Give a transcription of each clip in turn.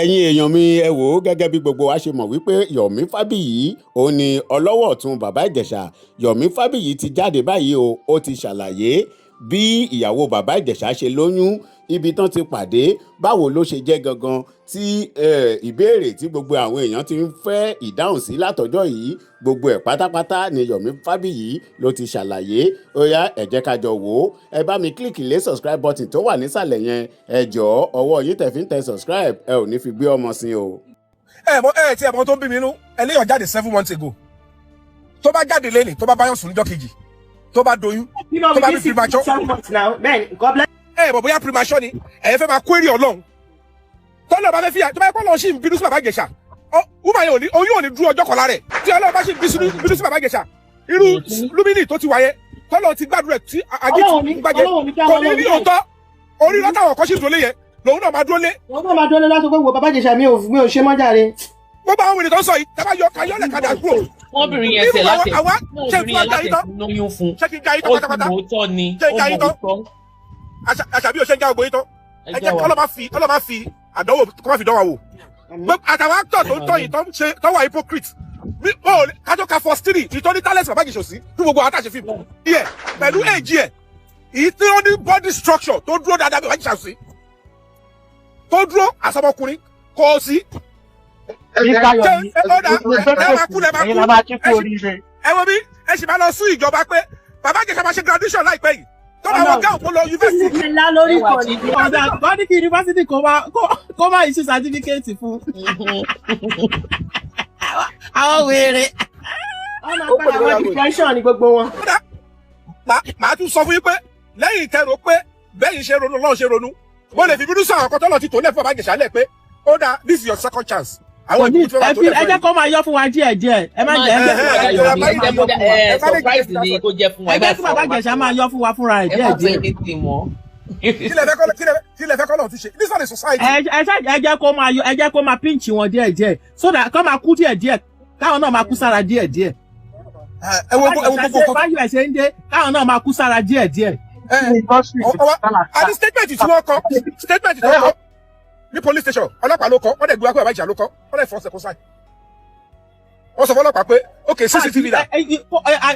Ẹ̀yin èèyàn mi, ẹ wò ó, gẹ́gẹ́ bí gbogbo wa ṣe mọ̀ wípé Yomi Fabiyi òun ni ọlọ́wọ́ ọ̀tún Bàbá Ìjẹ̀ṣà. Yomi Fabiyi ti jáde báyìí o. Ó ti ṣàlàyé bí ìyàwó Bàbá Ìjẹ̀ṣà ṣe lóyún, ibi tán ti pàdé, báwo ló ṣe jẹ́ gangan, tí ìbéèrè tí gbogbo àwọn èèyàn ti ń fẹ́ ìdáhùn sí látọjọ́ yìí. Gbogbo ẹ̀ pátápátá ni Yomi Fabiyi ló ti ṣàlàyé. Ó yá, ẹ jẹ́ ká jọ wò ó. Ẹ bá mi click lé subscribe button tó wà nísàlẹ̀ yẹn. Ẹ jọ̀ọ́, ọwọ́ yín tẹ̀ fi ń tẹ subscribe, ẹ ò ní fi gbé ọmọ sí o. Ẹ mọ ẹ tí ẹ mọ tó ń bí mi nú, ẹlẹ́yàn jáde 7 months ago. Tó bá jáde lẹ́nìí, tó bá báyọ̀ sùn níjọ́ kejì, tó bá doyún, tó bá bí premature. Bẹ́ẹ̀ni, God bless. Ẹ mọ̀ bóyá premature ni ẹ̀yin fẹ́ máa query Ọlọ́run tọ́lọ̀ bá fẹ́ fìyà. Tó bá yẹ kó Ọlọ́run sì ń bínú sí Bàbá Ìjẹ̀ṣà, woman yẹn ò ní oyún, ò ní dúró ọjọ́ kan lára ẹ̀. Tí Ọlọ́run bá sì ń bínú sí Bàbá Ìjẹ̀ṣà, irú Lumini tó ti wáyé, tọ́lọ̀ ti gbàdúrà tí ajé ti gbàjẹ́, kò ní rí òótọ́ orí lọ́tàwọ̀ kọ́ sí dúró lé yẹn, lòun náà máa dúró lé. Wọ́n náà máa dúró lé láti pé wo Bàbá Ìjẹ̀ṣà, mi ò ṣe mọ́ jàre. Gbogbo àwọn ènìyàn tó ń sọ yìí, tábà yọ kayọ́lẹ̀ kadà kúrò. Wọ́n bìnrin yẹn tẹ̀ láti àwa wọ́n ṣe obìnrin fún yẹn ajá láti yìí tán lóyún fún. Ṣé kí n já yín tán Ó ti pátápátá? mọ̀ òótọ́ ni. Ṣé Ó n já yín mọ̀ tán? òótọ́. Àṣàbí ò ṣe ń já ògbó yín tán. Ẹ Ẹ jẹ́ jẹ́ wa. kọ́lọ́ máa fi àdánwò kọ́ máa fi dánwà wò. Àtàwọn actor tó ń tọ́ yìí, tó ń ṣe, tó wà hypocrite mi ò kájọ ka first three ìtọ́ ní talent Bàbá Ìjẹ̀ṣà sí fún gbogbo àwọn àtàṣe fíìmù díẹ̀ pẹ̀lú èjì ẹ̀, èyí tí ó ní body structure tó dúró dáadáa bí Bàbá Ìjẹ̀ṣà sí, tó dúró àsọmọkùnrin kò sí. Ṣé ẹ ó dà, ẹ máa kú lẹ máa Ẹ̀yin kú. la máa kí kú Ẹ oríire. Ẹ wo bí ẹ sì máa lọ sún ìjọba pé Bàbá Ìjẹ̀ṣà máa ṣe graduation láìpẹ́ yìí, tó máa wọ gáwọn kó lọ yunifásitì. Ńlá lórí ìkànnì. Ọ̀dà wọ́n ní kí yunifásitì kó wá kó má issue certificate fún àwọn wèrè. Wọ́n máa padà wọ́n depression ní gbogbo wọn. Kódà màá tún sọ fún yín pé lẹ́yìn ìtẹ̀rọ pé bẹ́yìn ṣe ronú lọ́wọ́ ṣe ronú, mo lè fi bínú sọ àwọn kan tọ́lọ̀ ti tò lẹ́fọ̀ Bàbá Ìjẹ̀ṣà lẹ̀ pé ó dáa, this is your second chance. Àwọn ìbùkún tí wọ́n bá Ẹ tó fi ẹ lẹ́fọ̀ jẹ́ kó máa yọ fún wa díẹ̀ díẹ̀. Ẹ má jẹ́ ẹ jẹ́ Surprise ni kó jẹ́ fún wa. Ẹ jẹ́ kí Bàbá Ìjẹ̀ṣà máa yọ fún wa fúnra ẹ̀ Ẹ díẹ̀ má sọ díẹ̀. anything mọ́. Kí lẹ fẹ́ kọ́ lọ́ọ̀ tún ṣe? This one is society. Ẹ ṣá ẹ jẹ́ kó máa yọ, ẹ jẹ́ kó máa pinch wọn díẹ̀ díẹ̀, so that kó máa kú díẹ̀ díẹ̀, káwọn náà máa kú sára díẹ̀ díẹ̀. Ẹ wo gbogbo nǹkan. Báyọ̀ ẹ̀ ṣe ń dé, káwọn náà máa kú sára díẹ̀ díẹ̀. Ẹ ọwọ́ àti statement tí wọ́n kọ, statement tí wọ́n kọ ní police station, ọlọ́pàá ló kọ, wọ́n dẹ̀ gbé wá pé Bàbá Ìjẹ̀ṣà ló kọ, wọ́n dẹ̀ fọ́ọ̀sẹ̀ kó sáì. Wọ́n sọ fọlọ́pàá pé ok, CCTV dà.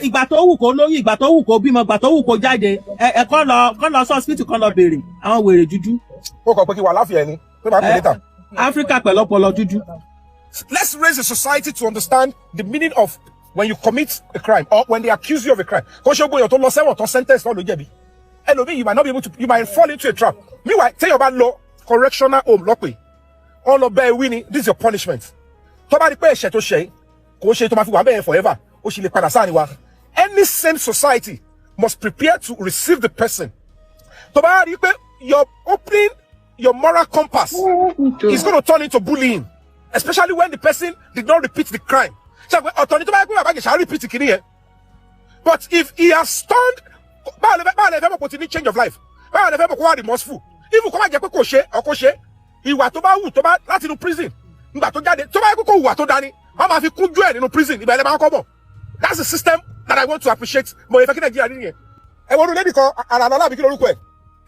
Ìgbà tó wù kó lóyún, ìgbà tó wù kó bímọ, ìgbà tó wù kó jáde, ẹ kọ́ lọ sí hospital, kọ́ lọ béèrè àwọn wèrè dúdú. Ó kọ pé kí wà láfíà ẹni pé máa pè létà. Áfíríkà pẹ̀lú ọpọlọ dúdú. Let's raise the society to understand the meaning of when you commit a crime or when they accuse you of a crime. Kò ṣe gbóyàn tó lọ sẹ́wọ̀n tó sentence náà ló jẹ̀bi. Ẹlòmíì, you might not be able to, you might fall into a trap. Meanwhile, téèyàn bá lọ correctional home lọ́pẹ́, wọ́n lọ bẹ́ẹ̀ wí ni, this is your punishment. Tó bá rí pé ẹ̀ṣẹ̀ tó ṣe kò ṣe tó máa fi wà bẹ́ẹ̀ forever, ó sì lè padà sáà ní wa. Any sane society must prepare to receive the person. Tó bá rí pé your opening your moral compass is going to turn into bullying, especially when the person did not repeat the crime. Ṣe pé ọ̀tọ̀ ni tó bá yẹ pé Bàbá Ìjẹ̀ṣà repeat kìíní yẹn, but if he has turned, báwo lè fẹ́ mọ̀ kó ti ní change of life? Báwo lè fẹ́ mọ̀ kó wà remorseful? Even kó má jẹ́ pé kò ṣe or kò ṣe, ìwà tó bá wù tó bá láti inú prison nígbà tó jáde, tó bá yẹ kó kò wùwà tó dání, wọ́n máa fi kúnjú ẹ̀ nínú prison ìgbà ilẹ̀ máa kọ́ bọ̀. That's the system that I want to appreciate. Mo yẹ fẹ́ kí Nàìjíríà rí nìyẹn. Ẹ wo olú kan ara lọ́la àbí kí lórúkọ ẹ̀?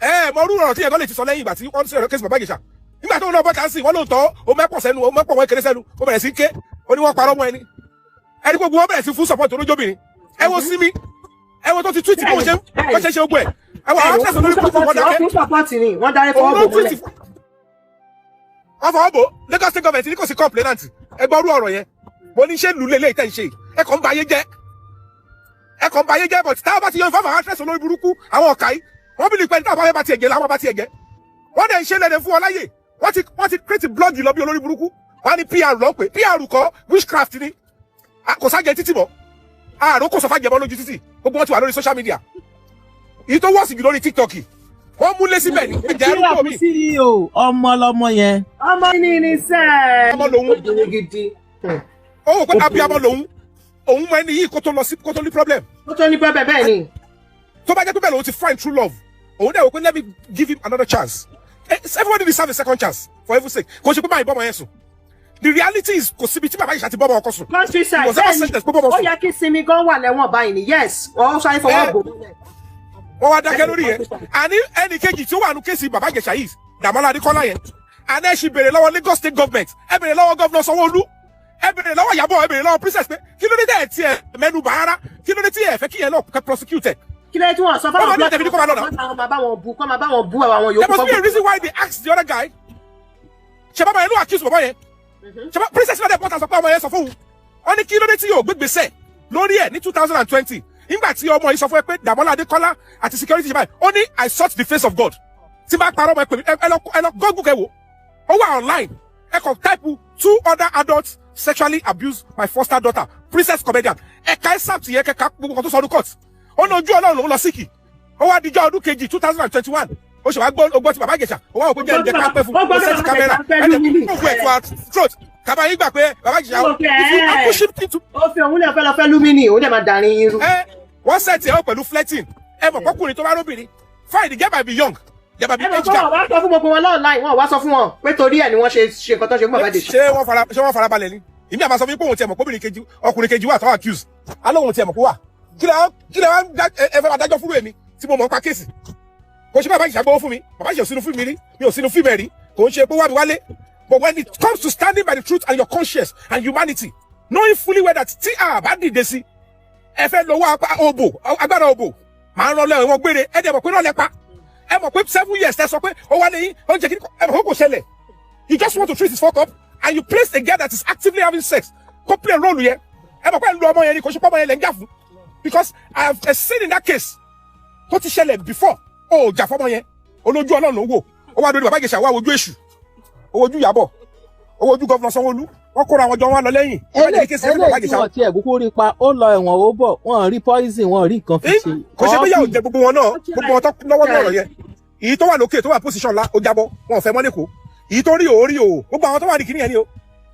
Ẹ mọ orú ọ̀rọ̀ tí yẹn kan lè ti sọ lẹ́yìn ìgbà tí wọ́n sọ̀rọ̀ case Bàbá Ìjẹ̀ṣà, nígbà tó ń lọ bọ́ta sí wọ́n lóòótọ́ ó mẹ́pọ̀ sẹ́nu, ó mẹ́pọ̀ wọn kéré sẹ́nu, ó bẹ̀rẹ̀ sí ké, ó ní wọ́n parọ́ mọ́ ẹni ẹni gbogbo wọn bẹ̀rẹ̀ sí fún support olójóbìnrin. Ẹ wo Simi, ẹ wo tó ti tweet bó ṣe ṣe gbogbo ẹ. Ẹ wo àwọn actress olórí kúkú, wọn dákẹ́. Wọ́n fún support ni, wọ́n darí Òun fọwọ́ ló bò tweet mọ́lẹ̀. Wọ́n fọwọ́ bò. Lagos State government ní kò sí complainant. Ẹ gbọ́ orú ọ̀rọ̀ yẹn, mo ní ṣé lulẹ̀ lè tẹ̀ ń ṣe? Ẹ kàn ń ba ayé jẹ́, ẹ kàn ń ba ayé jẹ́. But táwọn bá ti yọ ìfọwọ́ àwọn actress olórí burúkú, àwọn ọ̀kà yìí, wọ́n bí nípa ẹni táwọn bá fẹ́ bá tiẹ̀ jẹ́ làwọn bá tiẹ̀ jẹ́. Wọ́n dẹ̀ ń ṣe lẹ́nu fún wọn láyè. Wọ́n ti create blog lọ bí olórí burúkú. Wọ́n á ní PR lọ́ pé PR kọ́, witchcraft ni. Kò sájẹ títì mọ́, àrùn kò sọ fàjẹmọ́ lójú títì, gbogbo wọn ti wà lórí social media, èyí tó wọ́ọ̀sì jù lórí TikTok, wọ́n múlé síbẹ̀ ní ẹ̀jẹ̀ arúgbó mi. CEO ọmọ lọmọ yẹn. Ọmọ ní sẹ́ẹ̀. Ọmọ lòun. Obìnrin gidi. Ó wò pé abiyamọ lòun, òun mọ ẹni yìí kó tó lọ sí, kó tó ní problem. Ó tó ní pẹ́pẹ́, bẹ́ẹ̀ ni. Tó bá jẹ́ pé bẹ́ẹ̀ lòun ti find true love, òun dẹ̀ wò pé let me give him another chance. Everybody deserve a second chance, for heaven's sake. Kò ṣe pé báyìí bọ́mọ yẹn sùn. The reality is, kò síbi tí Bàbá Ìjẹ̀ṣà ti bọ́mọ ọkọ sùn. Countryside. He was ever Bẹ́ẹ̀ sentenced pé ni bọ́mọ ó sùn. yẹ kí Sinmi gan wà lẹ́wọ̀n báyìí ni. Yes, wọ́n sáré fọwọ́ bò mọ́lẹ̀. Wọ́n wá dákẹ́ lórí yẹn. Àní ẹnì kejì tí ó wà nù case Bàbá Ìjẹ̀ṣà yìí, Dàmọ́lá Adékọ́lá yẹn, Àná ẹ ṣì béèrè lọ́wọ́ Lagos State Government, ẹ béèrè lọ́wọ́ Governor Sanwó-Olú, ẹ béèrè lọ́wọ́ Ìyábọ̀, ẹ béèrè lọ́wọ́ Princess pé kí ló dé tẹ̀ ẹ tiẹ̀ mẹ́nu bà rárá? Kí ló dé tí ẹ fẹ́ kí yẹn náà kẹ́ prosecute ẹ? Kí ló dé tí wọ́n sọ fáwọn Ọmọ ní tẹ̀mí ní kó máa lọ náà. Kọ́ máa bá wọn bú, kọ́ máa bá wọn bú àwọn There yòókù. must be a reason why they asked the other guy. Ṣe bàbá yẹn ló accuse bàbá yẹn? Ṣe bá Princess náà dẹ̀ bọ́ta sọ pé ọmọ yẹn sọ fóun? Wọ́n ní kí ló dé tí yóò gbégbèsè lórí ẹ̀ ní 2020 nígbà tí ọmọ yìí sọ fún ẹ pé Dàmọ́lá Adékọ́lá àti security ṣe báyìí? Ó ní, "I sought the face of God." Tí bá parọ́ ọmọ ẹ pè mí, ẹ lọ Google kẹ wò ó wà online. Ẹ kàn type "two other adults sexually abused my foster daughter, Princess comedian". Ẹ̀ka excerpt yẹn kẹ́ka gbogbo kan tó sọ ọdún court. Ó ní ojú Ọlọ́run lòún lọ síkì. Ó wá dijọ́ ọdún kejì, 2021, ó ṣe wá gbọ́ ogbó ti bàbá Ìjẹ̀ṣà. Ó wá òkú jẹ́ ìjẹ́ ká pẹ́ fún Ó gbọ́ ó tí set bàbá camera Ìjẹ̀ṣà pẹ́ ẹ̀ lórí. Gbogbo ẹ̀ to our throat kàbá yín gbà pé bàbá Ìjẹ̀ṣà, Ó pé if you ẹ́. ambush him into Ó fi òun lè fẹ́ lọ fẹ́ Lumini, òun dẹ̀ máa dàrin irú. Ẹ wọ́n set ẹ̀ pẹ̀lú flirting. Ẹ mọ̀ kọ́kùnrin tó bá róbìnrin, fine, the girl might be young, there might be Ẹ mọ̀ age pé gap. wọ́n wá sọ fún gbogbo wọn online, wọ́n wá sọ fún wọn pé torí ẹ̀ ni wọ́n ṣe ṣe nǹkan tó ṣe fún bàbá Ìjẹ̀ṣà. Ṣé wọ́n fara balẹ̀ ni? Ìmí àmà sọ fún mi pé òun tiẹ̀ mọ̀ kóbìnrin kejì, ọkùnrin kejì wà tó accuse alóhùn tiẹ̀ mọ̀ kó wà. Kí lẹ wá ń ẹ fẹ́ máa dájọ́ fúrú èmi tí mo mọ̀ nípa case? Kò ṣe bàbá Ìjẹ̀ṣà gbowó fún mi. Bàbá Ìjẹ̀ṣà ò sínú fíìmù mi rí, mi ò sínú fíìmù ẹ̀ rí. Kò ń ṣe pé wá mi wálé. But when it comes to standing by the truth and your conscience and humanity, knowing fully well that tí a bá dìde sí ẹ fẹ́ lọ́wọ́ òbò, agbára òbò màá rán lẹ́wọ̀n gbére. Ẹ dẹ̀ mọ̀ pé náà lẹ pa. Ẹ mọ̀ pé 7 years ẹ sọ pé ó wálé yín, ó ń jẹ́ kí ẹ mọ̀ pé kò ṣẹlẹ̀. You just want to treat his fuck up and you place a girl that is actively having sex kó play role yẹn. Ẹ mọ̀ pé ẹ ń lo ọmọ yẹn ni, kò ṣe pé ọmọ yẹn lẹ́ ń jà fún, because I have seen in that case tó ti ṣẹlẹ̀ before. Ó jà fọmọ yẹn, olójú Ọlọ́run ló wò. Ó wá lórí bàbá Ìjẹ̀ṣà, wá wojú èṣù, ó wojú Ìyábọ̀, ó wojú Governor Sanwó-Olú. Wọ́n kóra àwọn jọ wọn lọ lẹ́yìn. Ẹ má jẹ́ kí case yẹn fún bàbá Eléyìí tí Ìjẹ̀ṣà. wọ́n tiẹ̀ kúkú rí pa, ó lọ ẹ̀wọ̀n, ó bọ̀, wọ́n rí poison, wọ́n rí nǹkan fi ṣe. Kò ṣe pé yà ò jẹ gbogbo wọn náà. Gbogbo wọn tó lọ́wọ́ ní ọ̀rọ̀ yẹn, èyí tó wà lókè, tó wà position ńlá, ó jábọ́, wọn ò fẹ́ mọ́ lẹ́kọ̀ọ́. Èyí tó rí o, rí o. Gbogbo àwọn tó wà ní kíní yẹn ni o,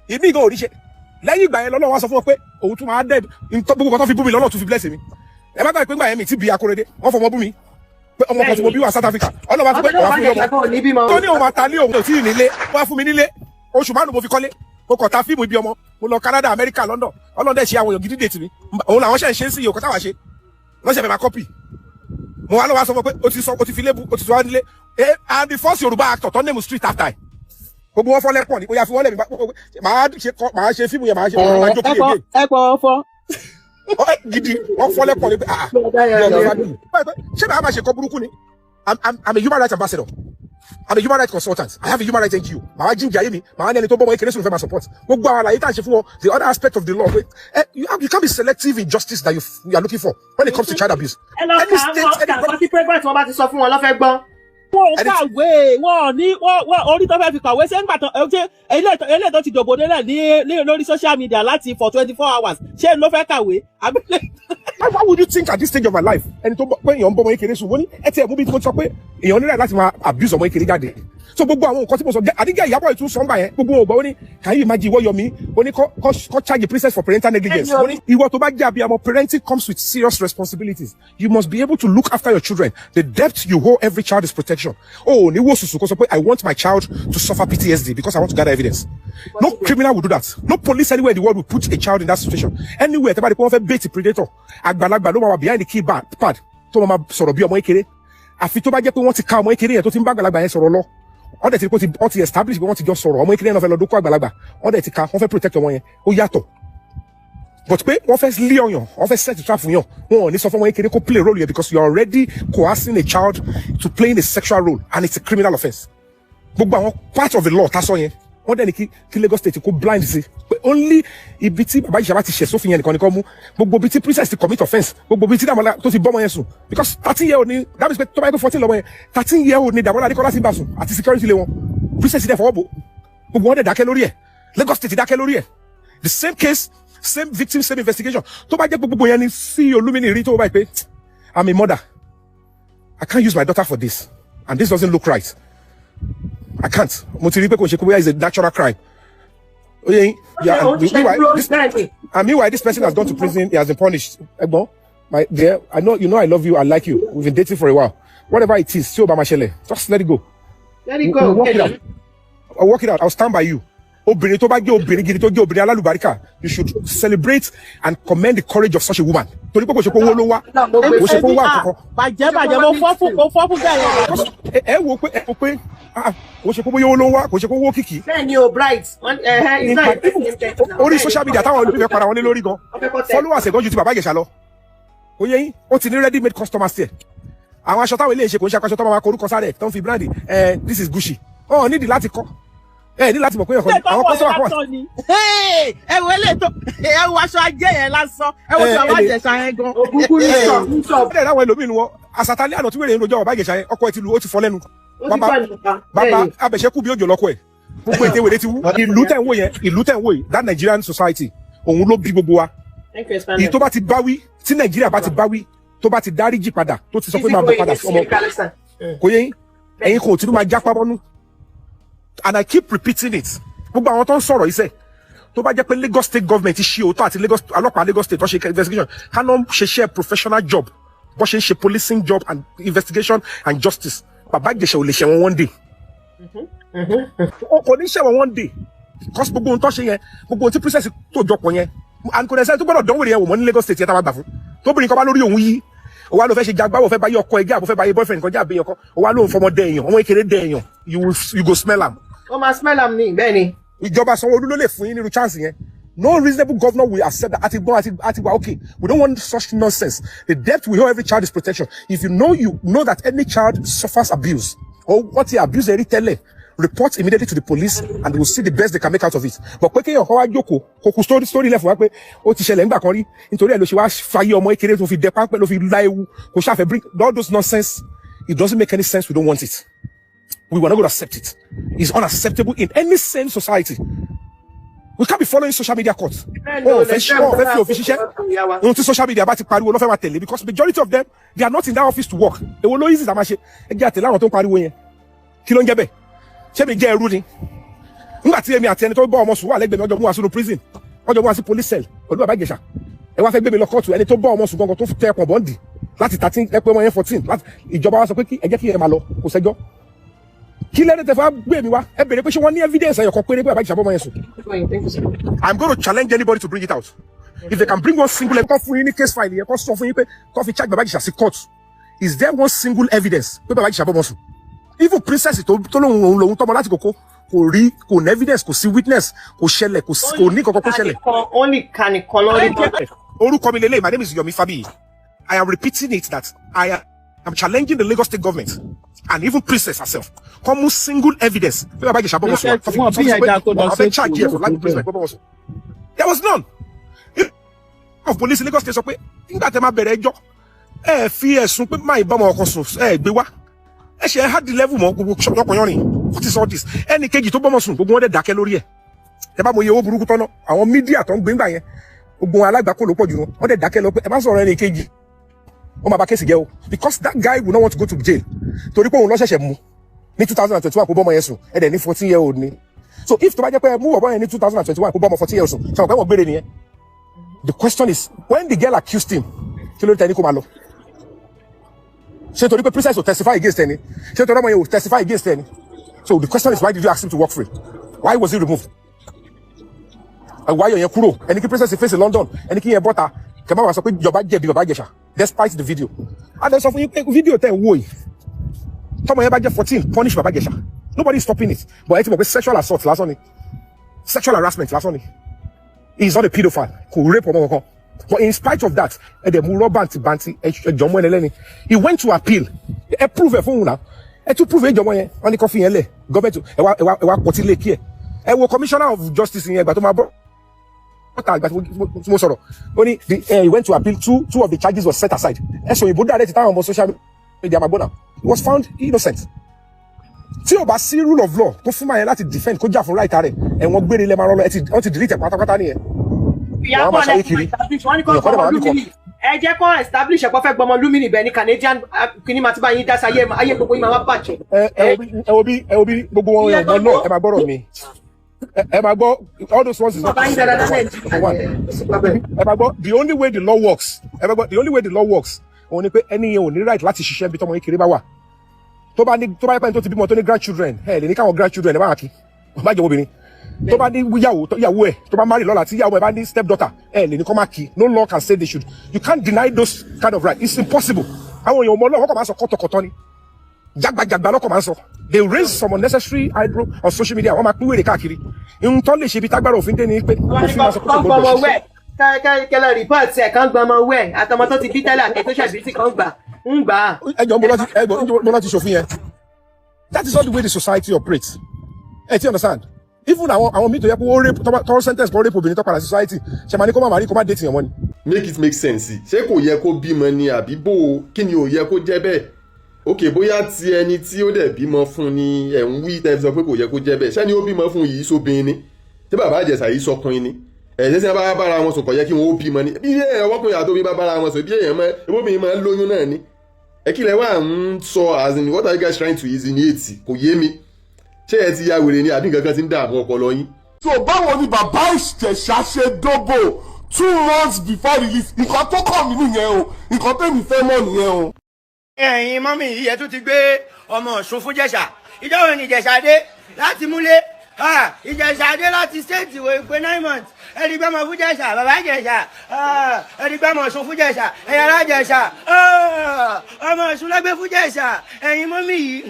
ìmí gan ò rí ṣe. Lẹ́yìn ìgbà yẹn lọ́lọ́run wá sọ fún wọn pé òun tún máa dẹ́ gbogbo kan tó fi bú mi, lọ́lọ́ tún fi bless mi. Ẹ má gbàgbé pé ńgbà yẹn mi ti bí Akóredé, wọ́n fọmọ bú mi pé ọmọ kan tí mo bí wà South Africa. Ọlọ́run wá sọ pé òun á fún mi ọmọ tó ní òun máa ta lé, òun ò tí ì nílé, wọ́n á fún mi nílé. Oṣù 5 mo fi kọ́lé. Mo kàn ta fíìmù ibi ọmọ, mo lọ Canada, America, London. Ọlọ́dẹ ṣe àwọn èèyàn gidi dè tì mí. Òun làwọn ṣe ń ṣe ń sí yòókù táwa ṣe lọ́sẹ̀ fẹ́ máa copy. Mo wá lọ́wọ́ sọ fún ọ pé o ti sọ, o ti fi lébù, o ti sọ wá nílé. And the first Yorùbá actor tó name street after ẹ, gbogbo wọn fọlẹ́ pọ̀ ní ó yà fi wọ́n lẹ̀ mí. Màá ṣe fíìmù yẹn, màá ṣe, màá jókòó Ẹ again. Ẹ pọ̀ fọ́. Ọ, gidi wọn fọlẹ́ pọ̀ ní pé ah, ṣé màá máa ṣe kọ́ burúkú ni? I'm a human rights ambassador, I'm a human rights consultant, I have a human rights NGO. Màá wá jíǹjì ayé mi, màá wá ní ẹni tó bọ́ ọmọ kékeré sùn fẹ́ máa support gbogbo àwọn àlàyé tá à ń ṣe fún wọn, the other aspect of the law pé you can't be selective in justice that you are looking for when it comes to child abuse. Ẹ lọ Any kà state, á any kà á sí pregnant, wọn bá ti sọ fún wọn lọ́fẹ́ gbọ́n. Wọn ò kàwé, wọn ò ní wọn orí tó fẹ́ fi kàwé. Ṣé ńgbà tó ṣé eléyìí tó ti dòbò délẹ̀ ní lórí social media láti for 24 hours, ṣé ló fẹ́ kàwé àbílẹ̀? Why would you think at this stage of my life, ẹni tó pé èèyàn ń bọ́ ọmọ kékeré sùn, wọ́n ní ẹ tiẹ̀ mú bí mo ti sọ pé èèyàn nílẹ̀ láti máa abuse ọmọ kékeré jáde? So gbogbo àwọn nǹkan tí mo sọ, àdígẹ́ Ìyábọ̀ ìtún sọ́ngbà yẹn, gbogbo wọn ò gbọ́. Ó ní, can you imagine? Ìwọ Yomi, ó ní kọ́ charge Princess for parental negligence. Ó ní ìwọ tó bá jẹ́ abiyamọ, parenting comes with serious responsibilities. You must be able to look after your children. The debt you owe every child is protection. Ó ò ní wò sùsù kó sọ pé, "I want my child to suffer PTSD because I want to gather evidence." No criminal will do that. No police anywhere in the world will put a child in that situation. Anywhere tẹ́ bá di pé wọ́n fẹ́ bait predator, àgbàlagbà ló máa wà behind the keypad tó máa sọ̀rọ̀ bí ọmọ kékeré. Àfi tó bá jẹ́ pé wọ́n ti ka ọmọ kékeré yẹn tó ti ń bá àgbàlagbà yẹn sọ̀rọ̀ lọ, wọ́n dẹ̀ ti rí pé wọ́n ti establish pé wọ́n ti jọ sọ̀rọ̀, ọmọ kékeré yẹn náà fẹ́ lọ dókó àgbàlagbà, wọ́n dẹ̀ ti ka, wọ́n fẹ́ protect ọmọ yẹn, ó yàtọ̀. But pé wọ́n fẹ́ lé ọyàn, wọ́n fẹ́ set trap fún yàn, wọn ò ní sọ fún ọmọ kékeré kó play role yẹn, because you are already coercing a child to playing a sexual role and it's a criminal offence. Gbogbo àwọn part of the law tá a sọ yẹn, wọ́n dẹ̀ ní kí Lagos State kó blind sí pé only ibi tí bàbá Ìjẹ̀ṣà bá ti ṣẹ̀ sófin yẹn nìkan nìkan mú. Gbogbo ibi tí Princess ti commit offence, gbogbo ibi tí Dàmọ́lá tó ti bọ́mọ yẹn sùn, because 13 year old ni. That means pé tó bá yẹ kó 14 lọ́mọ yẹn, 13 year old ni Dàmọ́lá Adékọ́lá ti bá sùn àti security lé wọn. Princess dẹ̀ fọwọ́ bò, gbogbo wọn dẹ̀ dákẹ́ lórí ẹ̀. Lagos State dákẹ́ lórí ẹ̀. The same case, same victim, same investigation. Tó bá jẹ́ gbogbo yẹn ni sí Olúmínì rí tó bá yìí pé, "I'm a mother, I can't use my daughter for this and this doesn't look right, I can't." Mo ti rí pé kò ṣe pé bóyá it's a natural crime. Oye, yeah, and meanwhile this person has gone to prison, he has been punished. Ẹ̀gbọ́n, my dear, I know you know I love you, I like you, we've been dating for a while. Whatever it is tí o bá máa ṣẹlẹ̀, just let it go. Let it go. We'll work it out. I'll work it out. I'll stand by you. Obìnrin tó bá jẹ́ obìnrin gidi, tó jẹ́ obìnrin alálùbáríkà, you should celebrate and commend the courage of such a woman, torí pé kò ṣe pé owó ló wá, kò ṣe pé owó wà kankan. Bàjẹ́ bàjẹ́, mo fọ́ fún bẹ́ẹ̀ yẹn. Ẹ wo pé Ah, kò ṣe pé bóyá owó ló ń wá, kò ṣe pé owó kìkì. Bẹ́ẹ̀ ni o, Bright. Wọ́n it's not a Orí social media táwọn olùfẹ́ para wọn lé lórí gan, followers ẹ̀gán ju ti Bàbá Ìjẹ̀ṣà lọ. Ó yẹ yín, ó ti ní ready made customers tiẹ̀. Àwọn aṣọ táwọn eléyìí ṣe, kò ń ṣe aṣọ tó máa kọ orúkọ sáré tó ń fi brand ẹ, "This is Gucci." Ọ̀ nídìí láti kọ́ ẹ ní láti mọ̀ pé ọkọ àwọn customer kan wà. Lásán ni ẹ wo eléyìí tó, ẹ wo aṣọ ajé yẹn lásán, ẹ wo tí Bàbá Ìjẹ̀ṣà yẹn gan. Ògúngún ní sọ ní sọ. Ó dẹ̀ láwọn ẹlòmíì nu wọn àsàtálẹ̀ àná tí wèrè ń rojọ́ Bàbá Ìjẹ̀ṣà yẹn, ọkọ ẹ ti lu, ó ti fọ́ lẹ́nu. Ó ti Bàbá fọ́ nípa. bàbá abẹ̀ṣẹ́kù bí òjò lọ́kọ ẹ̀, gbogbo ètè wèrè ti wú. Ìlú tẹ̀ ń wò yẹn, ìlú tẹ̀ ń wò yìí, that Nigerian society, òun ló bí gbogbo wa. Thank you. Èyí tó bá ti báwí, tí Nàìjíríà bá ti báwí, tó bá ti dáríjì padà, tó ti sọ pé máa bọ̀ padà ọmọ, kò yẹ yín, ẹ̀yin kò tí máa jápá bọ́nú. And I keep repeating it, gbogbo àwọn tó ń sọ̀rọ̀ iṣẹ́, tó bá jẹ́ pé Lagos State government ṣe òótọ́ àti Lagos ọlọ́pàá, Lagos State tó ṣe investigation, káná ṣe ṣe professional job bó ṣe ń ṣe policing job and investigation and justice, Bàbá Ìjẹ̀ṣà ò lè ṣẹ̀wọ̀n one day. O kò ní ṣẹ̀wọ̀n one day, because gbogbo ohun tó ṣe yẹn, gbogbo ohun tí princess tó jọpọ̀ yẹn, and kò dẹ̀ sẹ́ni tó gbọ́dọ̀ dánwò yẹn wò mọ́ ní Lagos State yẹn tá a bá gbà fún. Tóbìnrin kan bá lórí òun yí, ó wá ló fẹ́ ṣe jagbá, ó fẹ́ bá yé ọkọ ẹgbẹ́ àbò, fẹ́ bá yé boyfriend kan jẹ́ àbẹ̀yàn kan, ó wá lóun fọmọ dẹ èèyàn, ọmọ kékeré dẹ èèyàn, you go smell am. Ó máa smell am ní, bẹ́ẹ̀ ni. Ìjọba Sanwó-Olú ló lè fún yín nírú chance yẹn. No reasonable governor will accept that. Àti gbọ́n àti wà okay. We don't want such nonsense. The debt we owe every child is protection. If you know that any child suffers abuse or what he abuse ẹ̀rí tẹ́lẹ̀, report immediately to the police and they will see the best they can make out of it. But pé kéèyàn kan wá jókòó kó kú story lẹ̀ fún wa pé ó ti ṣẹlẹ̀ ńgbà kan rí, nítorí ẹ̀ ló ṣe wá fàyè ọmọ kékeré tó fi dẹ pápẹ́ ló fi lá ewu kò ṣàfẹ́, bring all those nonsense, it doesn't make any sense. We don't want it. We were not going to accept it. It's unacceptable in any sane society. We can't be following social media court. Wọn ò fẹ́ ṣe, wọn ò fẹ́ fi òfin ṣiṣẹ́. Ohun tí social media bá ti pariwo ló fẹ́ máa tẹ̀lé, because majority of them, they are not in that office to work. Èwo ló easy tá a máa ṣe? Ẹ jẹ́ àtẹ̀lé àwọn tó ń pariwo yẹn. Kí ló ń jẹ́ bẹ́ẹ̀? Ṣé mi jẹ́ ẹrú ni? Nígbà tí èmi àti ẹni tó bá ọmọ sùn wà lẹ́gbẹ̀ẹ́ mi, ọjọ́ mú wa sínú prison, ọjọ́ mú wa sí police cell pẹ̀lú Bàbá Ìjẹ̀ṣà. Ẹ wá fẹ́ gbé mi lọ kóòtù, ẹni tó bá ọmọ sùn gangan tó tẹ ẹpọ̀n bọ́ǹdì láti 13, ẹ pé ọmọ yẹn 14, láti ìjọba wa sọ pé kí ẹ jẹ́ kí ẹ máa lọ, kò sẹ́jọ́. Kí lẹ́ni tẹ fẹ́ gbé mi wá? Ẹ bèrè pé ṣé wọ́n ní evidence ẹyọ̀kan péré pé Bàbá Ìjẹ̀ṣà bọ́ ọmọ yẹn sùn? I'm going to challenge anybody to bring it out. If they can bring one single, kó fún yín ní case file yẹn, kó sọ fún yín pé kó fi charge Bàbá Ìjẹ̀ṣà sí court. Is there one single evidence pé Bàbá Ìjẹ̀ṣà bọ́ ọmọ sùn? Even princess tó lóun òun lòun tọmọ láti kókó, kò rí, kò ní evidence, kò sí witness, kò ṣẹlẹ̀, kò ní kankan kó ṣẹlẹ̀. Only kanìkan lórí. Orúkọ mi lélẹ̀, my name is Yomi Fabiyi. I am repeating it that I am challenging the Lagos State government and even princess herself. Kó mú single evidence pé Bàbá Ìjẹ̀ṣà bọ́ ọmọ sùn. Princess, wọn bí yẹn dáa kó lọ Wọ́n fẹ́ sí charge ẹ̀ for life imprisonment bọ́ ọmọ sùn. There was none. Of police in Lagos State sọ pé nígbà tẹ́ máa bẹ̀rẹ̀ ẹjọ́, ẹ fi ẹ̀sùn pé máa ìbámu ọkọ sùn, ẹ gbé wá, ẹ ṣe ẹ hard level mọ́ gbogbo ọkọ̀ yọrin. What is all this? Ẹnì kejì tó bọ́mọ sùn, gbogbo wọn dẹ̀ dákẹ́ lórí ẹ̀. Ẹ bá mọ iye owó burúkú tọ́nà àwọn media tó ń gbé ńgbà yẹn, gbogbo wọn alágbàkó ló pọ̀ jù wọn, wọ́n dẹ̀ dákẹ́ lọ pé ẹ má sọ̀rọ̀ ẹnì kejì, wọ́n máa bá case jẹ́ o, because that guy will not want to go to jail torí pé òun ló ṣẹ̀ṣẹ̀ mú ní 2021 kó bọ́mọ yẹn sùn. Ẹ dẹ̀ ní 14 year old ni. So if tó bá jẹ́ pé ẹ mú bọ̀bọ́ yẹn ní 2021 kó bọ́mọ 14 year old sùn, ṣe wọ́n pé wọ́n gbére nìyẹn? The question is, when the girl accused him, kí ló dé tẹ́ ní kó máa lọ? Ṣé torí pé princess ò testify against ẹni? Ṣé torí ọmọ yẹn ò testify against ẹni? So the question is, why did you ask him to walk free? Why was he removed? Why yẹn kúrò? Ẹni kí princess face London, ẹni kí yẹn bọ́ta, kẹ má wàá sọ pé ìjọba jẹ̀bi Bàbá Ìjẹ̀ṣà despite the video. A lè sọ fún yín pé video tẹ̀ ń wò yìí, tọmọ yẹn bá jẹ́ 14, punish Bàbá Ìjẹ̀ṣà. Nobody is stopping it, but ẹ ti mọ̀ pé sexual assault lásán ni, sexual harassment lásán ni. He is not a pedophile, kò rape ọmọ kankan. But in spite of that, ẹ dẹ̀ mú rọ́bà àǹtí ẹjọ́ mọ́ ẹni lẹ́ni. He went to appeal. Ẹ prove ẹ fóun náà, ẹ tún prove ẹjọ́ mọ́ yẹn, wọ́n ní kó fi yẹn lẹ̀. Gọ́ọ̀mẹ̀ntì, ẹ wá pọtí lé kí ẹ. Ẹ wo commissioner of justice yẹn, ìgbà tó máa bọ́ ọ̀tà, ìgbà tí mo sọ̀rọ̀, ó ní he went to appeal, two of the charges were set aside. Ẹ sọ òyìnbó direct táwọn ọmọ social media máa gbọ́ náà. He was found innocent. Tí o bá sí rule of law tó fún máa yẹn láti defend, kó jà fún right rẹ̀, ẹ̀wọ̀n gbére lẹ́ máa rọ́ lọ. Ẹ ti wọ́n ti delete ẹ̀ pátápátá nìyẹn. Wọ́n á máa ṣayé kiri. Wọ́n ní kó Èèyàn kọ́ dẹ̀ gbọmọ máa bí kọ́. Lumini, ẹ jẹ́ kó establish ẹ̀kọ́ fẹ́ gbọmọ Lumini bẹ́ẹ̀ ni Canadian, ah, kìíní máa ti bá yín dá sí ayé ayé gbogbo yín máa wá bàjẹ́. Ẹ wo bí gbogbo wọn Ilé yàn gan náà, ẹ máa gbọ́rọ̀ mi, ẹ máa gbọ́, all those ones is not Bàbá yín dáadáa. Number one. Nàìjíríà. Ẹ máa gbọ́, the only way the law works, ẹ máa gbọ́, the only way the law works òun ni pé ẹni yẹn ò ní right láti ṣiṣẹ́ bí tọmọ kékeré bá wà. Tó bá ní, tó bá yẹ pé ẹni tó ti bímọ, tó ní grandchildren, ẹ lè ní káwọn grandchildren ẹ bá wà kí bá jẹ́ obìnrin. Tó bá ní yàwó, yàwó ẹ tó bá marry lọ́la, tí yàwó ẹ bá ní step daughter, ẹ lè ní kọ́ máa kí. No law can say they should. You can't deny those kind of right. It's impossible. Àwọn èèyàn ọmọ ọlọ́wọ́ kọ̀ máa sọ kọ́tọ̀kọ̀tọ̀ ni. Jágbajàgba lọ́kọ̀ máa ń sọ. They raise some unnecessary eyebrow on social media. Wọ́n máa pín wèrè káàkiri. Ihun tó lè ṣe ibi tágbára òfin dé ni pé Wọ́n ní òfin máa sọ pé kò kán gbọdọ̀ gbọmọ ṣiṣẹ́. wẹ̀ kẹlẹ report ẹ̀, kán gbọmọ wẹ̀ àtọmọ tó ti bí tẹ́lẹ̀ àti tó ṣàbí tí kan gbà ń gbà á. Ẹ jọ, mo láti ṣòfin yẹn. That is not the way the society operates. Ẹ ti understand? Even àwọn míì tó yẹ kó ó rape, tó sentence kó rape obìnrin, tó padà sí society, ṣe máa ní kó má má rí, kó má date yẹn wọ́n ni. Make it make sense. Ṣé kò yẹ kó bímọ ni, àbí bó o? Kí ni ò yẹ kó jẹ́ bẹ́ẹ̀? Ok, bóyá ti ẹni tí ó dẹ̀ bímọ fún ni ẹ̀ ń wí tẹ́ fi sọ pé kò yẹ kó jẹ́ bẹ́ẹ̀. Ṣẹ́ni ó bímọ fún yìí sóbìnrin ni? Tí bàbá Ìjẹ̀ṣà yìí sọkùnrin ni? Ẹ̀ ṣé tí wọ́n bá bára wọn sùn, kò yẹ kí wọ́n ó bímọ ni? Bí èèyàn ọkùnrin àti obìnrin bá bára wọn sùn, bí èèyàn mọ ebóbìnrin máa ń lóyún náà ni. Ẹ kí lẹ wá ń sọ? As in, what are you guys trying to insinuate? Kò yé mi. Ṣé ẹ ti ya wèrè ni, àbí nǹkan kan ti ń dààmú ọpọlọ yín? So báwo ni bàbá Ìjẹ̀ṣà ṣe dóbò 2 months before release? Nǹkan tó kàn mí nìyẹn o. Nǹkan tẹ̀mí fẹ́ mọ̀ nìyẹn o. Ẹ̀yin mummy yìí, ẹ tún ti gbé ọmọ Ọ̀ṣun fún Jẹ̀ṣà. Ìjọ wo ni Ìjẹ̀ṣà dé láti múlé? Ah, Ìjẹ̀ṣà dé láti state wo pé 9 months, ẹ ti gbé ọmọ fún Jẹ̀ṣà. Bàbá Ìjẹ̀ṣà, ah, ẹ ti gbé ọmọ Ọ̀ṣun fún Jẹ̀ṣà. Ẹ̀yin ará Jẹ̀ṣà, ah, ọmọ Ọ̀ṣun lẹ́gbẹ́ fún Jẹ̀ṣà. Ẹ̀yin mummy yìí,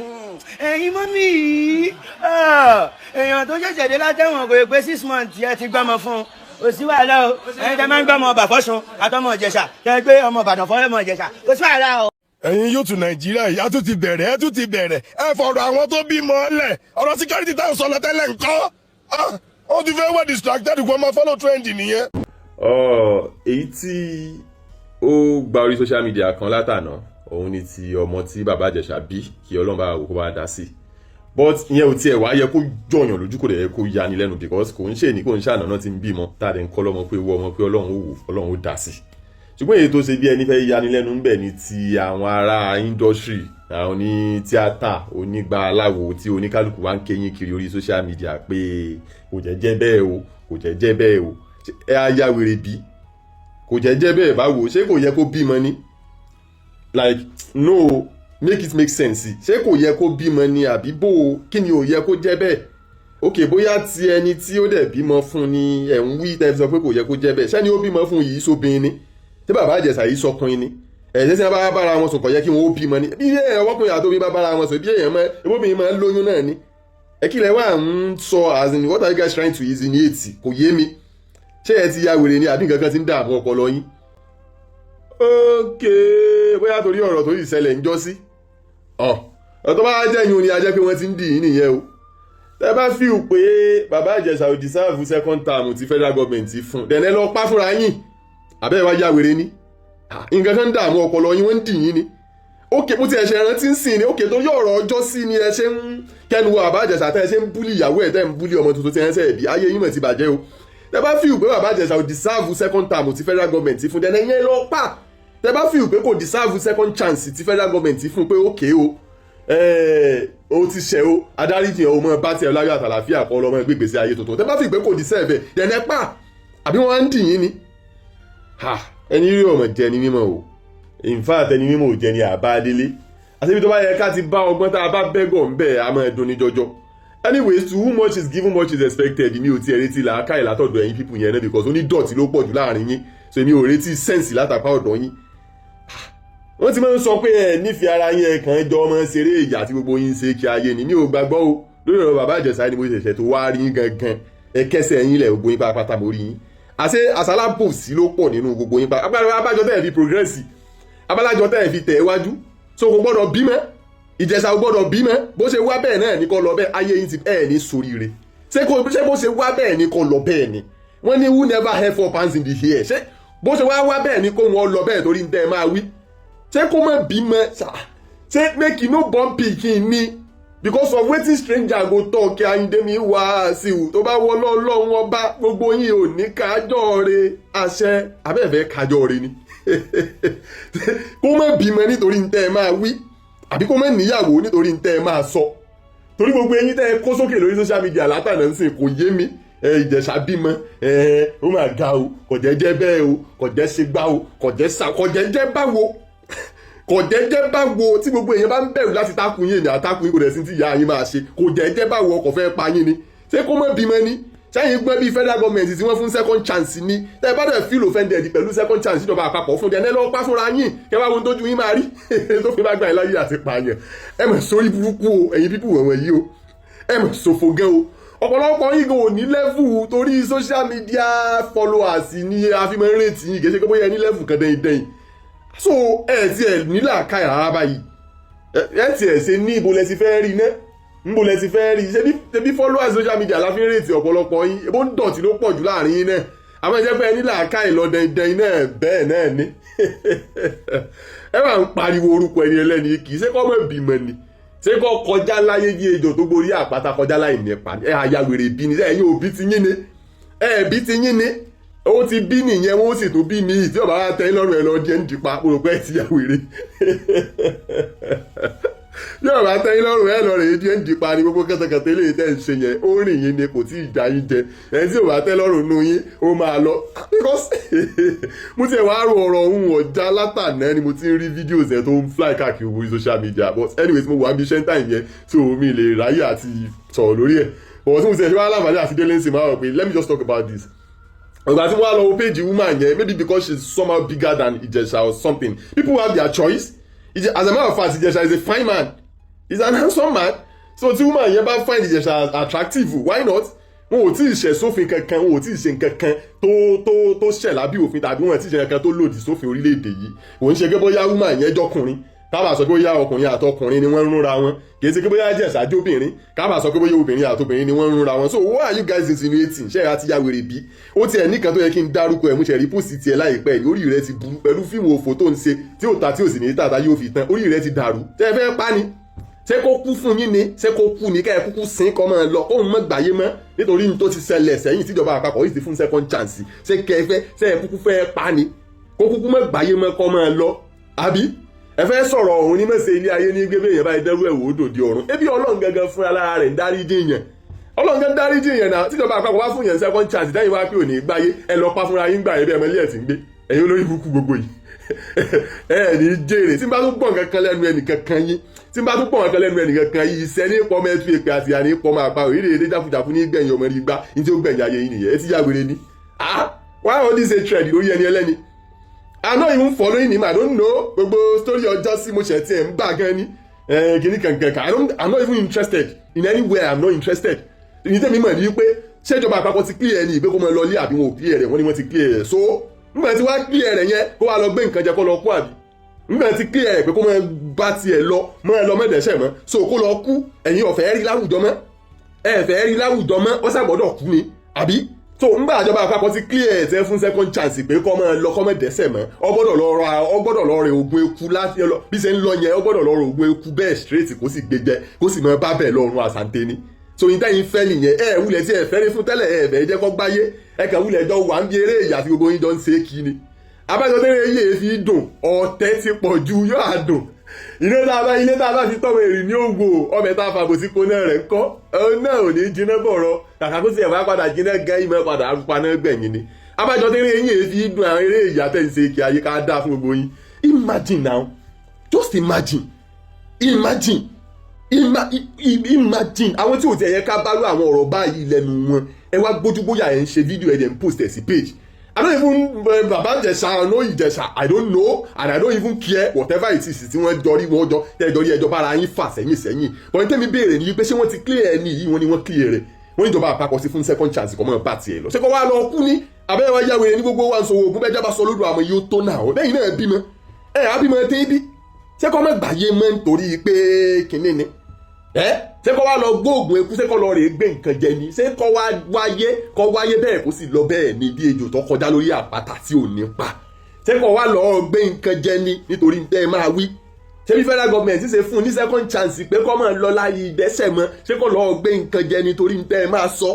ẹ̀yin mummy yìí, ah, èèyàn tó ṣẹ̀ṣẹ̀ dé látẹ̀wọ̀n kò pé 6 months, ẹ ti gbé ọmọ fún un. Kò sí wàhálà o. Ẹ̀yin tẹ́ máa ń gbé ọmọ ọba fọ́ṣun àtọmọ Ìjẹ̀ṣà, tẹ́ gbé ọmọ Ìbàdàn fọ́ ọmọ Ìjẹ̀ṣà, kò sí wàhálà o. Ẹ̀yin yóò tún Nàìjíríà yìí, a tún ti bẹ̀rẹ̀, ẹ tún ti bẹ̀rẹ̀. Ẹ fọ̀rọ̀ àwọn tó bímọ lẹ̀. Ọ̀rọ̀ security táwọn sọ lọ tẹ́lẹ̀ ńkọ́? Ah, ó ti fẹ́ wẹ̀ distracted, kó máa follow trend nìyẹn. Ọ èyí tí ó gba orí social media kan látànà, òun ni ti ọmọ tí bàbá Ìjẹ̀ṣà bí, kí Ọlọ́run bá wò kó bá dá sí. But ìyẹn ò tiẹ̀ wá yẹ kó jọyàn lójú, kò dẹ̀ yẹ kó yani lẹ́nu, because kò ń ṣe ní kò ń ṣàná náà ti ń bímọ tá a dẹ̀ ń kọ́ lọ́mọ pé wọ́ ọmọ pé Ọlọ́run ó wò, Ọlọ́run ó dá sí. Ṣùgbọ́n èyí tó ṣe bí ẹni fẹ́ yani lẹ́nu ń bẹ̀ ni ti àwọn ará industry, àwọn oní tíátà, onígbà aláwo, tí oníkálukú wá ń kéyìn kiri orí social media pé kò jẹ́ jẹ́ bẹ́ẹ̀ o, kò jẹ́ jẹ́ bẹ́ẹ̀ o. Ẹ á yá wèrè bí? Kò jẹ́ jẹ́ bẹ́ẹ̀ báwo? Ṣé kò yẹ kó bímọ ni? Like, no, make it make sense. Ṣé kò yẹ kó bímọ ni, àbí bó o? Kí ni ò yẹ kó jẹ́ bẹ́ẹ̀? Ok, bóyá ti ẹni tí ó dẹ̀ bímọ fún ni ẹ̀ ń wí tẹ́ fi sọ pé kò yẹ kó jẹ́ bẹ́ẹ̀. Ṣẹ́ni ó bímọ fún yìí sóbìnrin ni? Tí bàbá Ìjẹ̀ṣà yìí sọkùnrin ni? Ẹ̀ ṣé tí wọ́n bá bára wọn sùn, kò yẹ kí wọ́n ó bímọ ni? Bí èèyàn ọkùnrin àti obìnrin bá bára wọn sùn, bí èèyàn mọ ebóbìnrin máa ń lóyún náà ni. Ẹ kí lẹ wá ń sọ? As in, what are you guys trying to insinuate? Kò yé mi. Ṣé ẹ ti ya wèrè ni, àbí nǹkan kan ti ń dààmú ọpọlọ yín? Ok, bóyá torí ọ̀rọ̀ tó yìí ṣẹlẹ̀ ń jọ́ sí ọ̀ tó bá jẹ́ yun ni, a jẹ́ pé wọ́n ti ń dì í nìyẹn o. Tẹ́ bá feel pé bàbá Ìjẹ̀ṣà ò deserve second term ti federal government fún, dẹ̀nẹ́ lọ pa fúnra yín. Àbẹ́ wá ya wèrè ni? Nǹkan kan ń dààmú ọpọlọ yín, wọ́n ń dì yín ni. Ok, mo ti ẹ̀ṣẹ̀ rántí ń sìn ni. Ok, torí ọ̀rọ̀ ọjọ́ sí ni ẹ ṣe ń kẹnu wọ bàbá Ìjẹ̀ṣà, tẹ́ ẹ ṣe ń bully ìyàwó ẹ̀, tẹ́ ń bully ọmọ tuntun tí ẹ ń ṣe ẹ̀bí. Ayé yín mọ̀ ti bàjẹ́ o. Tẹ́ bá feel pé bàbá Ìjẹ̀ṣà ò deserve second term ti federal government fún, dẹ̀nẹ́ yẹn lọ pa. Tẹ́ bá feel pé kò deserve second chance ti federal government fún, pé ok o, o ti ṣẹ̀ o, adarí jìyàn o, mọ bá tiẹ̀ láyọ̀ àtàlàfíà kọ́ lọ́mọ gbégbèsè ayé tuntun. Tẹ́ bá feel pé kò deserve ẹ̀, dẹ̀nẹ́ pa. Àbí wọ́n á ń dì yín ni? Ha, ẹni rí ọmọ jẹ ni mímọ́ o. In fact, ẹni mímọ́ ò jẹ ni àbá délé. Àti ibi tó bá yẹ ká ti bá ọgbọ́n tá a bá bẹ́gọ̀ ń bẹ̀, a máa dùn ní jọjọ. Anyways, to whom much is given, much is expected. Mi ò tiẹ̀ retí làákàyè látọ̀dọ̀ ẹ̀yin people yẹn náà, because onídọ̀tí ló pọ̀ jù láàrin yín, so èmi ò retí sense látàpá ọ̀dọ̀ yín. Wọ́n ti máa ń sọ pé ẹ nífẹ̀ẹ́ ara yín, ẹ kàn jọ ọmọ ṣeré ìyà tí gbogbo yín ń ṣe kí ayé ni. Mi ò gbàgbọ́ o. Lórí ọ̀rọ̀ bàbá Ìjẹ̀ṣà ni mo ṣẹ̀ṣẹ̀ tó wá rí yín gangan. Ẹ kẹsẹ̀ ẹ̀yìn lẹ̀, gbogbo yín pátápátá mo rí yín. Àṣé àṣàlábòsí ló pọ̀ nínú gbogbo yín pátápátá. Abájọ tẹ́ ẹ̀ fi progress, abálájọ tẹ́ ẹ̀ fi tẹ̀ wájú. So kò gbọ́dọ̀ bímọ, Ìjẹ̀ṣà ò gbọ́dọ̀ bímọ. Bó ṣe wá bẹ́ẹ̀ náà ní kó lọ bẹ́ẹ̀. Ayé yín ti ẹ̀ ní soríire. Ṣé kò ṣé bó ṣe wá bẹ́ẹ̀ ni kó lọ bẹ́ẹ̀ ni? Wọ́n ní who never have four hands in the air. Ṣé bó ṣe wá wá bẹ́ẹ̀ ni kó wọn lọ bẹ́ẹ̀? Torí ń tẹ́ ẹ máa wí, ṣé kó má bímọ? Ṣé make you no born pikin ni? Because of wetin stranger go talk. Ayinde mi wá sí i tó bá wọ lọ́lọ́run ọba, gbogbo yín ò ní kájọ́ re àṣẹ abẹ́ẹ̀fẹ́ kájọ́ re ni. Kó má bímọ nítorí ń tẹ́ ẹ máa wí, àbí kó má níyàwó nítorí ń tẹ́ ẹ máa sọ? Torí gbogbo eyín tẹ́ ẹ kó sókè lórí social media látàná ń sìn, kò yé mi. Ẹ Ìjẹ̀ṣà bímọ, ẹ ó mà ga o. Kò jẹ́ jẹ́ bẹ́ẹ̀ o, kò jẹ́ ṣe gbá o, kò jẹ́ sà, kò jẹ́ jẹ́ báwo, kò jẹ́ jẹ́ báwo? Tí gbogbo èèyàn bá ń bẹ̀rù láti tákùn yín, èmi àtákùn yín, kò dẹ̀ sí ti ìyá yín máa ṣe. Kò jẹ́ jẹ́ báwo? Ọkọ̀ fẹ́ pa yín ni? Ṣé kó má bímọ ni? Sẹ́yìn gbọ́n bíi federal government tí wọ́n fún second chance ní? Tẹ́ ẹ bá dẹ̀ feel offended pẹ̀lú second chance ìjọba àpapọ̀ fún ẹ, lọ́ọ́ pa fúnra yín, kẹ́ wá wo tójú yín máa rí tó fi bá gbà yín láyé àti pààyàn. Ẹ mọ̀ sórí burúkú o, ẹ̀yin people wọ̀nyí yìí o, ẹ mọ̀ ṣòfò gan o. Ọ̀pọ̀lọpọ̀ yín gan ò ní level, torí social media followers ni a fi máa ń rètí yín. Kì í ṣe pé bóyá ẹ ní level kan dẹ́yìn dẹ́yìn. So ẹ ti ẹ̀ ní làákàyè rárá báyìí. Ẹ ti ẹ̀ ṣe ní ibo lẹ ti fẹ́ rí náà, nbo lẹ ti fẹ́ rí? Ṣebí followers social media la fi ń rètí ọ̀pọ̀lọpọ̀ yín. Ebó ń dọ̀tí ló pọ̀ jù láàrin yín náà. Àmọ́ ẹ jẹ́ pé ẹ ní làákàyè lọ dẹ́ndẹ́n náà, bẹ́ẹ̀ náà ni ẹ máa ń pariwo orúkọ ẹni ẹlẹ́ni. Kì í ṣe kọ́ mọ̀ bímọ ni, ṣé kọ́ kọjá láyé bí ejò tó gborí àpáta kọjá láì nípa? Ẹ àyàwèrè bí ni. Ẹ̀yin òbí ti yín ni, ẹ bí ti yín ni. Ó ti bí nìyẹn, wọ́n sì tún bí mi tí ọba wa tẹ́ lọ́rùn ẹ lọ díẹ̀ ń dìpa. Mo rò pé ẹ ti yà wèrè. Bí ọba tẹ́ lọ́rùn ẹ lọ rèé díẹ̀ ń dìpa ni. Gbogbo kẹtẹkẹtẹ eléyìí tẹ́ ń ṣe yẹn, ó rìn yín ni, kò tí ì já yín jẹ. Ẹni tí ò bá tẹ́ lọ́rùn nù yín, ó máa lọ, because mo ti ẹ̀ wá rò ọ̀rọ̀ òun ọ̀já látàná ni mo ti ń rí videos ẹ̀ tó ń fly káàkiri orí social media. But anyways, mo wà níbi iṣẹ́ time yẹn, so mi lè ráyè àti sọ̀rọ̀ lórí ẹ̀. But tí mo ti ẹ̀ ṣe wá láǹfààní àti délé ń sìn, máa rò pé let me just talk about this. Ìgbà tí wọ́n á lọ wo page woman yẹn, maybe because she's somehow bigger than Ìjẹ̀ṣà or something. People have their choice. As a matter of fact, Ìjẹ̀ṣà is a fine man, he's an handsome man. So tí woman yẹn bá find Ìjẹ̀ṣà attractive, why not? Wọn ò tí ì ṣẹ̀ sófin kankan, wọn ò tí ì ṣe nǹkan kan tó ṣẹ̀ lábí òfin, tàbí wọn ò tí ì ṣe nǹkan tó lòdì sófin orílẹ̀-èdè yìí. Òun ṣe pé bóyá woman yẹn jọkùnrin, kábà sọ pé bóyá ọkùnrin àtọkùnrin ni wọ́n ń rúnra wọn. Kì í ṣe pé bóyá Ìjẹ̀ṣà jóbìnrin, kábà sọ pé bóyá obìnrin àtobìnrin ni wọ́n ń rúnra wọn. So what are you guys insinuating? Ṣé ẹ ti ya wèrè bí? Ó tiẹ̀ nìkan tó yẹ kí n dárúkọ ẹ̀. Mú ṣe rí post tiẹ̀ láìpẹ́ yìí. Orí rẹ ti burú pẹ̀lú fíìmù òfò tó ń ṣe tí ò ta, tí ò sì ní tàtà yóò fi tán. Orí rẹ ti dàrú. Tẹ́ ẹ fẹ́ pa ni? Ṣé kó kú fún yín ni? Ṣé kó kú ni? Kẹ́ ẹ kúkú sin, kọ́ máa lọ, kóun mọ́ gbàyé mọ́, nítorí ní tó ti ṣẹlẹ̀ sẹ́yìn tíjọba àpapọ̀ yìí ti fún second chance. Ṣé kẹ́ ẹ fẹ́, ṣé ẹ kúkú fẹ́ pa ni, kó kúkú mọ́ gbàyé mọ́, kọ́ máa lọ? Àbí ẹ fẹ́ sọ̀rọ̀ ọ̀hún ní mọ̀sẹ̀ ilé ayé ní gbé bẹ́ẹ̀ báyìí dẹ́rú ẹ̀wò òdòdì ọ̀run? Ebi Ọlọ́run gangan fúnra lára rẹ̀ ń dárí jìyàn. Ọlọ́run gan dárí jìyàn náà. Tíjọba àpapọ̀ wá fún yẹn second chance, dáyìn wá pé òní gbáyé, ẹ lọ pa fúnra yín gbà yẹn bí ẹ mọ ilé ẹ̀ tí ń gbé. Ẹ̀yin olórí burúkú gbogbo yìí, ẹ ní jèrè. Tí n bá tún gbọ́ nǹkan kan lẹ́nu ẹnìkankan yín, tí n bá tún gbọ́ nǹkan lẹ́nu ẹnìkankan yín, iṣẹ́ ní pọ́ mẹ́tú èpè àti àní pọ́ máa pa òrìrì èdè jákujàku ní gbẹ̀yìn ọmọ rí gbá ní tí ó gbẹ̀yìn ayé yín nìyẹn. Ẹ ti yá wèrè ni. Ah, why all this hatred lórí ẹni ẹlẹ́ni? I'm not even following him. I don't know gbogbo story ọjọ́ sí. Mo ṣẹ̀ tiẹ̀ ń bà gan ni kìíní kankan kan. I'm not even interested in any way. I'm not interested. Ìyí tẹ́mi mọ̀ ní wípé ṣéjọba àpapọ̀ ti clear ẹni ìgbé kó mọ lọ lé, àbí wọn ò clear rẹ̀? Wọ́n ní wọ́n ti clear rẹ̀. So nígbà tí wàá clear rẹ̀ yẹn, kó wàá lọ gbé nǹkan jẹ, kó lọ kú? Àbí nígbà tí clear rẹ̀ pé kó máa bá tiẹ̀ lọ, máa lọ mẹ́dẹ̀ẹ́sẹ̀ mọ́, so kó lọ kú? Ẹ̀yin ọ̀fẹ́ rí láwùjọ mọ́, ẹ fẹ́ rí láwùjọ mọ́, ó ṣàgbọ́dọ̀ kú ni, àbí? So ńgbà àjọba àpapọ̀ ti clear ẹ̀ tẹ́ fún second chance pé kó máa lọ, kó má dẹ́ṣẹ̀ mọ́, ọ gbọ́dọ̀ lọ ra, ọ gbọ́dọ̀ lọ rẹ oògùn eku láti lọ bí ṣe ń lọ yẹn. Ọ gbọ́dọ̀ lọ rẹ oògùn eku bẹ́ẹ̀ straight, kó sì gbé jẹ, kó sì máa bá bẹ́ẹ̀ lọ́rùn àsàǹtẹ̀ ni. So yín tẹ́yìn fẹ́ nìyẹn. Ẹ wulẹ̀ tí ẹ fẹ́ rí fún tẹ́lẹ̀, ẹ fẹ́ jẹ́ kó gbáyé. Ẹ kàn wulẹ̀ jọ wà ń bí eré ìyá tí gbogbo yín jọ ń ṣe é kí ni. Abájọ tẹ́lẹ̀ yìí fi dùn, ọ̀tẹ̀ ti pọ̀ ju yóò àdùn. Ilé tá a bá fi tọ́mọ èrì ní òwò, ọbẹ̀ tá a fàbò sí koná rẹ̀ ń kọ́ òun náà ò ní jiná bọ̀rọ̀. Kàkà kó sì ẹ̀ wá padà jiná gẹ́, ìmọ̀ padà paná gbẹ̀yìn ni. Abájọ tẹ́lẹ̀ yìí fi dùn, àwọn eré ìyá tẹ̀ ń ṣe kí ayé ká dá fún gbogbo yín. Imagine now, just imagine, imagine, imagine àwọn tí ò tiẹ̀ yẹ ká bá rú àwọn ọ̀rọ̀ báyìí lẹ́nu wọn. Ẹ wá gbójúgbóyà, ẹ̀ ń ṣe fídíò, ẹ̀ dẹ̀ ń post ẹ̀ sí page. I don't even Baba Ìjẹ̀ṣà, I know Ìjẹ̀ṣà, I don't know and I don't even care whatever it is tí wọ́n jọ rí, wọ́n jọ tẹ́jọ́ rí ẹjọ́ bára yín fà sẹ́yìn sẹ́yìn. But ní tẹ́mi béèrè ni pé ṣé wọ́n ti clear ẹni yìí? Wọ́n ní wọ́n clear rẹ̀. Wọ́n ní ìjọba àpapọ̀ sí fún second chance, kọ́ mọ́ bá tiẹ̀ lọ. Ṣé kó wá lọ kú ní abẹ́rẹ́ wá yáwèrè ní? Gbogbo wa ń sọ oògùn bẹ́ẹ̀ jábá sọ lódò àmọ́ yóò tó náà. Lẹ́yìn náà bímọ ẹ̀ á bímọ tẹ́ bí. Ṣé kọ́ mọ́ gbàyé mọ́ nítorí pé kinní ni ẹ? Ṣé kọ́ wá lọ gbóògùn eku? Ṣé kọ́ lọ rè é gbé nǹkan jẹ ni? Ṣé kọ́ wá wáyé, kọ́ wáyé bẹ́ẹ̀, kó sì lọ bẹ́ẹ̀ ni bí ejò tó kọjá lórí àpáta tí ò ní pa? Ṣé kọ́ wá lọ gbé nǹkan jẹ ni nítorí tẹ́ ẹ máa wí? Ṣé bí federal government ṣe fún un ní second chance pé kọ́ máa lọ láyé ìdẹ́sẹ̀ mọ́, ṣé kọ́ lọ gbé nǹkan jẹ nítorí tẹ́ ẹ máa sọ?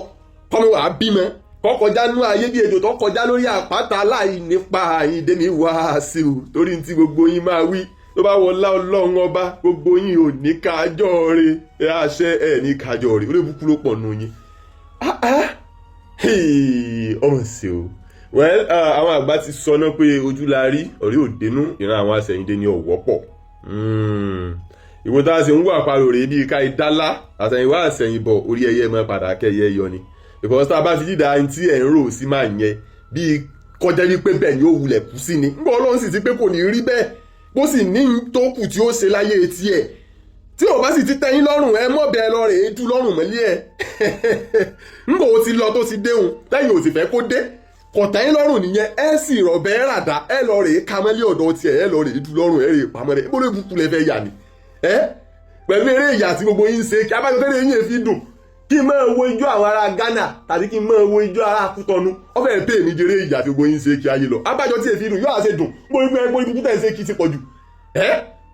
Kọ́ mọ́ wàá bímọ, kọ́ kọjá nú ayé bí ejò tó kọjá lórí àpáta láì nípa. Àyíndé mi wá sí o, torí tí gbogbo yín máa wí, tó bá wọlá Ọlọ́run ọba, gbogbo yín ò ní kájọ́ re. Ẹ àṣẹ ẹ ní kájọ́ re. Olóòbùkún ló pọ̀ nù yín. Ah, ah. Hey, ọmọ sí o. Well, àwọn àgbà ti sọ náà pé ojú la rí, ọ̀rí òdenu, ìran àwọn àṣẹyìndé ni ọ̀wọ́pọ̀. Ìwọ tá a sì ń wà parò rèé bíi ká ìdálá àtẹ̀yìnwá àṣẹyìnbọ̀, orí ẹyẹ mọ́ padà kẹyẹ yọ ni. Because tá a bá fi dídá ẹni tí ẹ̀ ń rò sí máa yẹn bíi kọjá wípé bẹ́ẹ̀ ni ó wulẹ̀ kú sí ni, ńgbà Ọlọ́run sì ti pé kò ní rí bẹ́ẹ̀, bó sì ní tó kù tí ó ṣe láyé tiẹ̀, tí ò bá sì ti tẹ́yìn lọ́rùn, ẹ mọ̀ bẹ́ẹ̀ lọ rèé tú lọ́rùn mọ́lẹ́ ẹ̀. Ńgbà ó ti lọ tó ti déhùn, lẹ́yìn ò sì fẹ́ kó dé, kò tẹ́yìn lọ́rùn nìyẹn. Ẹ sì rọ̀bẹ́ ràdá, ẹ lọ rèé kamẹ́lẹ́ ọ̀dọ̀ tiẹ̀, ẹ lọ rèé tú lọ́rùn, ẹ rèé pamọ́ rẹ̀. Bó ló bukú lẹ fẹ́ yà ni ẹ pẹ̀lú eré ìyà tí gbogbo yín ń ṣe kí abájọ tẹ́lẹ̀ yín fi dùn, kí n máa wo ijó àwọn ará Ghana tàbí kí n máa wo ijó ará Kútọ́nù, ọbẹ̀ pè mí jèrè ìyà tí gbogbo yín ń ṣe kí ayé lọ. Abájọ tí èfi dùn yóò àṣẹ dùn gbogbo ẹgbẹ́ ibùkún tẹ̀ ń ṣe kí ti pọ̀ jù. Ẹ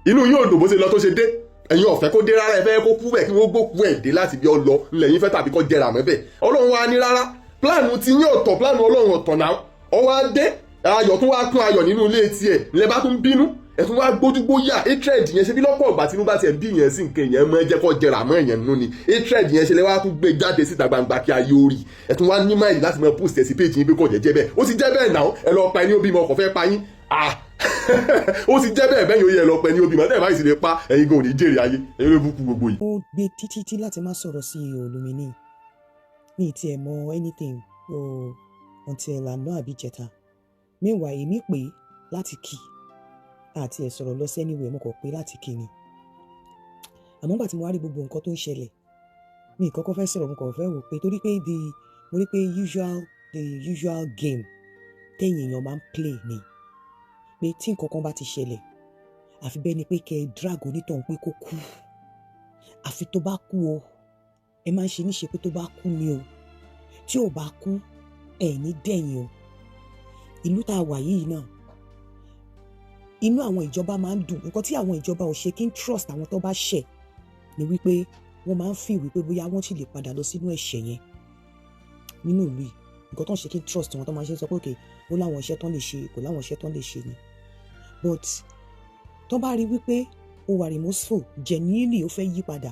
inú yóò dùn bó ṣe lọ tó ṣe dé. Ẹ̀yin ọ̀fẹ́ kó dé rárá, ẹ fẹ́ kó kú bẹ́ẹ̀, kí wọ́n gbókú ẹ̀ dé láti bí ọ lọ ńlẹ̀ yín fẹ́, tàbí kó jẹrà mọ́ bẹ́ẹ̀. Ọlọ́run wa ní rárá, plan ti yín ọ̀tọ̀, plan Ọlọ́run ọ̀tọ̀ náà. Ọwọ́ á dé, ayọ̀ tún wá kún ayọ̀ nínú ilé tiẹ̀ ńlẹ̀ bá tún bínú, ẹ̀ tún wá gbójúgbóyà hatred yẹn. Ṣe bí lọ́pọ̀ ìgbà tí inú bá tiẹ̀ bí yẹn sí nǹkan yẹn mọ́ ẹ jẹ́ kó jẹrà mọ́ ẹ̀yẹn nínú ni hatred yẹn ṣe lè wá tún gbé jáde síta gbangba kí ayé ó rí. Ẹ̀ tún wá ní mind láti máa post ẹ̀ sí page yín pé kò jẹ́ jẹ́ bẹ́ẹ̀. Ó ti jẹ́ bẹ́ẹ̀ náà. Ẹ lọ pa ẹni ó bímọ, ọkọ̀ fẹ́ pa yín. Ah, ó ti jẹ́ bẹ́ẹ̀ bẹ́ẹ̀ yóò yẹ lọ pa ẹni ó bímọ. Tẹ́ẹ̀ báyìí sì lè pa ẹ̀yin gan, ò ní jèrè ayé ẹ̀yin ló búkú gbogbo yìí. Ó gbé títí tí láti má sọ̀rọ̀ sí Olùmíní, mi ì tiẹ̀ mọ anything o until àná àbí ìjẹta. Meanwhile, èmi pè é láti kí àti ẹ̀ sọ̀rọ̀ lọ sí anywhere, mo kàn pé láti kí ni. Àmọ́ nígbà tí mo wá rí gbogbo nǹkan tó ń ṣẹlẹ̀, mi ì kọ́kọ́ fẹ́ sọ̀rọ̀, mo kàn fẹ́ wò pé torí pé mo rí pé the usual game tẹ̀yìn èèyàn máa ń play ni pé tí nǹkan kan bá ti ṣẹlẹ̀, àfi bẹ́ẹ̀ ni pé kẹ́ ẹ drag onítọ̀hún pé kó kú, àfi tó bá kú o. Ẹ máa ń ṣe níṣe pé tó bá kú ni o, tí ò bá kú, ẹ ní dẹ̀yìn o. Ìlú tá a wà yìí náà, inú àwọn ìjọba máa ń dùn. Nǹkan tí àwọn ìjọba ò ṣe kí n trust àwọn tó bá ṣẹ̀ ni wípé wọ́n máa ń fi wípé bóyá wọ́n sì lè padà lọ sínú ẹ̀ṣẹ̀ yẹn nínú ìlú yìí. Nǹkan tó ń ṣe kí n trust wọn, tó máa ṣe sọ pé okay, ó láwọn iṣẹ́ tán lè ṣe, kò láwọn iṣẹ́ tán lè ṣe ni. But tó bá rí wípé ó wà remorseful, genuinely ó fẹ́ yí padà,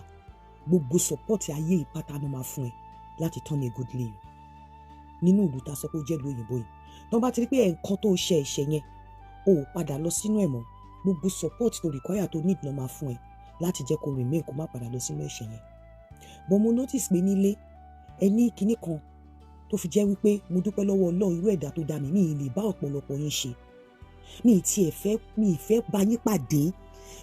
gbogbo support ayé ìpátá ló máa fún ẹ láti turn a good leaf nínú ìlú tá a sọ pé ó jẹ́ ìlú òyìnbó yìí. Tó bá ti rí pé ẹ̀ǹkan tó ṣe ẹ̀ṣẹ̀ yẹn, o ò padà lọ sínú ẹ̀ mọ́, gbogbo support tó require, tó need, ló máa fún ẹ láti jẹ́ kó remain, kó má padà lọ sínú ẹ̀ṣẹ̀ yẹn. But mo notice pé nílé ẹ ní kinní kan tó fi jẹ́ wípé mo dúpẹ́ lọ́wọ́ Ọlọ́run, irú ẹ̀dá tó dá mi, mi ì lè bá ọ̀pọ̀lọpọ̀ yín ṣe. Mi ì tiẹ̀ fẹ́, mi ì fẹ́ bá yín pàdé,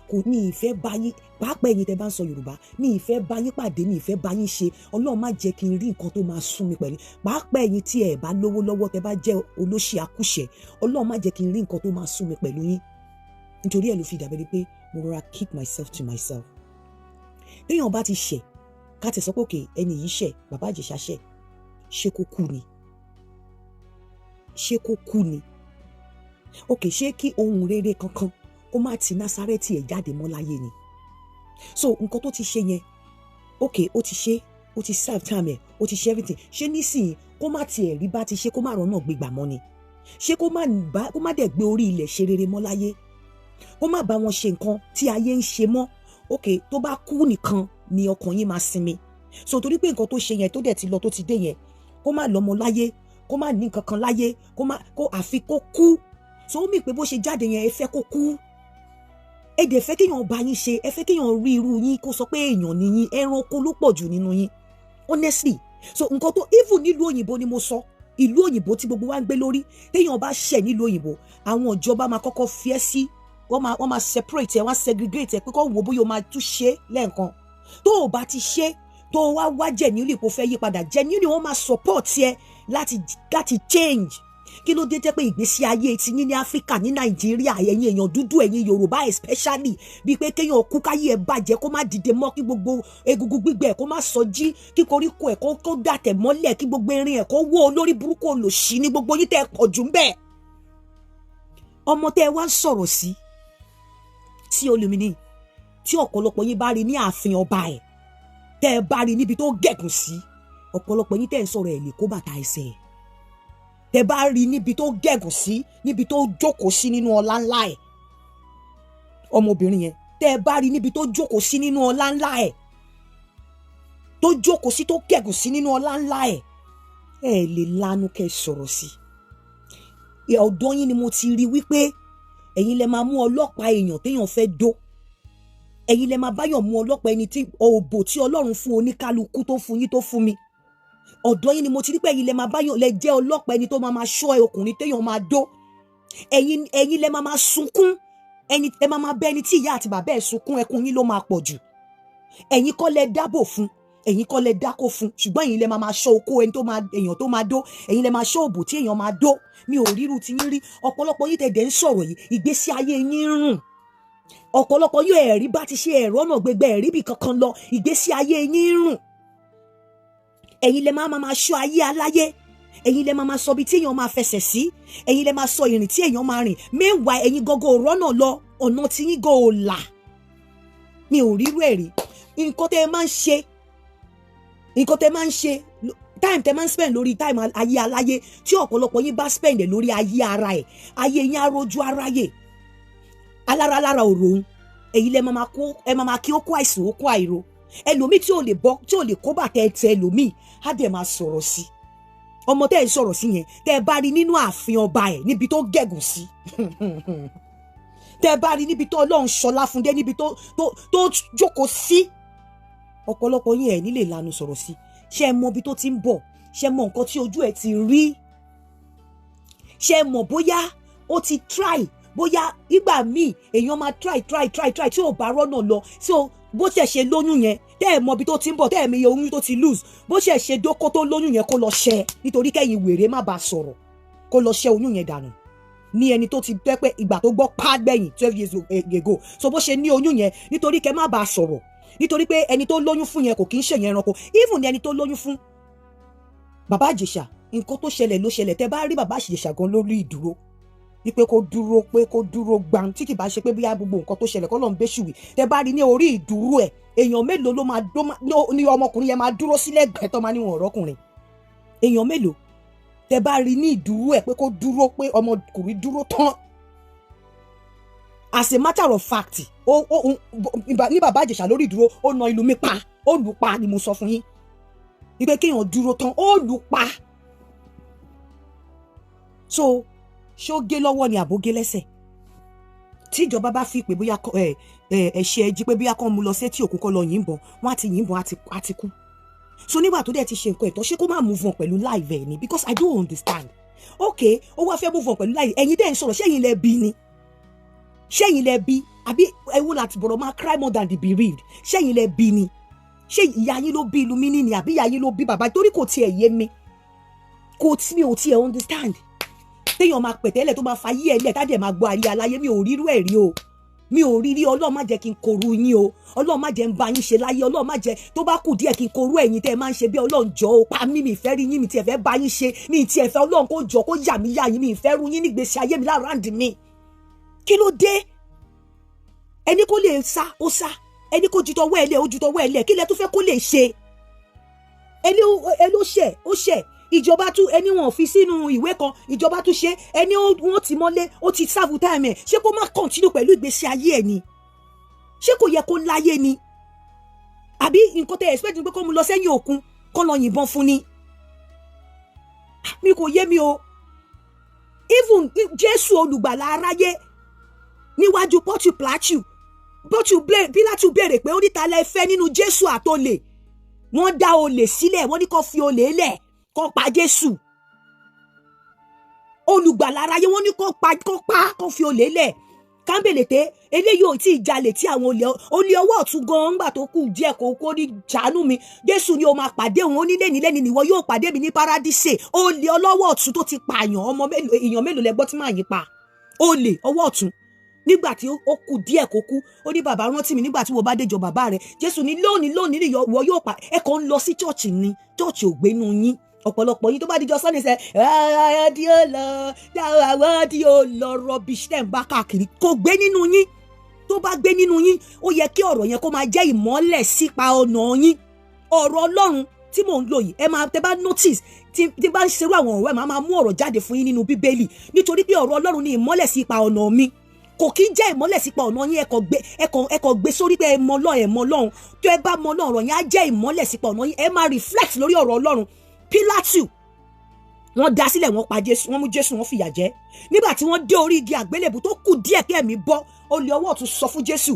kò mi ì fẹ́ bá yín, pàápàá ẹ̀yin tẹ́ bá ń sọ Yorùbá, mi ì fẹ́ bá yín pàdé, mi ì fẹ́ bá yín ṣe. Ọlọ́run má jẹ́ kí n rí nǹkan tó máa sún mi pẹ̀lú, pàápàá ẹ̀yin tí ẹ̀ bá lówó lọ́wọ́, tẹ́ bá jẹ́ olóṣì akúṣẹ̀. Ọlọ́run má jẹ́ kí n rí nǹkan tó máa sún mi pẹ̀lú yín. Nítorí ẹ̀ ló fi dàbẹ́ ni pé mo rọra keep myself to myself. Téèyàn bá ti ṣẹ̀, ká tẹ̀ sọ pé okay, ẹni yìí ṣẹ̀, Bàbá Ìjẹ̀ṣà ṣẹ̀, ṣé kó kú ni? Ṣé kó kú ni? Okay, ṣé kí ohun rere kankan kó má ti Násárẹ́tì ẹ̀ jáde mọ́ láyé ni? So nǹkan tó ti ṣe yẹn, okay, ó ti ṣe, ó ti serve time ẹ̀, ó ti ṣe everything. Ṣé nísìnyí kó má tiẹ̀ rí bá ti ṣe, kó má rọ́nà gbégbà mọ́ ni? Ṣé kó má bá, kó má dẹ̀ gbé orí ilẹ̀ ṣe rere mọ́ láyé, kó má bá wọn ṣe nǹkan tí ayé ń ṣe mọ́? Okay, tó bá kú nìkan ni ọkàn yín máa sinmi. So torí pé nǹkan tó ṣe yẹn, tó dẹ̀ ti lọ, tó ti dé yẹn, kó má lọ́mọ láyé, kó má ní nǹkan kan láyé, kó má kó àfi kó kú. So ó mì pé bó ṣe jáde yẹn, ẹ fẹ́ kó kú. Ẹ dẹ̀ fẹ́ kéèyàn bá yín ṣe, ẹ fẹ́ kéèyàn rí irú yín kó sọ pé èèyàn ni yín. Ẹranko ló pọ̀ jù nínú yín, honestly. So nǹkan tó even nílùú òyìnbó ni mo sọ, ìlú òyìnbó tí gbogbo wa ń gbé lórí, téèyàn bá ṣẹ̀ nílùú òyìnbó, àwọn ìjọba máa kọ́kọ́ fi ẹ́ sí, wọ́n máa separate ẹ, wọ́n á segregate ẹ pé kó wò bóyá o máa tún ṣe lẹ́ẹ̀kan. Tó o bá ti ṣe, tó o wá wá genuinely kó fẹ́ yí padà genuinely, wọ́n máa support ẹ láti change. Kí ló dé jẹ́ pé ìgbésí ayé ti yín ní Áfíríkà, ní Nàìjíríà, ẹ̀yin èèyàn dúdú, ẹ̀yin Yorùbá especially, bíi pé kéèyàn kú, káyé ẹ̀ bàjẹ́, kó má dìde mọ́, kí gbogbo egungun gbígbẹ ẹ̀ kó má sọjí, kí koríko ẹ̀ kó dàtẹ̀ mọ́lẹ̀, kí gbogbo erin ẹ̀ kó wó? Olórí burúkú, olòṣì ní gbogbo yín tẹ́ ẹ pọ̀ jù ń bẹ̀. Ọmọ tẹ́ ẹ wá ń sọ̀rọ̀ sí tí Olùmíní, tí ọ̀pọ̀lọpọ̀ yín bá rí ní ààfin ọba ẹ̀, tẹ́ ẹ bá rí níbi tó gẹ̀gùn sí, ọ̀pọ̀lọpọ̀ yín tẹ́ ẹ ń sọ̀rọ̀ ẹ̀ lè kó bàtà ẹsẹ̀ ẹ̀. Tẹ́ bá rí níbi tó gẹ̀gùn sí, níbi tó jókòó sí nínú ọlá ńlá ẹ̀, ọmọbìnrin yẹn, tẹ́ ẹ bá rí níbi tó jókòó sí nínú ọlá ńlá ẹ̀, tó jókòó sí, tó gẹ̀gùn sí nínú ọlá ńlá ẹ̀, ẹ lè lanu kẹ́ sọ̀rọ̀ sí i. Ọ̀dọ́ yín ni mo ti rí wípé ẹ̀yin lẹ máa mú ọlọ́pàá èèyàn téèyàn fẹ́ dó, ẹ̀yin lẹ máa báyọ̀ mú ọlọ́pàá ẹni tí òbò tí Ọlọ́run fún oníkálukú, tó fún yín, tó fún mi. Ọ̀dọ̀ yín ni mo ti rí pé ẹ̀yin lẹ máa báyọ̀, lẹ jẹ́ ọlọ́pàá, ẹni tó máa máa ṣọ́ ẹ, ọkùnrin téèyàn máa dó. Ẹ̀yin lẹ máa máa sunkún, ẹ̀yin ẹ máa máa bẹ ẹni tí ìyá àti bàbá ẹ̀ sunkún, ẹkún yín ló máa pọ̀ jù. Ẹ̀yin kọ́ lẹ dábò fún, ẹ̀yin kọ́ lẹ dákó fún, ṣùgbọ́n ẹ̀yin lẹ máa máa ṣọ́ okó ẹni tó máa, èèyàn tó máa dó. Ẹ̀yin lẹ máa ṣọ́ òbò tí èèyàn máa dó. Mi ò ríru ti yín rí. Ọ̀pọ̀lọpọ̀ yín tẹ̀dẹ̀ ń sọ̀rọ̀ yìí, ìgbésí ayé yín ń rùn. Ọ̀pọ̀lọpọ̀ yóò ẹ̀rí bá ti ṣe ẹ̀rọ náà gbégbé ẹ̀rí bì kankan lọ, ìgbésí ayé yín ń rùn. Ẹ̀yin lẹ máa máa ṣọ́ ayé aláyé, ẹ̀yin lẹ máa máa sọ ibi tí èèyàn máa fẹsẹ̀ sí, ẹ̀yin lẹ máa sọ ìrìn tí èèyàn máa rìn. Meanwhile, ẹ̀yin gọ́gọ́ ò rọ́nà lọ, ọ̀nà tí yín gan ò là. Mi ò rírú ẹ̀ rí. Nǹkan tẹ́ ẹ máa ń ṣe, nǹkan tẹ́ máa ń ṣe, time tẹ́ máa ń spend lórí time ayé aláyé, tí ọ̀pọ̀lọpọ̀ yín bá spend ẹ̀ lórí ayé ara ẹ̀, ayé yín á rojú aráyè alára lára òròhun. Èyí lẹ máa kó, ẹ máa máa kí ó kó àìsàn, ó kó àìro. Ẹlòmíì tí ò lè bọ́, tí ò lè kó bàtà ẹtẹ, ẹlòmíì á dẹ̀ máa sọ̀rọ̀ sí ọmọ tẹ́ ẹ sọ̀rọ̀ sí yẹn. Tẹ́ ẹ bá rí nínú ààfin ọba ẹ̀, níbi tó gẹ̀gùn sí, tẹ́ ẹ bá rí níbi tó Ọlọ́run ṣọlá fún dé, níbi tó jókòó sí, ọ̀pọ̀lọpọ̀ yín ẹ̀ nílè lanu sọ̀rọ̀ sí. Ṣé ẹ mọ ibi tó ti ń bọ̀? Ṣé ẹ mọ nǹkan tí ojú ẹ ti rí? Ṣé ẹ mọ̀ bóyá ó ti try, bóyá ìgbà míì èèyàn máa try, try, try, try, tí ò bá rọ́nà lọ? So bó ṣe ṣe lóyún yẹn, tẹ́ ẹ mọ ibi tó ti ń bọ̀, tẹ́ ẹ mi iye oyún tó ti lose, bó ṣe ṣe dókó tó lóyún yẹn, kó lọ ṣẹ nítorí kẹ́yìn wèrè má bàa sọ̀rọ̀, kó lọ ṣẹ́ oyún yẹn dànù ní ẹni tó ti pẹ́ pé ìgbà tó gbọ́ pàgbẹ́yìn 12 years ago. So bó ṣe ní oyún yẹn, nítorí kẹ́ má bàa sọ̀rọ̀, nítorí pé ẹni tó lóyún fún yẹn kò kí ń ṣèyẹn ẹranko. Even ẹni tó lóyún fún bàbá Ìjẹ̀ṣà, nǹkan tó ṣẹlẹ̀ ló ṣẹlẹ̀. Tẹ́ bá rí bàbá Ìjẹ̀ṣà gan lórí ìdúró wípé kó dúró, pé kó dúró gbàm, tí kì bá ṣe pé bóyá gbogbo nǹkan tó ṣẹlẹ̀ kọ́ ló ń bẹ́ṣù wì. Tẹ́ bá rí ní orí ìdúró ẹ̀, èèyàn mélòó ló máa ní ọmọkùnrin yẹn máa dúró sílẹ̀ gbẹ́ tó máa ní wọn ọ̀rọ̀kùnrin? Èèyàn mélòó tẹ́ bá rí ní ìdúró ẹ̀ pé kó dúró, pé ọmọkùnrin dúró tán? As a matter of fact, ó ní bàbá Ìjẹ̀ṣà lórí ìdúró, ó na ìlú mi pa, ó lù pa ni mo sọ fún yín wípé kéèyàn dúró tán, ó lù pa. So ṣó gé lọ́wọ́ ni àbó gé lẹ́sẹ̀? Tí ìjọba bá fi pé bóyá ẹ ẹ ẹṣẹ ẹ jí, pé bóyá kàn mú lọ sétí òkun kọ́ lọ yìnbọn, wọ́n á ti yìnbọn, á ti kú. So nígbà tó dẹ̀ ti ṣe nǹkan ẹ̀tọ́, ṣé kó má move on pẹ̀lú life ẹ̀ ni? Because I don't understand. Okay, ó wá fẹ́ move on pẹ̀lú life. Ẹ̀yin dẹ̀ ń sọ̀rọ̀, ṣẹ́yìn lẹ bí ni? Ṣẹ́yìn lẹ bí? Àbí ẹ̀wọ́ láti bọ̀rọ̀ máa cry more than the bereaved? Ṣẹ́yìn lẹ bí ni? Ṣé ìyá yín ló bí Lumini ni, àbí ìyá yín ló bí bàbá? Torí kò tiẹ̀ yé mi, kò tí mi ò tiẹ̀ understand. Téèyàn máa pẹ̀tẹ́lẹ̀ tó máa fa yí ẹ̀ lẹ̀, tá dẹ̀ máa gbọ́ ayé aláyé, mi ò rírú ẹ̀ rí o, mi ò rí rí. Ọlọ́run má jẹ́ kí n koru yín o, Ọlọ́run má jẹ́ n bá yín ṣe láyé, Ọlọ́run má jẹ́ tó bá kù díẹ̀ kí n koru ẹ̀yin tẹ́ ẹ máa ń ṣe bí. Ọlọ́run jọ o, pa mí. Mi ìfẹ́ rí yín, mi tiẹ̀ fẹ́ bá yín ṣe, mi tiẹ̀ fẹ́. Ọlọ́run kó jọ, kó yà mí yà yín. Mi ìfẹ́ ru yín nígbèsí ayé mi lára mi. Kí ló dé? Ẹni kó lè sá, ó sá. Ẹni kó ju tọwọ́ ẹ̀ lẹ̀, ó ju tọwọ́ ẹ̀ lẹ̀. Kí lẹ tún fẹ́ kó lè ṣe? Ẹni ó ṣẹ̀, ó ṣẹ̀. Ìjọba tún ẹni wọn fi sínú ìwé kan, ìjọba tún ṣe ẹni wọn ti mọ́lé, ó ti serve time ẹ̀. Ṣé kó má continue pẹ̀lú ìgbésí ayé ẹ̀ ni? Ṣé kò yẹ kó láyé ni? Àbí nǹkan tẹ expect ni pé kó mu lọ sẹ́yìn òkun, kó lọ yìnbọn fún ni? Mi kò yé mi o. Even Jésù olùgbàlà aráyé, níwájú Pọ́tù Plátù, Pọ́tù Pílátù béèrè pé ó ní ta lẹ fẹ́ nínú Jésù àtolè? Wọ́n dá olè sílẹ̀, wọ́n ní kó fi olè lẹ̀, kó pa Jésù olùgbàlà aráyé. Wọ́n ní kó pa, kó pa, kó fi olè lẹ̀. Kámbèlèté eléyìí ò tí ì jalè, tí àwọn olè ọwọ́ ọ̀tún gan-an ńgbà tó kù díẹ̀ kó ní ṣàánú mi. Jésù ni ó máa pàdé òun, ó ní lẹ́ni lẹ́ni nìwọ yóò pàdé mi ní paradíṣe. Olè ọlọ́wọ́ ọ̀tún tó ti pààyàn, ọmọ mélòó, èèyàn mélòó lẹ gbọ́ tí màá yín pa? Olè ọwọ́ ọ̀tún, nígbà tí ó kù díẹ̀ kó kú, ó ní, "Bàbá, rántí mi nígbà tí wọ́n bá déjọ bàbá rẹ̀." Jésù ní lónìí lónìí ni ìwọ yóò pa. Ẹ kàn ń lọ sí church ni, church ò gbénu yín. Ọ̀pọ̀lọpọ̀ yín, tó bá dijọ́ Sunday sẹ́ di ó lọ dáwọ́ di ó lọ, rubbish tẹ̀ ń bá káàkiri kò gbé nínú yín. Tó bá gbé nínú yín, ó yẹ kí ọ̀rọ̀ yẹn kó máa jẹ́ ìmọ́lẹ̀ sípa ọ̀nà yín. Ọ̀rọ̀ Ọlọ́run tí mò ń lò yìí, ẹ máa tẹ bá notice, tí bá ń ṣerú àwọn ọ̀rọ̀ ẹ, máa mú ọ̀rọ̀ jáde fún yín nínú Bíbélì, nítorí pé ọ̀rọ̀ Ọlọ́run ni ìmọ́lẹ̀ sípa ọ̀nà mi. Kò kí ń jẹ́ ìmọ́lẹ̀ sípa ọ̀nà yín. Ẹ kàn gbé sórí pé ẹ mọ Ọlọ́run, ẹ mọ Ọlọ́run. Tó ẹ bá mọ Ọlọ́run, ọ̀rọ̀ yẹn á jẹ́ ìmọ́lẹ̀ sípa ọ̀nà yín, ẹ máa reflect lórí ọ̀rọ̀ Ọlọ́run. Pílátù, wọ́n dá sílẹ̀, wọ́n pa Jésù, wọ́n mú Jésù, wọ́n fìyà jẹ. Nígbà tí wọ́n dé orí igi àgbélébù tó kù díẹ̀ kí ẹ̀mí bọ́, olè ọwọ́ ọ̀tún sọ fún Jésù,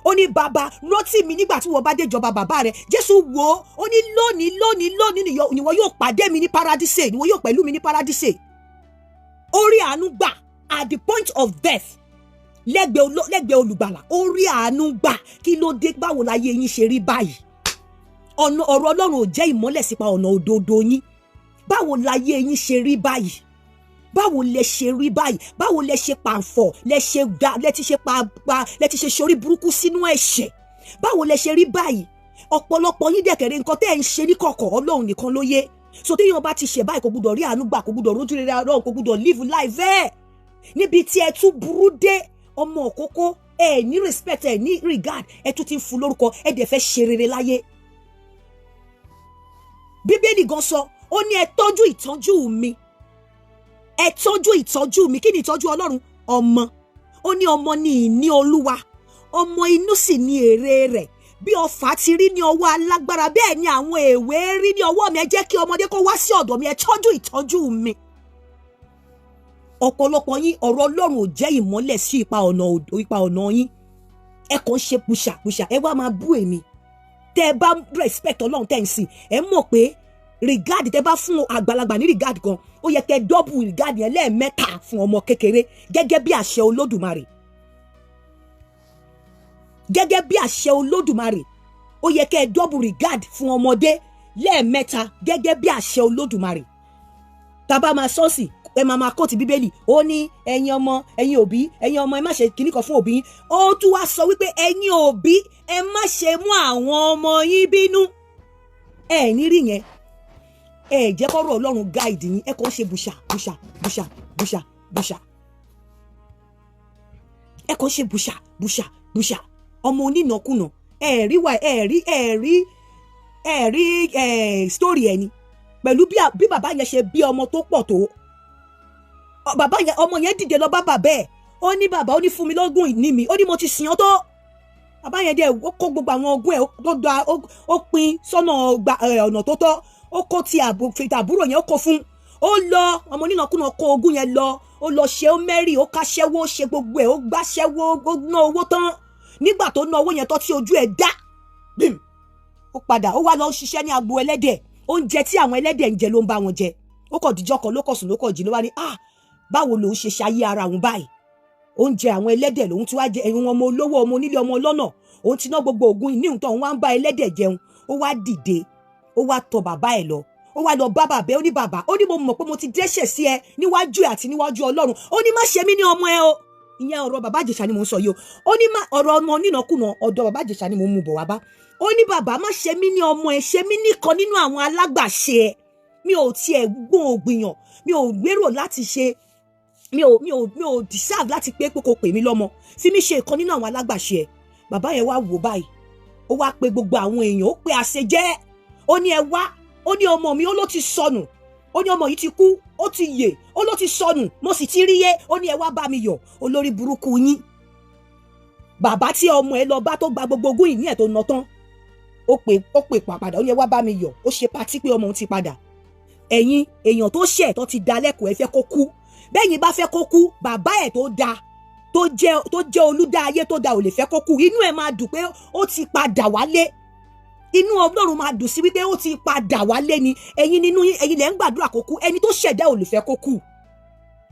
Ó ní, "Bàbá, rántí mi nígbà tí wọ́n bá dé ìjọba bàbá rẹ̀." Jésù wò ó, ó ní, "Lónìí, lónìí, lónìí níwọ yóò pàdé mi ní paradíṣe, níwọ yóò pẹ̀lú mi ní paradíṣe." Ó rí àánú gbà at the point of death lẹ́gbẹ̀ẹ́ olùgbàlà. Ó rí àánú gbà. Kí ló dé? Báwo láyé yín ṣe rí báyìí? Ọ̀nà ọ̀rọ̀ Ọlọ́run ò jẹ́ ìmọ́lẹ̀ sípa ọ̀nà òdodo yín. Báwo láyé yín ṣe rí báyìí? Báwo lẹ ṣe rí báyìí? Báwo lẹ ṣe pàǹfọ̀, lẹ ṣe ga, lẹ ti ṣe pa pa, lẹ ti ṣe ṣorí burúkú sínú ẹ̀ṣẹ̀? Báwo lẹ ṣe rí báyìí? Ọ̀pọ̀lọpọ̀ yín dẹ̀kẹ̀rẹ̀, nǹkan tẹ́ ẹ̀ ń ṣe ní kọ̀kọ̀, Ọlọ́run nìkan ló yé. So téèyàn bá ti ṣẹ̀ báyìí, kò gbúdọ̀ rí àánú gbà, kò gbúdọ̀ rójú rere Ọlọ́run, kò gbúdọ̀ live life ẹ̀ níbi tí ẹ tún burú dé. Ọmọ òkókó, ẹ ní respect, ẹ ní regard, ẹ tún ti ń fún lórúkọ, ẹ dẹ̀ fẹ́ ṣe rere láyé. Bíbélì gan sọ, ó ní, "Ẹ tọ́jú ìtọ́jú mi, ẹ tọ́jú ìtọ́jú mi." Kí ni ìtọ́jú Ọlọ́run? Ọmọ. Ó ní, "Ọmọ ní ìní Olúwa, ọmọ inú sì ní èrè rẹ̀. Bí ọfà ti rí ní ọwọ́ alágbára, bẹ́ẹ̀ ni àwọn èwe rí ní ọwọ́ mi. Ẹ jẹ́ kí ọmọdé kó wá sí ọ̀dọ̀ mi. Ẹ tọ́jú ìtọ́jú mi." Ọ̀pọ̀lọpọ̀ yín, ọ̀rọ̀ Ọlọ́run ò jẹ́ ìmọ́lẹ̀ sí ipa ọ̀nà yín. Ẹ kàn ń ṣe pùṣàpùṣà, ẹ wá máa bú èmi. Tẹ́ ẹ bá respect Ọlọ́run tẹ́ ń sìn, ẹ mọ̀ pé regard tẹ́ bá fún àgbàlagbà ní regard kan, ó yẹ kẹ́ double regard yẹn lẹ́ẹ̀mẹ́ta fún ọmọ kékeré, gẹ́gẹ́ bí àṣẹ Olódùmarè. Gẹ́gẹ́ bí àṣẹ Olódùmarè, ó yẹ kẹ́ double regard fún ọmọdé lẹ́ẹ̀mẹ́ta, gẹ́gẹ́ bí àṣẹ Olódùmarè. Tábà máa sọ́ọ̀sì, ẹ máa quote Bíbélì. Ó ní, "Ẹ̀yin ọmọ, ẹ̀yin òbí, ẹ̀yin ọmọ, ẹ má ṣe kíní kan fún òbí yín." Ó tún wá sọ wípé, "Ẹ̀yin òbí, ẹ má ṣe mú àwọn ọmọ yín bínú." Ẹ ní rí yẹn. Ẹ jẹ́ kọ́rọ̀ Ọlọ́run guide yín. Ẹ kàn ṣe bùṣà bùṣà bùṣà bùṣà bùṣà. Ẹ kàn ṣe bùṣà bùṣà bùṣà. Ọmọ onínàkúnà, ẹ rí wà, ẹ rí ẹ story ẹ ni pẹ̀lú bí bàbá yẹn ṣe bí ọmọ tó pọ̀ tó. Bàbá yẹn, ọmọ yẹn dìde lọ bá bàbá ẹ̀. Ó ní, "Bàbá," ó ní, "fún mi lógún ìní mi." Ó ní, "Mo ti sìn ọ́ tó." Bàbá yẹn dẹ̀ ó kó gbogbo àwọn ogún ẹ̀, ó da, ó pín sọ́nà ọ̀nà tó tọ́. Ó kó ti àbúrò yẹn, ó kó fún. Ó lọ, ọmọ onínàkúnà kó ogún yẹn lọ, ó lọ ṣe, ó mẹ́rì, ó káṣẹ́wó, ó ṣe gbogbo ẹ̀, ó gbáṣẹ́wó, ó ná owó tán. Nígbà tó ná owó yẹn tán, tí ojú ẹ̀ dá bim, ó padà, ó wá lọ ṣiṣẹ́ ní agbo ẹlẹ́dẹ̀. Oúnjẹ tí àwọn ẹlẹ́dẹ̀ ń jẹ ló ń bá wọn jẹ. Ó kọ̀ díjọ́ kan, ló kọ̀ sùn, ló kọ̀ jí, ló wá ní, "Ah, báwo lòun ṣe ṣayé ara òun báyìí? Oúnjẹ àwọn ẹlẹ́dẹ̀ lòun tí wá jẹ. Ẹ̀yin ọmọ olówó, ọmọ onílé, ọmọ ọlọ́nà, òun ti ná gbogbo ògùn ìní òun tán, òun wá ń bá ẹlẹ́dẹ̀ jẹun." Ó wá dìde, ó wá tọ̀ bàbá ẹ̀ lọ, ó wá lọ bá bàbá ẹ̀. Ó ní, "Bàbá," ó ní, "mo mọ̀ pé mo ti dẹ́ṣẹ̀ sí ẹ níwájú ẹ àti níwájú Ọlọ́run." Ó ní, "Má ṣe mí ní ọmọ ẹ o." Ìyẹn ọ̀rọ̀ bàbá Ìjẹ̀ṣà ni mò ń sọ yìí o. Ó ní má, ọ̀rọ̀ ọmọ onínàkúnà ọ̀dọ̀ bàbá Ìjẹ̀ṣà ni mò ń mú bọ̀ wá bá. Ó ní, "Bàbá, má ṣe mí ní ọmọ ẹ, ṣe mí nìkan nínú àwọn alágbàṣe ẹ. Mi ò tiẹ̀ gbọ́n ògbìyàn, mi ò gbèrò láti ṣe, mi ò deserve láti pé kó pè mí lọ́mọ. Fi mí ṣe ìkan nínú àwọn alágbàṣe ẹ." Bàbá yẹn wá wò báyìí, ó wá pe gbogbo àwọn èèyàn, ó pe àṣejẹ́. Ó ní, "Ẹ wá." Ó ní, "Ọmọ mi, ó ló ti sọnù." Ó ní, "Ọmọ yìí ti kú, ó ti yè." Ó ló ti sọnù, mo sì ti rí yé. Ó ní, "Ẹ wá bá mi yọ̀." Olórí burúkú yín. Bàbá tí ọmọ ẹ lọ bá, tó gba gbogbo ogún ìní ẹ, tó ná tán, ó pè padà, ó ní, "Ẹ wá bá mi yọ̀." Ó ṣe party pé ọmọ òun ti padà. Ẹ̀yin èèyàn tó ṣẹ̀, tó ti da lẹ́kọ̀ọ́, ẹ fẹ́ kó kú. Bẹ́yìn bá fẹ́ kó kú, bàbá ẹ̀ tó da, tó jẹ́ olúdá ayé tó da, ò lè fẹ́ kó kú. Inú ẹ̀ máa dùn pé ó ti padà wálé. Inú Ọlọ́run máa dùn sí wípé ó ti padà wálé ni. Ẹ̀yin nínú yín, ẹ̀yin lẹ́ ń gbàdúrà kó kú. Ẹni tó ṣẹ̀dá ò lè fẹ́ kó kú.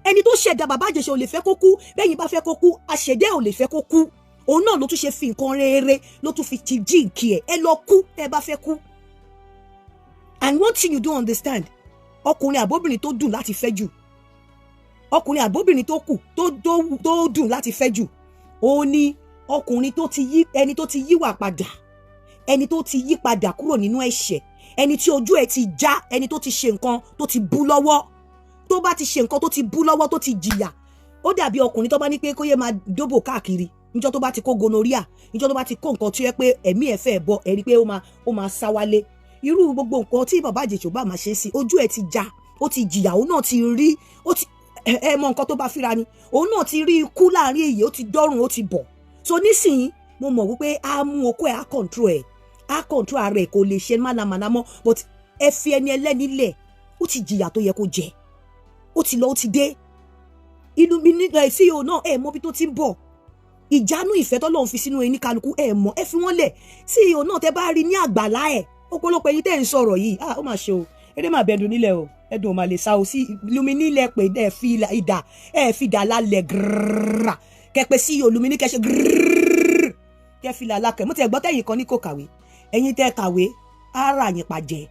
Ẹni tó ṣẹ̀dá bàbá Ìjẹ̀ṣà ò lè fẹ́ kó kú. Bẹ́yìn bá fẹ́ kó kú, àṣẹ̀dá ò lè fẹ́ kó kú. Òun náà ló tún ṣe fi nǹkan rere, ló tún fi ti jíǹkì ẹ̀. Ẹ lọ kú tẹ́ ẹ bá fẹ́ kú. And one thing you don't understand, ọkùnrin àbóbìnrin tó dùn láti fẹ́ jù, ọkùnrin àbóbìnrin tó kù tó dùn láti fẹ́ jù, òun ni ọkùnrin tó ti yí, ẹni tó ti yíwà padà, ẹni tó ti yí padà kúrò nínú ẹ̀ṣẹ̀, ẹni tí ojú ẹ̀ ti já, ẹni tó ti ṣe nǹkan tó ti bú lọ́wọ́. Tó bá ti ṣe nǹkan tó ti bú lọ́wọ́, tó ti jìyà, ó dàbí ọkùnrin tó bá ní pé kó yé máa dóbò káàkiri. Níjọ́ tó bá ti kó gonorrhea, níjọ́ tó bá ti kó nǹkan tó yẹ pé ẹ̀mí ẹ̀ fẹ́ bọ́, ẹ̀ rí pé ó máa sá wálé. Irú gbogbo nǹkan tí bàbá Ìjẹ̀ṣà bá máa ṣe sí, ojú ẹ̀ ti já, ó ti jìyà, òun náà ti rí, ó ti ẹ mọ nǹkan tó bá fíra ni, òun náà ti rí ikú láàrin èyí, ó ti dọ́rùn, ó ti bọ̀. So nísìnyí, mo mọ̀ wípé á mú okó ẹ̀, á control ẹ̀, á control ara ẹ̀, kò lè ṣe mánamàná mọ́. But ẹ fi ẹni ẹlẹ́ni lẹ̀. Ó ti jìyà tó yẹ kó jẹ, ó ti lọ, ó ti dé. Inú mi ní ẹ CEO náà, ẹ mọ bí tó ti ń bọ̀. Ìjánu ìfẹ́ tọ́lọ́run fi sínú ẹni kálukú ẹ mọ̀. Ẹ fi wọ́n lẹ̀. CEO náà, tẹ́ bá rí ní àgbàlá ẹ̀, ọ̀pọ̀lọpọ̀ ẹ̀yin tẹ́ ń sọ̀rọ̀ yìí, ah, ó mà ṣe o, eré mà bẹ̀dùn nílẹ̀ o, ẹ̀dùn ò mà lè sa o. Sí Lumini lẹ pé ẹ fi ìdà, ẹ fi ìdà lálẹ̀ gírírà kẹpẹ CEO Lumini, kẹ ṣe gírírà kẹ fi làlá kẹ. Mo ti ẹ̀gbọ́n tẹ̀yìn kan ní kò kàwé. Ẹ̀yin tẹ́ kàwé ara yín pàjẹ́.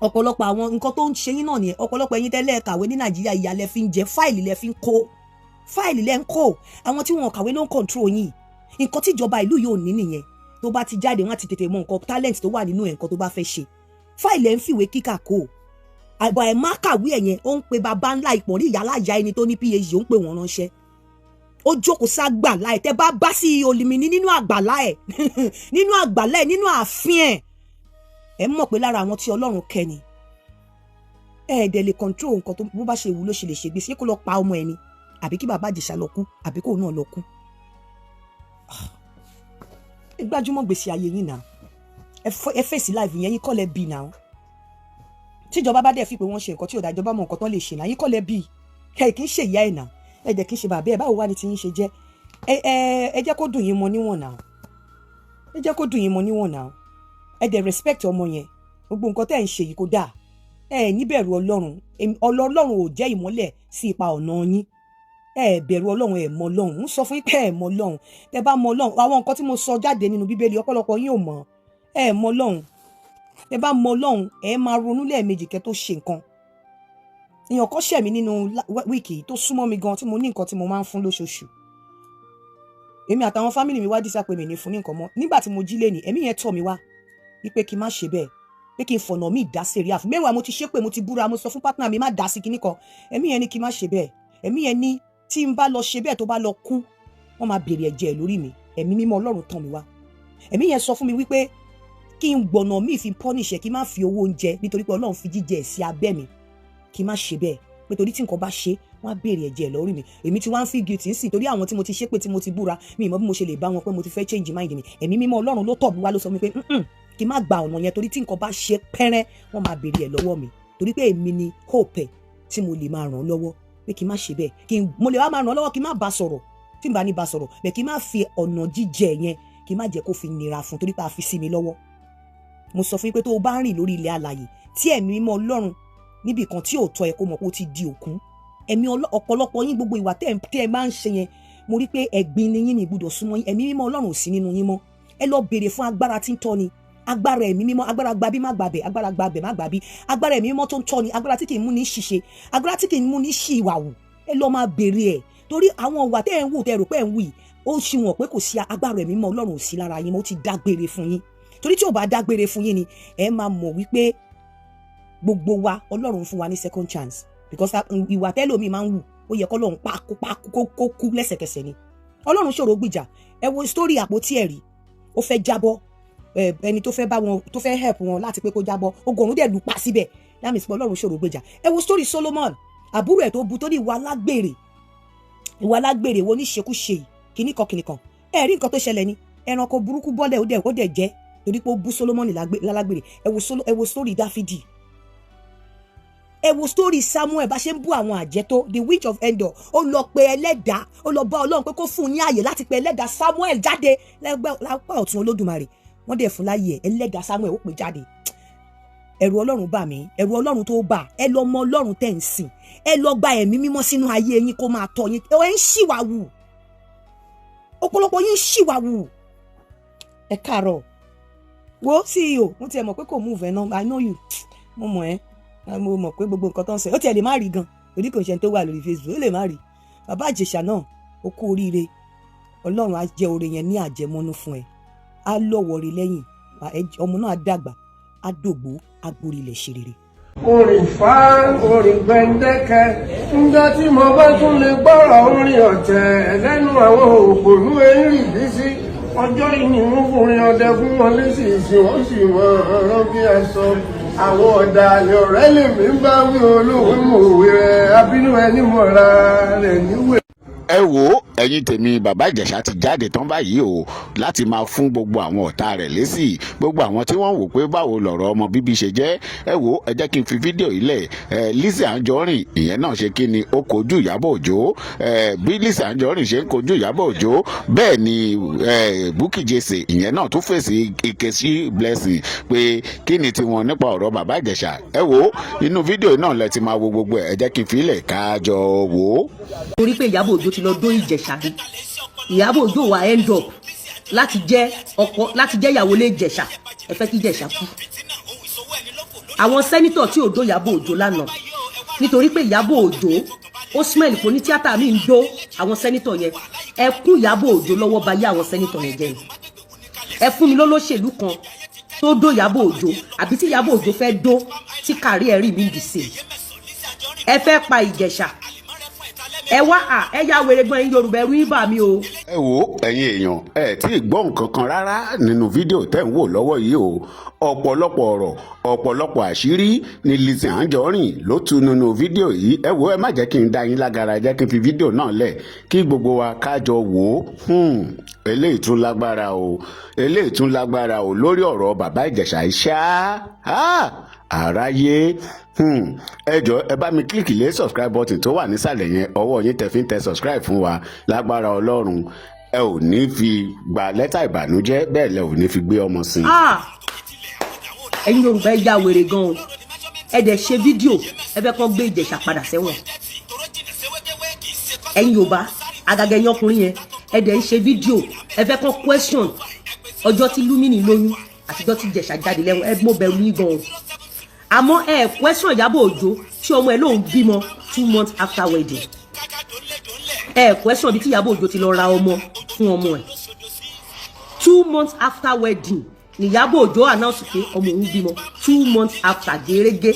Ọ̀pọ̀lọpọ̀ àwọn nǹkan tó ń ṣe yín náà nìyẹn. Ọ̀pọ̀lọpọ̀ ẹ̀yin tẹ́lẹ̀ kàwé ní Nàìjíríà, ìyà lẹ fi ń jẹ, fáìlì lẹ fi ń kó, fáìlì lẹ ń kó. Àwọn tí wọn kàwé ló ń control yín. Nǹkan tí ìjọba ìlú yóò ní nìyẹn. Tó bá ti jáde, wọn á ti tètè mọ nǹkan talent tó wà nínú ẹ̀, nǹkan tó bá fẹ́ ṣe. Fáìlì ẹ̀ ń fìwé kíkà kó àgbà ẹ̀ má kàwé ẹ̀ yẹn. Ó ń pe baba ńlá ìpọ̀nrí ìyá aláya ẹni tó ní PhD, ó ń pè wọ́n ránṣẹ́. Ó jókòó ságbàlá ẹ̀. Tẹ́ bá bá sí Olùmíní nínú àgbàlá ẹ̀, nínú àgbàlá ẹ̀, nínú ààfin ẹ̀, ẹ mọ̀ pé lára àwọn tí Ọlọ́run kẹ́ ni. Ẹ ẹ̀ dẹ̀ lè control nǹkan tó bó bá ṣe wù ló ṣe lè ṣègbè. Ṣé kó lọ pa ọmọ ẹ ni, àbí kí bàbá Ìjẹ̀ṣà lọ kú, àbí kóun náà lọ kú? Ẹ gbájúmọ́ gbèsè ayé yín náà. Ẹ fèsì live yẹn. Yín kọ́ lẹ bí náà. Tíjọba bá dẹ̀ fi pé wọ́n ṣe nǹkan tí ò dáa, ìjọba mọ nǹkan tán lè ṣe náà. Yín kọ́ lẹ bí. Ẹ kì í ṣe ìyá ẹ̀ náà, ẹ dẹ̀ kì í ṣe bàbá ẹ̀. Báwo wá ni tí yín ṣe jẹ́? Ẹ jẹ́ kó dùn yín mọ́ níwọ̀n náà. Ẹ jẹ́ kó dùn yín mọ́ níwọ̀n náà. Ẹ dẹ̀ respect ọmọ yẹn. Gbogbo nǹkan tẹ́ ẹ̀ ń ṣe yìí kò dáa. Ẹ níbẹ̀rù Ọlọ́run. Ọlọ́run ò jẹ́ ìmọ́lẹ̀ sí ipa ọ̀nà yín. Ẹ bẹ̀rù Ọlọ́run, ẹ mọ Ọlọ́run. Ń sọ fún yín pé ẹ mọ Ọlọ́run. Tẹ bá mọ Ọlọ́run, àwọn nǹkan tí mo sọ jáde nínú Bíbélì, ọ̀pọ̀lọpọ̀ yín ò mọ̀. Ẹ mọ Ọlọ́run. Tẹ bá mọ Ọlọ́run, ẹ máa ronú lẹ́ẹ̀mejì kẹ́ tó ṣe nǹkan. Èèyàn kan ṣẹ̀ mí nínú week tó súnmọ́ mi gan, tí mo ní nǹkan tí mo máa ń fún lóṣooṣù. Èmi àtàwọn family mi wá dísà pé mi ní fún ní nǹkan mọ́. Nígbà tí mo jí lé ní, ẹ̀mí yẹn tọ̀ mí wá wípé kí n má ṣe bẹ́ẹ̀, pé kí n fọ̀nà mi dá sẹ̀ríà fún mẹ́wàá. Mo ti ṣépè, mo ti búra, mo sọ fún partner mi má dá sí kinní kan. Ẹ̀mí yẹn ní kí n má ṣe bẹ́ẹ̀. Ẹ̀mí yẹn ní tí n bá lọ ṣe bẹ́ẹ̀, tó bá lọ kú, wọ́n máa béèrè ẹ̀jẹ̀ lórí mi. Ẹ̀mí mímọ́ Ọlọ́run tàn mí wá. Ẹ̀mí yẹn sọ fún mi wípé kí n gbọ̀nà míì fi punish ẹ̀, kí n má fi owó oúnjẹ, nítorí pé Ọlọ́run fi jíjẹ ẹ̀ sí abẹ́ mi, kí n má ṣe bẹ́ẹ̀, pé torí tí nǹkan bá ṣe, wọ́n á béèrè ẹ̀jẹ̀ lórí mi. Èmi tí wọ́n á fi guilty ń sìn torí àwọn tí mo ti ṣépè, tí mo ti búra. Mi ì mọ̀ bí mo ṣe lè bá wọn pé mo ti fẹ́ change mind mi. Ẹ̀mí mímọ́ Ọlọ́run ló tọ̀ mí wá, ló sọ mi pé kí n má gba ọ̀nà yẹn, torí tí nǹkan bá ṣe pẹ́rẹ́, wọ́n máa béèrè ẹ̀ lọ́wọ́ mi, torí pé èmi ni hope ẹ̀ tí mo lè máa ràn án lọ́wọ́, pé kí n má ṣe bẹ́ẹ̀. Kí n mo lè wá máa ràn án lọ́wọ́, kí n má bá sọ̀rọ̀, tí n bá ní bá sọ̀rọ̀ bẹ́ẹ̀, kí n má fi ọ̀nà jíjẹ yẹn, kí n má jẹ́ kó fi nira fún, torí pé a fi sí mi lọ́wọ́. Mo sọ fún yín pé tó o bá ń rìn lórí ilẹ̀ alàyè tí ẹ̀mí mímọ́ Ọlọ́run níbì kan tí ò tọ́ ẹ, kó mọ̀ pé ó ti di òkú ẹ̀mí. Ọ̀pọ̀lọpọ̀ yín, gbogbo ìwà tẹ́ ẹ máa ń ṣe yẹn, mo rí pé ẹ̀gbin ni yín, ní gbọ́dọ̀ súnmọ́ yín. Ẹ̀mí mímọ́ Ọlọ́run ò sí nínú yín mọ́. Ẹ lọ béèrè fún agbára tí ń tọ́ni, agbára ẹ̀mí mímọ́, agbára gbabí má gbàbẹ̀, agbára gbabẹ̀ má gbàbí, agbára ẹ̀mí mímọ́ tó ń tọ́ni, agbára tí kì í mú ní ṣìṣe, agbára tí kì í mú ní ṣì ìwà wù. Ẹ lọ máa béèrè ẹ̀, torí àwọn ìwà tẹ́ ẹ̀ ń wù, tẹ́ ẹ rò pé ẹ̀ ń wù yìí, ó ṣì wọ̀n pé kò sí agbára ẹ̀mí mímọ́ Ọlọ́run ò sí lára yín mọ́. Ó ti dágbére fún yín, torí tí ò bá dágbére fún yín ni, ẹ máa mọ̀ wípé gbogbo wa, Ọlọ́run fún wa ní second chance, because ìwà tẹ́lòmíì máa ń wù, ó yẹ kọ́lọ́run pákó pákó kó kú lẹ́sẹ̀kẹsẹ̀ ni. Ọlọ́run ṣòro gbìjà. Ẹ wo story àpótí ẹ̀rí, ó fẹ́ jábọ́. Ẹni tó fẹ́ bá wọn, tó fẹ́ help wọn láti pé kó jábọ́, ogun ọ̀run dẹ̀ lù pa síbẹ̀. Láàmì sí pé Ọlọ́run ṣòro gbèjà. Ẹ wo story Solomon, àbúrò ẹ̀ tó bu, tó ní ìwà alágbèrè, ìwà alágbèrè wo oníṣekúṣe yìí, kìnnìkan kìnnìkan. Ẹ rí nǹkan tó ṣẹlẹ̀ ni, ẹranko burúkú bọ́lẹ̀, ó dẹ̀ jẹ́, torí pé ó bú Solomon lálágbèrè. Ẹ wo story Dáfídì, ẹ wo story Samuel. Bá ṣe ń bú àwọn àjẹ́ tó, the witch of Endor, ó lọ pe ẹlẹ́dàá, ó lọ bá Ọlọ́run pé kó fún un ní àyè láti pe ẹlẹ́dàá Samuel jáde lápá ọ̀tún Olódùmarè. Wọ́n dẹ̀ fún láyè ẹ̀. Ẹlẹ́dàá Samuel, ó pè jáde. Ẹ̀rù Ọlọ́run bà mí. Ẹ̀rù Ọlọ́run tó bà. Ẹ lọ mọ Ọlọ́run tẹ̀ ń sìn. Ẹ lọ gba ẹ̀mí mímọ́ sínú ayé yín kó máa tọ́ yín. Ẹ ń ṣìwà wù, ọ̀pọ̀lọpọ̀ yín ń ṣìwà wù. Ẹ káàárọ̀. Wo CEO, mo tiẹ̀ mọ̀ pé kò move ẹ̀ náà. I know you, mo mọ̀ ẹ́. Mo mọ̀ pé gbogbo nǹkan tó ń sọ, ó tiẹ̀ lè má rí gan, torí kò ṣe tó wà lórí Facebook, ó lè má rí. Bàbá Ìjẹ̀ṣà náà, ó kú oríire. Ọlọ́run á jẹ́ oore yẹn ní àjẹmọ́nú fún ẹ, á lọ́wọ́ rí lẹ́yìn. Ọmọ náà á dàgbà, á dògbó, á gborí ilẹ̀ ṣe rere. Orin fa orin gbẹ̀ndẹ́kẹ́ ńjọ́ tí mo bá tún lè gbọ́rọ̀ orin ọ̀tẹ̀ lẹ́nu àwọn òpònú eyín ìbísí ọjọ́ ìní mú fúnrin ọdẹ fún wọn léṣìṣì, wọ́n sì mọ ọ̀rọ̀ bí aṣọ àwọn ọ̀dàlẹ̀ ọ̀rẹ́ lèmi ń bá wí. Olóhùn mòwe rẹ̀ abínú ẹni mọ̀ra rẹ̀ níwèé. Ẹ wo, ẹ̀yin tèmi, Bàbá Ìjẹ̀ṣà ti jáde tán báyìí o láti máa fún gbogbo àwọn ọ̀tá rẹ̀ lésì, gbogbo àwọn tí wọ́n wò pé báwo lọ̀rọ̀ ọmọ bíbí ṣe jẹ́. Ẹ wo, ẹ jẹ́ kí n fi fídíò yìí lẹ̀. Ẹ Lizzy Anjorin, ìyẹn náà ṣe kí ni, ó kojú Ìyábọ̀ Òjó. Ẹ bí Lizzy Anjorin ṣe ń kojú Ìyábọ̀ Òjó, bẹ́ẹ̀ ni ẹ Bukky Jesse, ìyẹn náà tún fèsì Nkechi Blessing pé kí ni tiwọn nípa ọ̀rọ̀ Bàbá Ìjẹ̀ṣà. Ẹ wo, inú fídíò náà lẹ ti máa wo gbogbo ẹ̀. Ẹ jẹ́ kí n fi lẹ̀ kájọ wò ó. Torí pé Ìyábọ̀ Òjó ti lọ dó Ìjẹ̀ṣà rí, Ìyábọ̀ Òjó wà end up láti jẹ́ ọkọ, láti jẹ́ ìyàwó lé Ìjẹ̀ṣà. Ẹ fẹ́ kí Ìjẹ̀ṣà kú. Àwọn senator tí ò dó Ìyábọ̀ Òjó lánàá, nítorí pé Ìyábọ̀ Òjó ó smell kò ní tíátà mi ń dó àwọn senator yẹn, ẹ kún Ìyábọ̀ Òjó lọ́wọ́, bá yé àwọn senator yẹn jẹ́ ni. Ẹ fún mi lólóṣèlú kan tó dó Ìyábọ̀ Òjó, àbí tí Ìyábọ̀ Òjó fẹ́ dó tí kárí ẹ̀ rí mi dì sí. Ẹ fẹ́ pa Ìjẹ̀ṣà, ẹ wá à ẹ yá wèrè gbọ́n. Yín Yorùbá, ẹrú yín bà mí o. Ẹ wo, ẹ̀yin èèyàn, ẹ tí ì gbọ́ nǹkan kan rárá nínú fídíò tẹ́ ń wò lọ́wọ́ yìí o. Ọ̀pọ̀lọpọ̀ ọ̀rọ̀, ọ̀pọ̀lọpọ̀ àṣírí ni Lizzy Anjorin ló tú nínú fídíò yìí. Ẹ wo, ẹ má jẹ́ kí n dá yín lágara, ẹ jẹ́ kí n fi fídíò náà lẹ̀ kí gbogbo wa kájọ wò ó. Eléyìí tún lágbára o, eléyìí tún lágbára o lórí ọ̀rọ̀ Bàbá Ìjẹ̀ṣà iṣá àráyé. Ẹ jọ̀ọ́, ẹ bá mi click lé subscribe button tó wà nísàlẹ̀ yẹn. Ọwọ́ yín tẹ fi ń tẹ subscribe fún wa, lágbára Ọlọ́run, ẹ ò ní fi gba lẹ́tà ìbànújẹ́, bẹ́ẹ̀ lẹ ò ní fi gbé ọmọ sí. Ah, ẹ̀yin Yorùbá, ẹ ya wèrè gan o. Ẹ dẹ̀ ṣe fídíò, ẹ fẹ́ kọ́ gbé Ìjẹ̀ṣà padà sẹ́wọ̀n. Ẹ̀yin Yorùbá, àgàgà ẹ̀yin ọkùnrin yẹn, ẹ dẹ̀ ń ṣe fídíò, ẹ fẹ́ kọ́ question ọjọ́ tí Lumini lóyún àtijọ́ tí Ìjẹ̀ṣà jáde lẹ́wọ̀n. Ẹ mo bẹ̀rù yín gan o. Àmọ́ ẹ question Ìyábọ̀ Òjó tí ọmọ ẹ lóun bímọ 2 months after wedding. Ẹ question bí tí Ìyábọ̀ Òjó ti lọ ra ọmọ fún ọmọ ẹ 2 months after wedding ni Ìyábọ̀ Òjó announce pé ọmọ òun bímọ 2 months after gẹ́rẹ́gẹ́.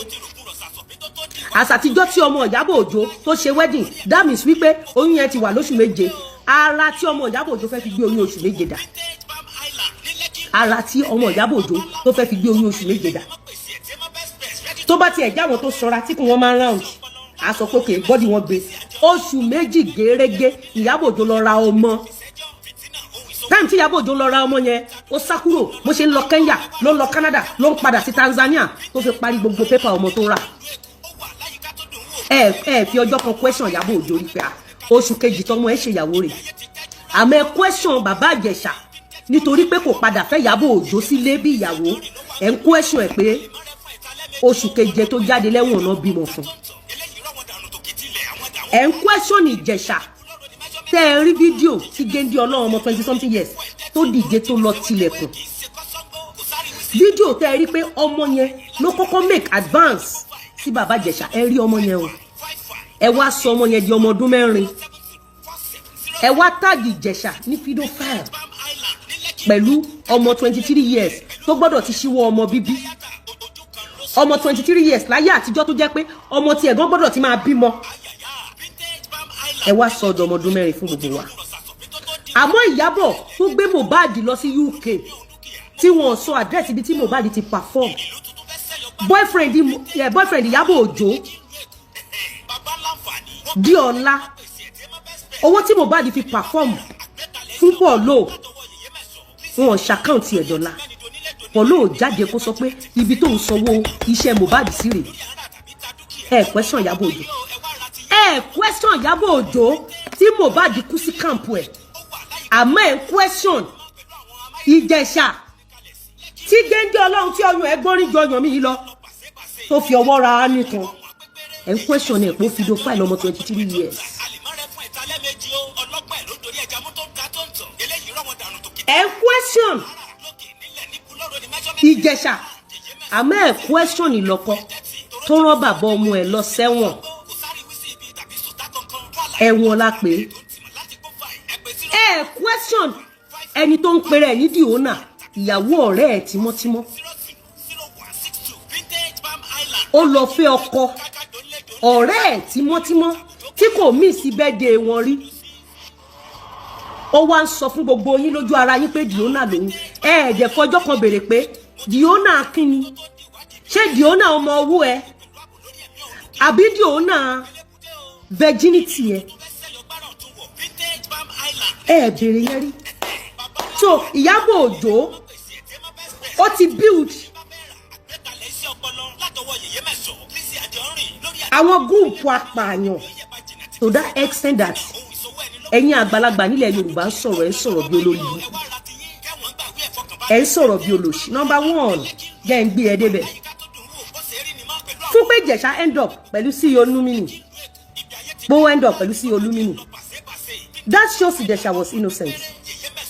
Àsàtijọ́ tí ọmọ Ìyábọ̀ Òjó tó ṣe wedding, that means wípé oyún yẹn ti wà lóṣù 7. Ara tí ọmọ Ìyábọ̀ Òjó fẹ́ fi gbé oyún oṣù 7 dà, ara tí ọmọ Ìyábọ̀ Òjó tó fẹ́ fi gbé oyún oṣù 7 dà, tó bá tiẹ̀ já àwọn tó sanra tí kò wọ́n máa ń round, a sọ pé òkè body wọn gbé oṣù 2 gẹ́rẹ́gẹ́. Ìyábọ̀ Òjó lọ ra ọmọ. Time tí Ìyábọ̀ Òjó lọ ra ọmọ yẹn, ó sá kúrò. Bó ṣe ń lọ Kenya, ló ń lọ Canada, ló ń padà sí Tanzania tó fi parí gbogbo paper ọmọ tó rà. Ẹ ẹ fi ọjọ́ kan question Ìyábọ̀ Òjó rí pé oṣù kejì tọmọ ẹ ṣèyàwó rẹ̀. Àmọ́ ẹ question Bàbá Ìjẹ̀ṣà nítorí pé kò padà fẹ́ Ìyábọ̀ Òjó sílé bí ìyàwó. Ẹ ń question ẹ pé oṣù keje tó jáde lẹ́wọ̀n náà bímọ fún. Ẹ ń question Ìjẹ̀ṣà tẹ́ ẹ rí fídíò tí géńdé ọlọ́run ọmọ 20 something years tó dìde tó lọ tilẹ̀kùn, fídíò tẹ́ ẹ rí pé ọmọ yẹn ló kọ́kọ́ make advance sí Bàbá Ìjẹ̀ṣà. Ẹ rí ọmọ yẹn o, ẹ wá sọ ọmọ yẹn di ọmọ ọdún 4. Ẹ wá tag Ìjẹ̀ṣà ní pedophile pẹ̀lú ọmọ 23 years tó gbọ́dọ̀ ti ṣíwọ́ ọmọ bíbí. Ọmọ 23 years láyé àtijọ́ tó jẹ́ pé ọmọ tí ẹ̀gbọ́n gbọ́dọ̀ ti máa bímọ, ẹ wá sọ ọ̀dọ̀ ọmọ ọdún 4 fún gbogbo wa. Àmọ́ Ìyábọ̀ tó gbé Mohbad lọ sí UK, tí wọ́n sọ àdírẹ́sì ibi tí Mohbad ti perform, boyfriend Ìyábọ̀ Òjó di ọ̀la, owó tí Mohbad fi perform fún Paulo, wọn ṣàkáǹtì ẹ̀ dọ́là. Paulo jáde kó sọ pé ibi tó ń sanwó iṣẹ́ Mohbad sí rèé. Ẹ question Ìyábọ̀ Òjó, ẹ question Ìyábọ̀ Òjó tí Mohbad kú sí camp ẹ̀. Àmọ́ ẹ question Ìjẹ̀ṣà tí géńdé ọlọ́run tí ọyàn ẹ gbórí ju ọyàn mi yìí lọ tó fi ọwọ́ ra á nìkan. Ẹ ń question ẹ̀ pé ó fi do file ọmọ 23 years. Ẹ ń question Ìjẹ̀ṣà, àmọ́ ẹ question ìlọ́kọ tó rán bàbá ọmọ ẹ lọ sẹ́wọ̀n. Ẹ̀wọ̀n la pè é. Ẹ question ẹni tó ń pèrè ẹ̀ ní Diona, ìyàwó ọ̀rẹ́ ẹ̀ tímọ́tímọ́, ó lọ fẹ́ ọkọ ọ̀rẹ́ ẹ̀ tímọ́tímọ́ tí kò mí sí birthday wọn rí. Ó wá ń sọ fún gbogbo yín lójú ara yín pé Diona lòun. Ẹ ẹ̀jẹ̀ fọjọ́ kan béèrè pé Diona kínni? Ṣé Diona ọmọ owó ẹ, àbí Diona virginity ẹ? Ẹ béèrè yẹn rí. So Ìyábọ̀ Òjó, ó ti build àwọn group apààyàn to that extent that ẹ̀yin àgbàlagbà nílẹ̀ Yorùbá ń sọ̀rọ̀, ẹ̀ ń sọ̀rọ̀ bí olórí ibú, ẹ̀ ń sọ̀rọ̀ bí olòṣì. Number one, jẹ́ ń gbé ẹ débẹ̀ fún pé Ìjẹ̀ṣà end up pẹ̀lú CEO Lumini, bó end up pẹ̀lú CEO Lumini, that shows Ìjẹ̀ṣà was innocent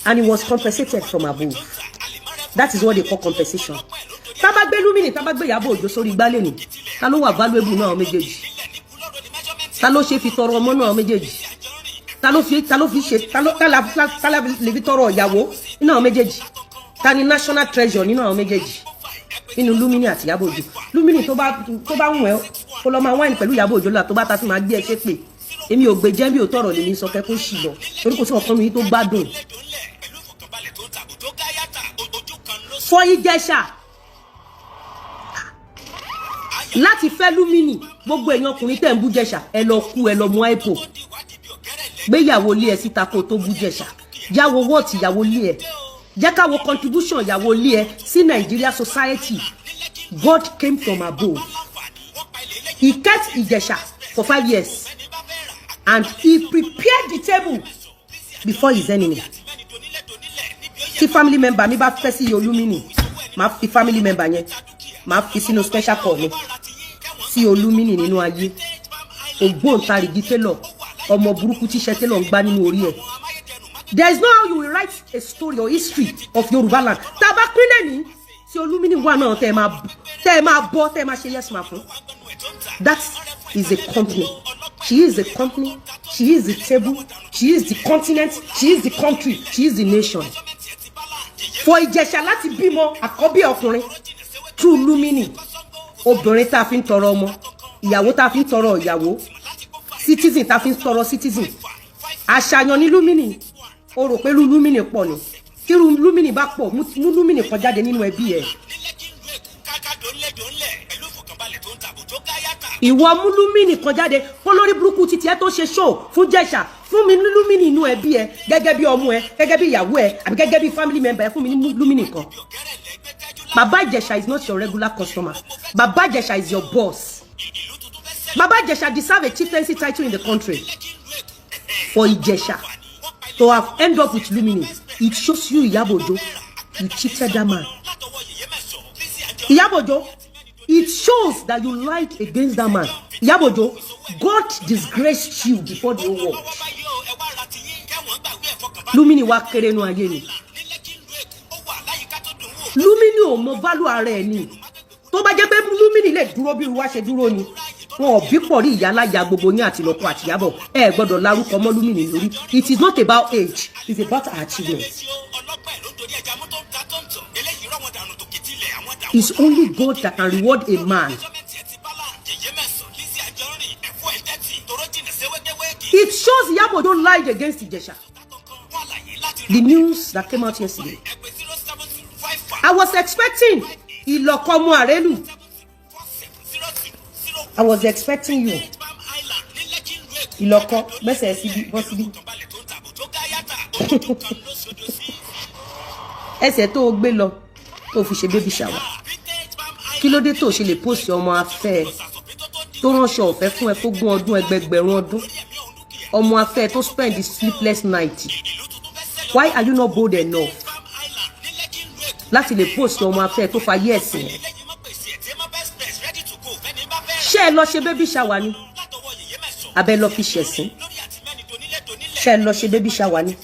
and he was compensated from above. That is what they call compensation. Tá bá gbé Lumini, tá bá gbé Ìyábọ̀ Òjó sórí igbá lẹ́nu, ta ló wà valuable náà méjèèjì? Ta ló ṣe fi tọrọ ọmọ náà méjèèjì? Ta ló fi ṣe, ta la lè fi tọrọ ìyàwó nínú àwọn méjèèjì? Ta ni national treasure nínú àwọn méjèèjì, nínú Lumini àti Ìyábọ̀ Òjó? Lumini, tó bá wùn ẹ́, kó lọ máa wáìnì pẹ̀lú Ìyábọ̀ Òjó lọ́la. Tó bá ta sí, máa gbé ẹ ṣépè. Èmi ò gbé jẹ́ bí ò tọrọ lèmi sọ kẹ́ kó sì lọ, torí kò sí ọ̀kan mi tó gbádùn. For Ìjẹ̀ṣà láti fẹ́ Lumini, gbogbo èèyàn ọkùnrin tẹ̀ ń bú Jẹ̀ṣà, ẹ lọ kú, ẹ lọ mú àìpò gbéyàwó ilé ẹ síta kó tó bú Jẹ̀ṣà. Yàwó wọ́ọ̀tì ìyàwó ilé ẹ, jẹ́ ká wo contribution ìyàwó ilé ẹ sí Nigeria society. God came from above. He kept Ìjẹ̀ṣà for 5 years and he prepared the table before his enemy. Tí family member mi bá fẹ́ sí Olúmínì, máa fi family member yẹn, máa fi sínú special call mi sí Olúmínì. Nínú ayé, ògbóǹtarìgì tailor, ọmọ burúkú tíṣẹ́ tailor ń gbá nínú orí ẹ̀. There is no how you will write a story or history of Yorùbá land tá a bá pín lẹ́ni tí Olúmínì wà náà, tẹ́ ẹ máa bọ́, tẹ́ ẹ máa ṣe yes ma fún. That is a company. She is a company. She is the table. She is the continent. She is the country. She is the nation. For Ìjẹ̀ṣà láti bímọ àkọ́bí ọkùnrin through Lumini, obìnrin tá a fi ń tọrọ ọmọ, ìyàwó tá a fi ń tọrọ ìyàwó, citizen tá a fi ń tọrọ citizen, àṣàyàn ní Lumini. O rò pé Lumini pọ̀ ni? Tí Lumini bá pọ̀, mú Lumini kan jáde nínú ẹbí ẹ̀. Ìwọ mú Lumini kan jáde kó lórí burúkú títí ẹ tó ṣe show fún Jẹ̀ṣà. Fún mi ní Lumini inú ẹbí ẹ, gẹ́gẹ́ bí ọmọ ẹ, gẹ́gẹ́ bí ìyàwó ẹ, àbí gẹ́gẹ́ bí family member ẹ. Fún mi ní Lumini kan. Baba Ìjẹ̀ṣà is not your regular customer. Baba Ìjẹ̀ṣà is your boss. Baba Ìjẹ̀ṣà deserve a chieftaincy title in the country. For Ìjẹ̀ṣà to have end up with Lumini, it shows you, Iyabo Ojo, you cheated that man. Iyabo Ojo, it shows that you lied against that man. Iyabo Ojo, God disgraced you before the whole world. Lumini wá kéré nu ayé ni. Lumini ò mọ value ara ẹ̀ ni. Tó bá jẹ́ pé Lumini lè dúró bí wá ṣe dúró ni, wọn ò bí pọ̀ rí ìyáláyà gbogbo yín àti lọ́kọ àtìyábọ̀. Ẹ gbọ́dọ̀ larúkọ mọ́ Lumini lórí. It is not about age, it is about achievement. It's only God that can reward a man. It shows Iyabo Ojo lied against Ijesha. The news that came out yesterday, I was expecting Ìlọ̀kọ̀mọ Àrélù. I was expecting you. Ìlọ̀kọ̀, gbẹ́sẹ̀ síbi, bọ́ síbi. Ẹsẹ̀ tó o gbé lọ tó o fi ṣe baby shower. Kí ló dé tó o ṣe lè post ọmọ afẹ́ ẹ tó ránṣọ ọ̀fẹ́ fún ẹ fógún ọdún, ẹgbẹgbẹ̀rún ọdún, ọmọ afẹ́ tó spend the sleepless night? Why are you not bold enough láti lè post ọmọ afẹ́ tó fayé ẹ̀sìn ẹ̀? Ṣé ẹ lọ ṣe baby shower ni, abẹ lọ fi ṣẹ̀sín? Ṣé ẹ lọ ṣe baby shower ni,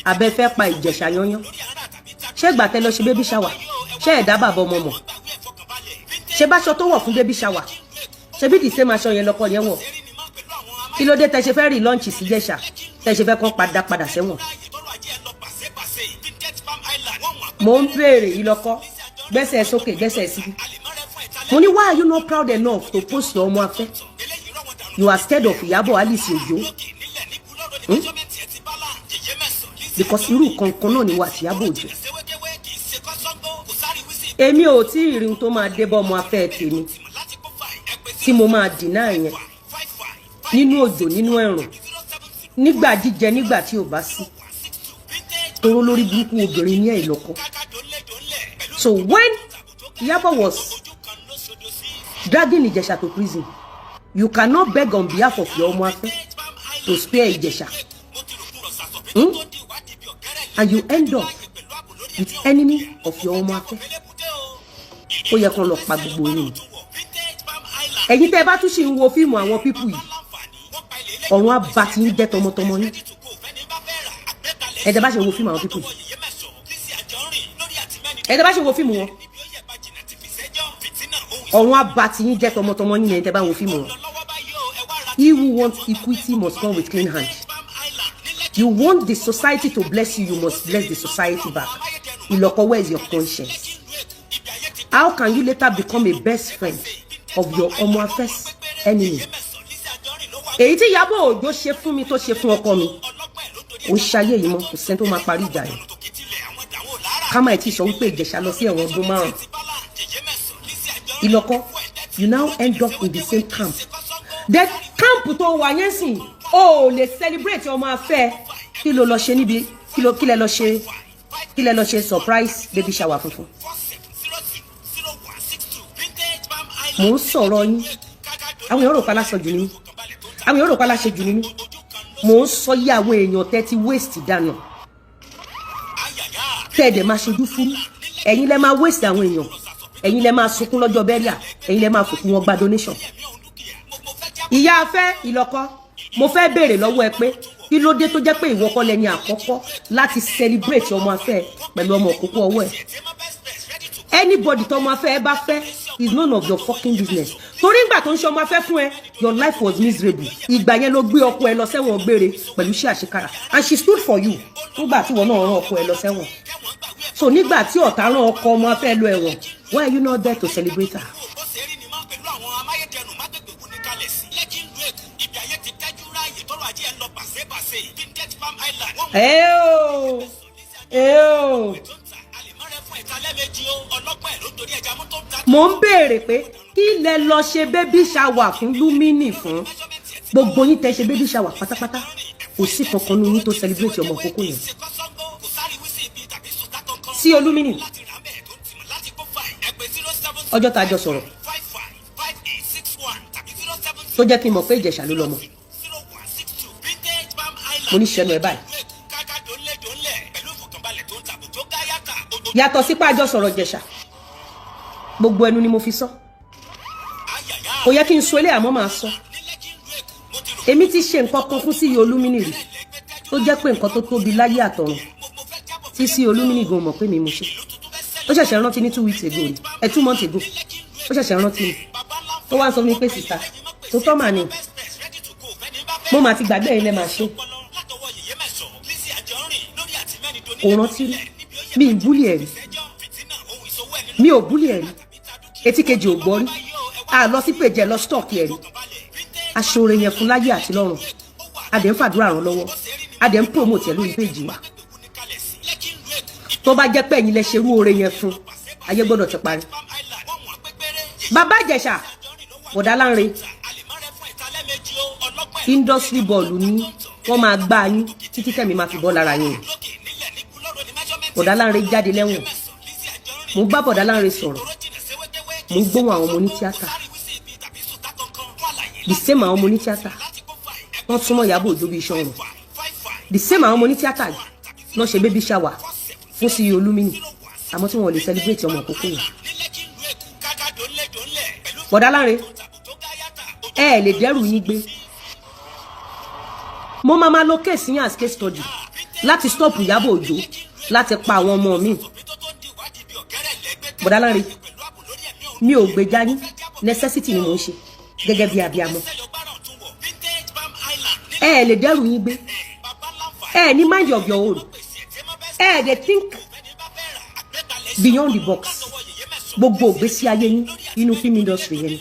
abẹ fẹ́ pa Ìjẹ̀ṣà yányán? Ṣé ìgbà tẹ lọ ṣe baby shower, ṣé ẹ dá bàbá ọmọ mọ̀? Ṣé báṣọ tó wọ̀ fún baby shower, ṣe bí the same aṣọ yẹn lọkọ yẹn wọ̀? Kí ló dé tẹ ṣe fẹ́ rí lọ́ǹchì sí Ìjẹ̀ṣà, tẹ ṣe fẹ́ kán padà padà sẹ́wọ̀n? Mo ń béèrè. Ìlọkọ, gbẹ́sẹ̀ sókè, gbẹ́sẹ̀ síbí. Mo ní, why are you not proud enough to post your ọmọ afẹ́? You are scared of Ìyábọ̀ Alice Ojo, Because irú kankan náà ni wà tí Ìyábọ̀ Ojo. Èmi ò tí ì rí ohun tó máa dé bọ́ ọmọ afẹ́ tèmi tí mo máa dìnnà yẹn nínú òjò, nínú ẹ̀rùn, nígbà jíjẹ, nígbà tí ò bá sí. Toró lórí burúkú obìnrin ní ẹ̀, Ìlọ́kọ. So when Iyabo was dragging Ìjẹ̀ṣà to prison, you cannot beg on behalf of your ọmọ afẹ́ to spare Ìjẹ̀ṣà, And you end up with enemy of your ọmọ afẹ́. Ó yẹ kán lọ pa gbogbo yín. Ẹ̀yin tẹ́ ẹ bá tún ṣì ń wo fíìmù àwọn people yìí, ọ̀run á bá ti ń jẹ́ tọmọtọmọ yín. Ẹ tẹ́ bá ṣe wo fíìmù àwọn people yìí, ẹ tẹ́ bá ṣe wo fíìmù wọn, ọ̀run á bá ti yín jẹ́ tọmọtọmọ yín. Ẹ tẹ́ bá wo fíìmù wọn. He who wants equity must come with clean hand. You want the society to bless you, you must bless the society back. Ìlọ́kọ, where is your conscience? How can you later become a best friend of your ọmọ afẹ́'s enemy? Èyí tí Ìyábọ̀ Òjó ṣe fún mi, tó ṣe fún ọkọ mi, ó ṣayé yìí mọ́. Kò sẹ́ni tó máa parí ìjà yẹn. Ká má tí sọ wípé Ìjẹ̀ṣà lọ sí ẹ̀wọ̀n ọdún 5. Ìlọ́kọ, you now end up in the same camp, the camp tó wà yẹn sìn. O ò lè celebrate ọmọ afẹ́. Kí ló lọ ṣe níbi? Kí lẹ lọ ṣe? Kí lẹ lọ ṣe surprise baby shower funfun? Mò ń sọ̀rọ̀ yín, àwọn èèyàn rò pa lásán jù ní mí, àwọn èèyàn rò pa láṣẹ jù ní mí. Mò ń sọ yí àwọn èèyàn tẹ́ ti waste dànù, tẹ́ ẹ̀ dẹ̀ máa ṣojú fún. Ẹ̀yin lẹ máa waste àwọn èèyàn, ẹ̀yin lẹ máa sunkún lọ́jọ́ burial, ẹ̀yin lẹ máa fòkú wọn gba donation. Ìyá afẹ́ Ìlọ́kọ, mo fẹ́ béèrè lọ́wọ́ ẹ pé kí ló dé tó jẹ́ pé ìwọ kọ́ lẹni àkọ́kọ́ láti celebrate ọmọ afẹ́ pẹ̀lú ọmọ òkókó ọwọ́ ẹ̀? Anybody tọmọ afẹ́ ẹ bá fẹ́ is none of your fucking business, torí ìgbà tó ń ṣe ọmọ afẹ́ fún ẹ, your life was miserable. Ìgbà yẹn ló gbé ọkọ ẹ lọ sẹ́wọ̀n gbére pẹ̀lú iṣẹ́ àṣekára, and she stood for you nígbà tí ìwọ náà rán ọkọ ẹ lọ sẹ́wọ̀n. So nígbà tí ọ̀tá rán ọkọ ọmọ afẹ́ lọ ẹ̀wọ̀n, why are you not there to celebrate her? Ẹ o, mo ń béèrè pé kí lẹ lọ ṣe baby shower fún Lumini fún? Gbogbo yín tẹ ṣe baby shower pátápátá, kò sí kankan ní yín tó celebrate ọmọ òkókó yẹn sí Olúmínì. Ọjọ́ tá a jọ sọ̀rọ̀ tó jẹ́ kí n mọ̀ pé Ìjẹ̀ṣà ló lọ́mọ, mo ní sẹ́nu ẹ̀ báyìí. Yàtọ̀ sípò àjọ sọ̀rọ̀ Ìjẹ̀ṣà, gbogbo ẹnu ni mo fi sọ. Kò yẹ kí n sọ eléyà mọ́, máa sọ. Èmi ti ṣe nǹkan kan fún sí Olúmínì rí tó jẹ́ pé nǹkan tó tóbi láyé àtọ̀run tí sí Olúmínì gan mọ̀ pé mi mo ṣe. Ó ṣẹ̀ṣẹ̀ rántí ní 2 weeks ago ni ẹ, 2 months ago, ó ṣẹ̀ṣẹ̀ rántí ni. Ó wá ń sọ fún mi pé, "Sister tó tọ́ mà ní, mo mà ti gbàgbé yín lẹ́ máa ṣe." Kò rántí rí. Mi ì bully ẹ̀ rí, mi ò bully ẹ̀ rí. Etí kejì ò gbọ́ rí. A lọ sí pèjẹ lọ stock ẹ̀ rí. Aṣọre yẹn fún láyé àti lọ́run. A dẹ̀ ń fàdúrà ràn lọ́wọ́, a dẹ̀ ń promote ẹ̀ lórí péjì wa. Tó bá jẹ́ pé ẹ̀yin lẹ ṣerú oore yẹn fún, ayé gbọ́dọ̀ ti parí. Bàbá Ìjẹ̀ṣà, Bọ̀dá Lánre, industry bọ́ọ̀lù ní wọ́n máa gbá yín títí tẹ̀mí máa fi bọ́ lára yín. Bọ̀dá Lánre jáde lẹ́wọ̀n, mo bá Bọ̀dá Lánre sọ̀rọ̀, mo gbóhùn àwọn ọmọ onítíátà, the same àwọn ọmọ onítíátà wọ́n súnmọ́ Ìyábọ̀ Òjó bíi iṣan ọrùn, the same àwọn ọmọ onítíátà yìí lọ́ ṣe baby shower fún sí Olúmínì, àmọ́ tí wọ́n lè celebrate ọmọ àkókò yẹn. Bọ̀dá Lánre, ẹ ẹ lè dẹ́rù yín gbé. Mo máa lo case yín as case study láti stop Ìyábọ̀ Òjó láti pa àwọn ọmọ mi. Bọ̀dá Lánre, mi ò gbèjà yín, necessity ni mò ń ṣe gẹ́gẹ́ bí abiamọ. Ẹ ẹ lè dẹ́rù yín gbé. Ẹ ẹ ní mind of your own. Ẹ ẹ dey think beyond the box. Gbogbo ìgbésí ayé yín inú film industry yẹn ni.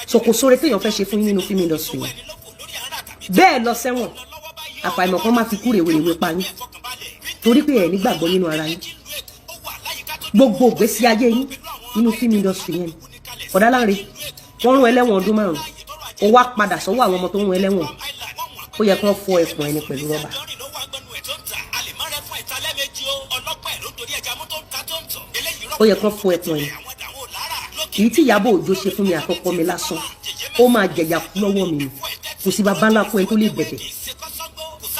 So kò sóore téèyàn fẹ́ ṣe fún yín nínú film industry yẹn. Bẹ́ẹ̀ lọ sẹ́wọ̀n, àfàìmọ̀ kan má fi kú rèwerèwe pa yín, torí pé ẹ̀ nígbàgbọ́ nínú ara yín. Gbogbo ìgbésí ayé yín nínú film industry yẹn ni. Bọ̀dá Lánre, wọ́n rún ẹlẹ́wọ̀n ọdún 5, ó wá padà sọ́wọ́ àwọn ọmọ tó ń rún ẹlẹ́wọ̀n. Ó yẹ kí wọ́n fọ ẹkùn ẹni pẹ̀lú rọ́bà. Ó yẹ kán fún ẹpọn yẹn. Èyí tí Ìyábọ̀ Òjó ṣe fún mi àtọkọ mi lásán, ó máa jẹ̀yà kú lọ́wọ́ mi ni. Kò sí bàbá ńlá fún ẹni tó lè bẹ̀bẹ̀,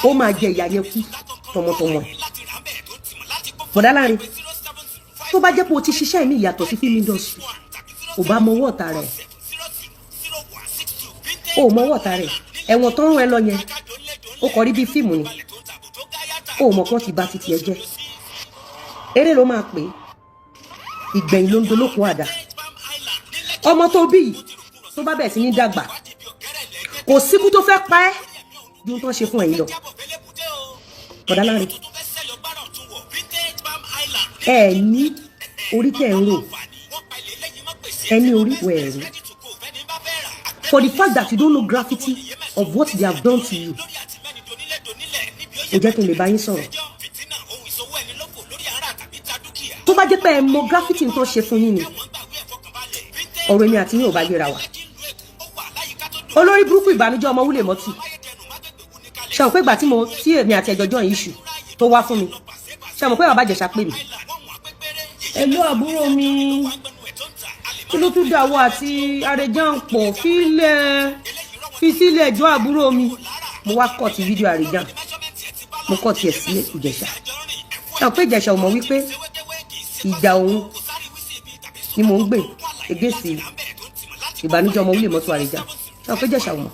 ó máa jẹ ìyà yẹn kú tọmọtọmọ ẹ̀. Bọ̀dá Láre, tó bá jẹ́ pé o ti ṣiṣẹ́ mi ìyàtọ̀ sí film industry, ò bá mọwọ́ ọ̀tá rẹ̀, o mọwọ́ ọ̀tá rẹ̀. Ẹ̀wọ̀n tó ń rán ẹ lọ yẹn, ó kọ rí bí fíìmù ni. O mọ̀ kán ti ba titi ẹ jẹ́. Eré ló máa pè é, ìgbẹ̀yìn ló ń dolókun àdá. Ọmọ tó bí yìí, tó bá bẹ̀rẹ̀ sí ní dàgbà, kò síkú tó fẹ́ pa ẹ́ ju tó ń ṣe fún ẹ̀yin lọ. Bọ̀dá Láre, ẹ ní orí tẹ̀ ń rò, ẹ ní orí wẹ̀ ẹ̀rú. For the fact that you don't know gravity of what they have done to you, kò jẹ́ kí n lè bá yín sọ̀rọ̀. Tó bá jẹ́ pé ẹ mọ gravity tó ṣe fún yín ni, ọ̀rọ̀ èmi àti yín ò bá yẹra wa. Olórí burúkú, ìbànújẹ́ ọmọ wúlè mọ́tì ṣe àwọn pé ìgbà tí mo tí èmi àti ẹjọjọ yìí ṣù tó wá fún mi, ṣe àwọn pé bàbá Ìjẹ̀ṣà pè mí. Ẹ̀lú àbúrò mi, kí ló tún dàwọ́ àti Àrẹ̀jàn pọ̀? Fílẹ̀, fi sílẹ̀ ẹjọ́ àbúrò mi. Mo wá cut fídíò Àrẹ̀jàn, mo cut ẹ̀ sí Ìjẹ̀ṣà. Ṣe àwọn pé Ìjẹ̀ṣà ò mọ̀ wípé ìjà òun ni mò ń gbè against ìbànújẹ́ ọmọ wúlè mọ́tò Àrẹ̀jàn? Ṣe àwọn pé Ìjẹ̀ṣà ò mọ̀?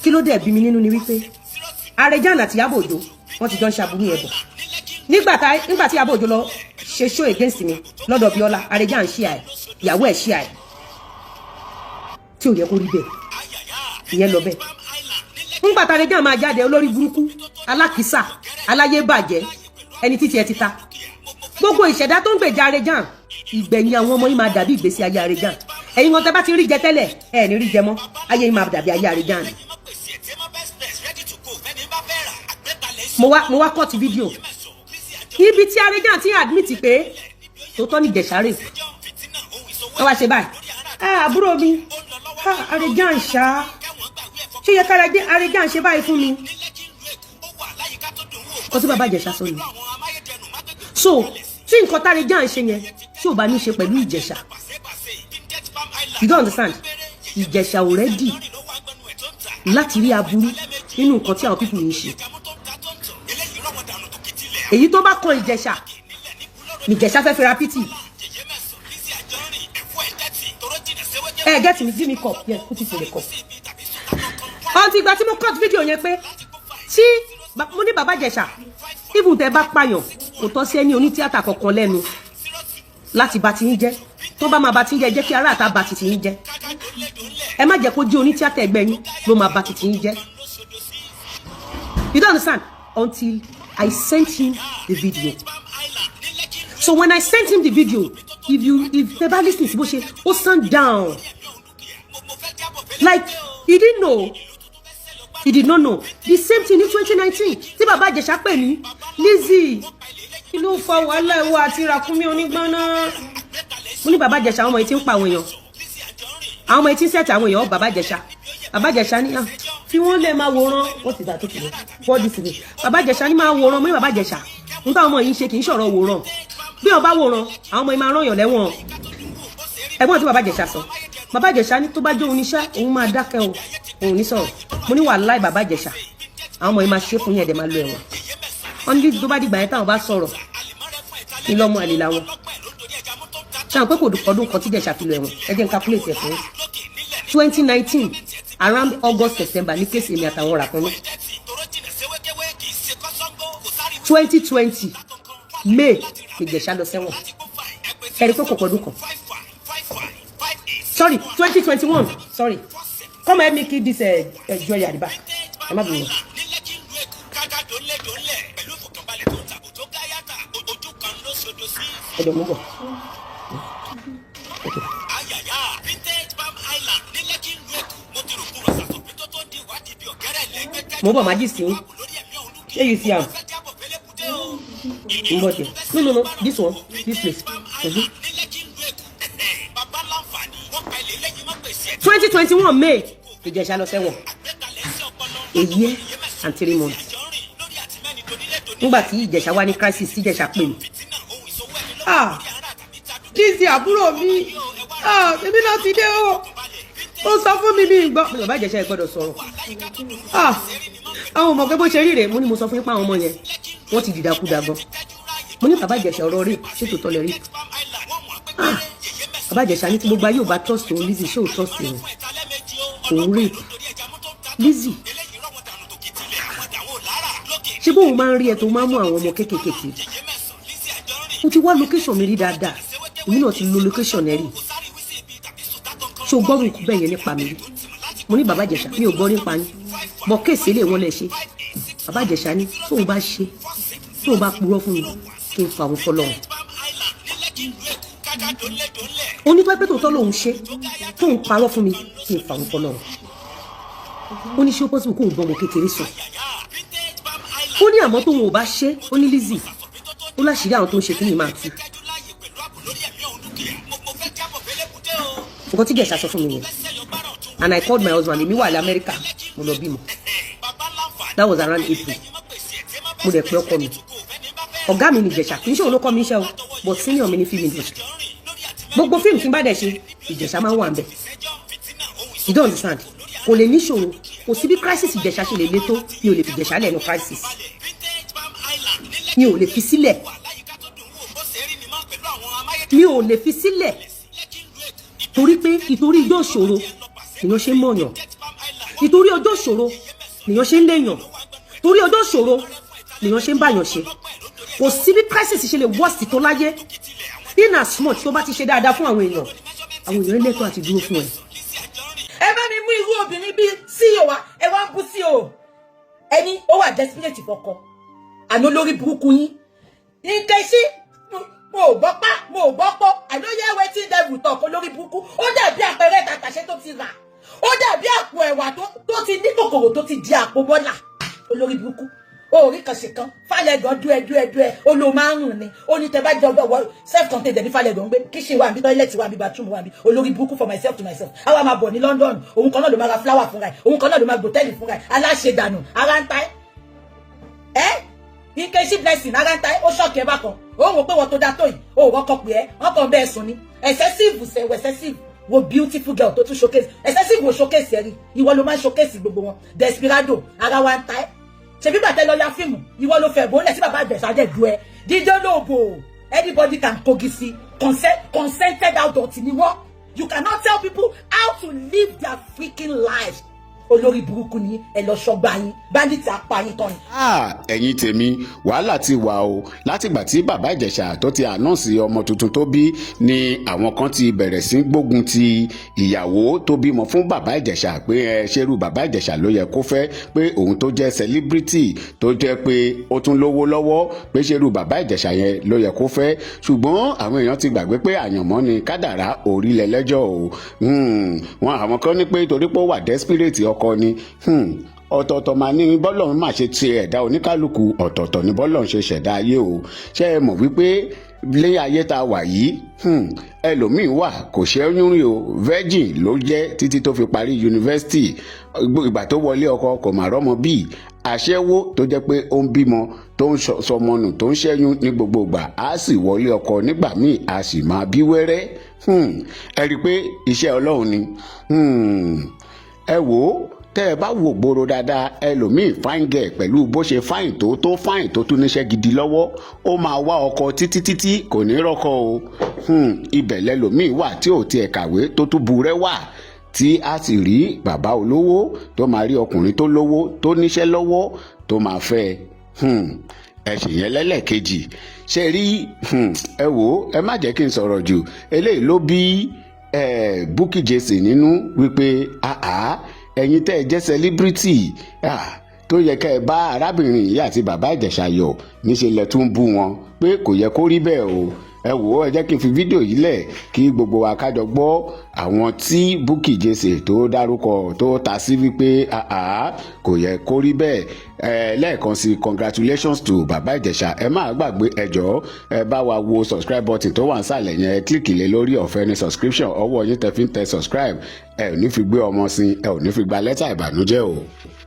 Kí ló dẹ̀ bí mi nínú ni wípé Àrẹ̀jàn àti Ìyábọ̀ Òjó, wọ́n ti jọ ń ṣàbúrú yẹn bọ̀. Nígbà tí Ìyábọ̀ Òjó lọ ṣe show against mi lọ́dọ̀ Bíọ́lá, Àrẹ̀jàn ṣí àì, ìyàwó ẹ̀ ṣí àì, tí ò yẹ kó rí bẹ́ẹ̀. Ìyẹn lọ bẹ́ẹ̀. Nígbà tá Àrẹ̀jàn máa jáde, olórí burúkú, alákìísà, aláyé bàjẹ́, ẹni títí ẹ ti ta gbogbo ìṣẹ̀dá tó ń gbèjà Àrẹ̀jàn, ìgbẹ̀yìn àwọn ọmọ yìí máa dàbí ìgbésí ayé Àrẹ̀jàn. Ẹ̀yin kan tẹ́ bá ti rí jẹ tẹ́lẹ̀, ẹ̀ ní rí jẹ mọ́. Ayé yìí máa dàbí ayé Àrẹ̀jàn. Mo wá cut fídíò ibi tí Àrẹ̀jàn ti admit pé tòótọ́ ní Ìjẹ̀ṣà rè. Wọ́n wá ṣe báyìí: "Àbúrò mi, Àrẹ̀jàn ṣá, ṣé yẹ ká Àrẹ̀jàn ṣe báyìí fún mi?" Kó tí bàbá Ìjẹ̀ṣà sọ ni. So tí nǹkan tÁrẹ̀jàn ṣe yẹn, tí ò bá ní ṣe pẹ̀lú Ìjẹ̀ṣà, you don't understand. Ìjẹ̀ṣà ò ready láti rí aburú nínú nǹkan tí àwọn people yìí ń ṣe. Èyí tó bá kan Ìjẹ̀ṣà nìjẹ̀ṣà fẹ́ fi ra pity. Ẹ get me? Give me cup. Yes, put it in the cup. Until ìgbà tí mo cut video yẹn pé tí mo ní bàbá Ìjẹ̀ṣà, even tẹ́ bá pààyàn, kò tọ́ sí ẹni onítíátà kankan lẹ́nu láti bá ti yín jẹ́. Tó bá máa bá ti yín jẹ́, jẹ́ kí ará àta bá ti yín jẹ́. Ẹ má jẹ́ kó jẹ́ onítíátà ẹgbẹ́ yín ló máa bá ti yín jẹ́. You don't understand until I sent him the video. So when I sent him the video, if tẹ́ bá listen sí bó ṣe ó sound down, like he didn't know, he did not know. The same thing ní 2019 tí bàbá Ìjẹ̀ṣà pè mí: "Lizzy, kí ló fa wàhálà ìwọ àti ràkúnmí onígbọ́nà?" Mo ní bàbá Ìjẹ̀ṣà, àwọn ọmọ yìí ti ń pa àwọn èèyàn, àwọn ọmọ yìí ti ń set àwọn èèyàn. Bàbá Ìjẹ̀ṣà, bàbá Ìjẹ̀ṣà ní fi wọ́n lè máa wòran. Wọ́n ti dà tó kìlọ̀ fọ́ọ̀dì sí mi. Bàbá Ìjẹ̀ṣà ní máa wòran. Mo ní bàbá Ìjẹ̀ṣà, n táwọn ọmọ yìí ń ṣe kì í ṣọ̀rọ̀ wòran. Bí wọ́n bá wòran, àwọn ọmọ yìí máa rán yàn lẹ́wọ̀n. Ẹ̀gbọ́n tí bàbá Ìjẹ̀ṣà sọ, bàbá Ìjẹ̀ṣà ní tó bá jó oníṣẹ́, òun máa dákẹ́ o, òun ní sọ̀rọ̀. Mo ní wàláì bàbá Ìjẹ̀ṣà, àwọn ọmọ yìí máa ṣe fún yẹn, ẹ̀dẹ̀ máa lọ ẹ̀wọ̀n. Wọ́n ní tó bá dìgbà yẹn táwọn bá sọ̀rọ̀ ní lọ́mọ àlè làwọn ṣe àwọn pé kò ọdún kan tí Ìjẹ̀ṣà fi lọ ẹ̀wọ̀n. Ẹ jẹ́ n calculate ẹ̀ fún 2019, around August, September ní case èmi àtàwọn ràkúnmí. 2020 May Ìjẹ̀ṣà lọ sẹ́wọ̀n. Ẹ̀rí pé kò pọ̀dún kan. Sorry, 2021. Sorry, come help me keep this jewelry at the back. Ẹ má bínú. Ẹ jọ mú bọ̀. Okay. Mo bọ̀, máa jí sí. Ṣé you see am? N bọ̀ ṣe. No, no, no, this one, this place. 2021 May Ìjẹ̀ṣà lọ sẹ́wọ̀n, a year and 3 months. Nígbà tí Ìjẹ̀ṣà wà ní crisis, tí Ìjẹ̀ṣà pè mí, Ah, Lizzy àbúrò mi, ah, èmi náà ti dé o. Ó sọ fún mi, mi gbọ́. Bàbá Ìjẹ̀ṣà, ẹ gbọ́dọ̀ sọ̀rọ̀. Ah, àwọn ọmọ pé bó ṣe rí rèé. Mo ní mo sọ fún yín pé àwọn ọmọ yẹn, wọ́n ti dìdàkudà gan. Mo ní, bàbá Ìjẹ̀ṣà, ọ̀rọ̀ rí ṣé tòótọ́ lẹ rí? Ah, bàbá Ìjẹ̀ṣà ní tí gbogbo ayé ò bá trust òun, Lizzy, ṣé ò trust òun? Òun rape Lizzy? Ṣé bóun máa ń rí ẹ tó máa ń mú àwọn ọmọ kéékèèké? Mo ti wá location mi rí dáadáa, èmi náà ti lo location ẹ rí. Ṣé o gbọ́rùn ikú bẹ́ẹ̀ yẹn nípa mi rí? Mo ní, bàbá Ìjẹ̀ṣà, mi ò gbọ́ nípa yín bọ́ case ilé wọn lẹ ṣe. Bàbá Ìjẹ̀ṣà ní tóun bá ṣe, tóun bá purọ́ fún mi, kí n fa òun fọlọ́run. Ó ní pẹ́pẹ́ tòótọ́ lòun ṣe, tóun parọ́ fún mi, kí n fa òun fọlọ́run. Ó ní ṣé ó possible kóun bọ́ ọmọ kékeré sùn? Ó ní àmọ́ tóun ò bá ṣe, ó ní Lizzy, ó láṣìírí àwọn tó ń ṣe kí ni máa tú. Nǹkan tí Ìjẹ̀ṣà sọ fún mi yẹn, and I called my husband. Èmi wà ní Amẹ́ríkà, mo lọ bímọ. That was around April. Mo dẹ̀ pé ọkọ mi, ọ̀gá mi ní Ìjẹ̀ṣà. Kì í ṣe òun ló kọ́ mi iṣẹ́ o, but senior mi ní film industry. Gbogbo fíìmù tí n bá dẹ̀ ṣe, Ìjẹ̀ṣà máa ń wà ń bẹ̀. You don't understand. Kò lè níṣòro, kò sí bí crisis Ìjẹ̀ṣà ṣe lè le tó, mi ò lè fi Ìjẹ̀ṣà lẹ́nu crisis, mi ò lè fi sílẹ̀, mi ò lè fi sílẹ̀, torí pé ìtorí ijó ìṣòro lèèyàn ṣe ń mọ̀yàn, ìtorí ọjọ́ ìṣòro lèèyàn ṣe ń léèyàn, torí ọjọ́ ìṣòro lèèyàn ṣe ń báyàn ṣe. Kò sí bí crisis ṣe lè worst tó láyé, in as much tó bá ti ṣe dáadáa fún àwọn èèyàn, àwọn èèyàn lẹ́tọ̀ọ́ àti dúró fún ẹ. Ẹ bá mi mú irú obìnrin bíi CEO wa, ẹ wá ń bú CEO. Ẹni ó wà desperate fọkọ àná, lórí burúkú yín. Nkechi, mo ò gbọ́ pa, mo ò gbọ́ pọ́. I no hear wetin devil talk. Olórí burúkú, ó dàbí àpẹẹrẹ tàtàṣé tó ti rà, ó dàbí àpò ẹ̀wà tó ti ní kòkòrò, tó ti di àpò bọ́là. Olórí burúkú, orí kan ṣe kan falẹ̀gàn dú ẹ dú ẹ dú ẹ. Ó ló máa ń rùn ni. Ó ní tẹ bá jẹ ọgbà wọ self contained ní falẹ̀gàn ń gbé, kitchen wà níbi, toilet wà níbi, bathroom wà níbi. Olórí burúkú, for myself to myself. Àwa máa bọ̀ ní London, òun kan náà ló máa ra flower fúnra ẹ̀, òun kan náà ló máa gbòtẹ́ẹ̀lì fúnra ẹ̀. Aláṣẹdànù, ara ń ta ẹ́ ẹ́. Nkechi Blessing, ara ń ta ẹ́. Ó ṣọ́ọ̀kì ẹ bákan. Ó wò pé wọ́n tó da tó yìí, ó wọ́kọ̀ pé ẹ́, wọ́n kàn bẹ́ẹ̀ sùn ni. Excessive sẹ̀wọ̀, excessive wo beautiful girl tó tún showcase. Excessive wo showcase ẹ rí, ìwọ ló máa ń showcase gbogbo wọn. Desperado, ara wa ń ta ẹ́. Ṣebí gbàtẹ́ lọ ya fíìmù, ìwọ ló fẹ́ bóńlẹ̀ tí bàbá Ìjẹ̀ṣà dẹ̀ du ẹ dídé lóòbò. Anybody can kogi sí consent, consented adult ni wọ́n. You cannot tell people how to live their freaking lives. Olórí burúkú ni ẹ, lọ ṣọgbà yín, bandit apá yín tán ni. Ẹ̀yin tèmi, wàhálà ti wà o. Látìgbà tí bàbá Ìjẹ̀ṣà tó ti announce ọmọ tuntun tó bí ni àwọn kan ti bẹ̀rẹ̀ sí gbógun ti ìyàwó tó bímọ fún bàbá Ìjẹ̀ṣà, pé ẹ ṣerú bàbá Ìjẹ̀ṣà ló yẹ kó fẹ́, pé òun tó jẹ́ celebrity, tó jẹ́ pé ó tún lówó lọ́wọ́, pé ṣerú bàbá Ìjẹ̀ṣà yẹn ló yẹ kó fẹ́. Ṣùgbọ́n àwọn èèyàn ti gbàgbé pé àyànmọ́ ni, kádàrá orílẹ̀ lẹ́jọ́ o. Wọn àwọn kan ní pé torí pé ó wà desperate ọkọ ni. Ọ̀tọ̀ọ̀tọ̀ máa ní bọ́lọ́run máa ṣe ti ẹ̀dá oníkálukú, ọ̀tọ̀ọ̀tọ̀ ní bọ́lọ́run ṣe ṣẹ̀dá ayé o. Ṣé ẹ mọ̀ wípé lé ayé tá a wà yìí, ẹlòmíín wà, kò ṣẹ́yún rí o, virgin ló jẹ́ títí tó fi parí yunifásitì. Ìgbà tó wọlé ọkọ, kò mà rọ́mọ bíi aṣẹ́wó tó jẹ́ pé ó ń bímọ, tó ń sọmọ nù, tó ń ṣẹ́yún ní gbogbo ìgbà, á sì wọlé ọkọ nígbà míì, á sì máa bí wẹ́rẹ́. Ẹ rí i pé iṣẹ́ Ọlọ́run ni. Ẹ wò ó, tẹ́ ẹ bá wò gbòòrò dáadáa, ẹlòmíì, fine girl, pẹ̀lú bó ṣe fine tó fine, tó tún níṣẹ́ gidi lọ́wọ́, ó máa wá ọkọ títí títí, kò ní rọ́kọ o. Ibẹ̀ lẹlòmíì wà tí ò tiẹ̀ kàwé, tó tún burẹ́ wà, tí a sì rí bàbá olówó, tó máa rí ọkùnrin tó lówó, tó níṣẹ́ lọ́wọ́, tó máa fẹ́ ẹ. Ẹ ṣèyẹn lẹ́lẹ́kejì ṣe rí. Ẹ wò ó, ẹ má jẹ́ kí n sọ̀rọ̀ jù. Eléyìí ló bí Bukky Jesse nínú wípé àá, ẹ̀yin tẹ́ ẹ jẹ́ celebrity tó yẹ kẹ́ ẹ bá arábìnrin yìí àti bàbá Ìjẹ̀ṣà yọ̀, níṣẹ́ lẹ tún bú wọn, pé kò yẹ kó rí bẹ́ẹ̀ o. Ẹ wò ó, ẹ jẹ́ kí n fi fídíò yìí lẹ̀ kí gbogbo wa kájọ gbọ́ àwọn tí Bukky Jesse tó dárúkọ, tó ta sí wípé àá, kò yẹ kó rí bẹ́ẹ̀. Ẹ lẹ́ẹ̀kan sí, congratulations to bàbá Ìjẹ̀ṣà. Ẹ má gbàgbé, ẹ jọ̀ọ́, ẹ bá wa wo subscribe button tó wà nísàlẹ̀ yẹn, ẹ click lé lórí. Ọ̀fẹ́ ní subscription. Ọwọ́ yín tẹ fi ń tẹ subscribe, ẹ ò ní fi gbé ọmọ sí, ẹ ò ní fi gba lẹ́tà ìbànújẹ́ o.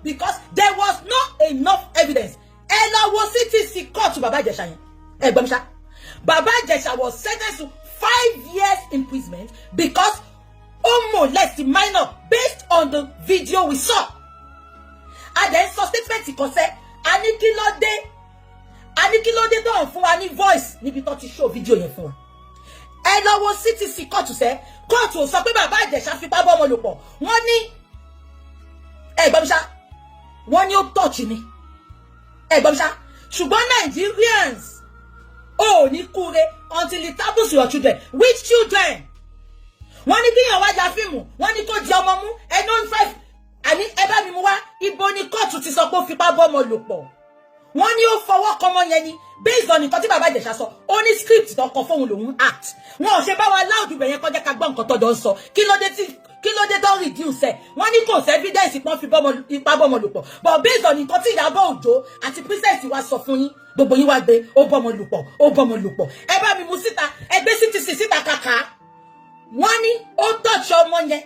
Because there was not enough evidence. Ẹ lọ wo CTC court bàbá Ìjẹ̀ṣà yẹn. Ẹ gbọ́ mi ṣá. Bàbá Ìjẹ̀ṣà was sentenced to 5 years imprisonment because ó molest minor based on the video we saw. A dẹ̀ ń sọ statement kan sẹ́, a ní kí ló dé, a ní kí ló dé tó ń fún wa ní voice níbi tó ti show video yẹn fún wa. Ẹ lọ wo CTC kóòtù sẹ́, kóòtù ò sọ pé bàbá Ìjẹ̀ṣà fipá bọ́ ọmọ lò pọ̀. Wọ́n ní, ẹ gbọ́ mi ṣá, wọ́n ní ó touch ni. Ẹ gbọ́ mi ṣá, ṣùgbọ́n Nigerians ò ní kúre until it happens to your children. Which children? Wọ́n ní kíyàn wá ya fíìmù, wọ́n ní kó di ọmọ mú ẹnu five. Àní ẹ bá mi mú wá, ibo ni kóòtù ti sọ pé ó fipá bọ́ ọmọ lò pọ̀? Wọ́n ní ó fọwọ́ kọmọ yẹn ni, based on nǹkan tí bàbá Ìjẹ̀ṣà sọ. Ó ní script tó kọ fóun lòun act. Wọn ò ṣe bá wa láòdù bẹ̀yẹn kọjá ká gbọ́ nǹkan tọ́jọ́ ń sọ. Kí ló dé tí, kí ló dé tó reduce ẹ̀? Wọ́n ní kò sí evidence pọ́n fi ipá bọ́mọ lò pọ̀, but based on nǹkan tí Ìyábọ̀ Òjó àti Princess wa sọ fún yín, gbogbo yín wá gbé ó bọ́mọ lò pọ̀, ó bọ́mọ lò pọ̀. Ẹ bá mi mú síta, ẹ gbé CTC síta kàkà. Wọ́n ní ó touch ọmọ yẹn,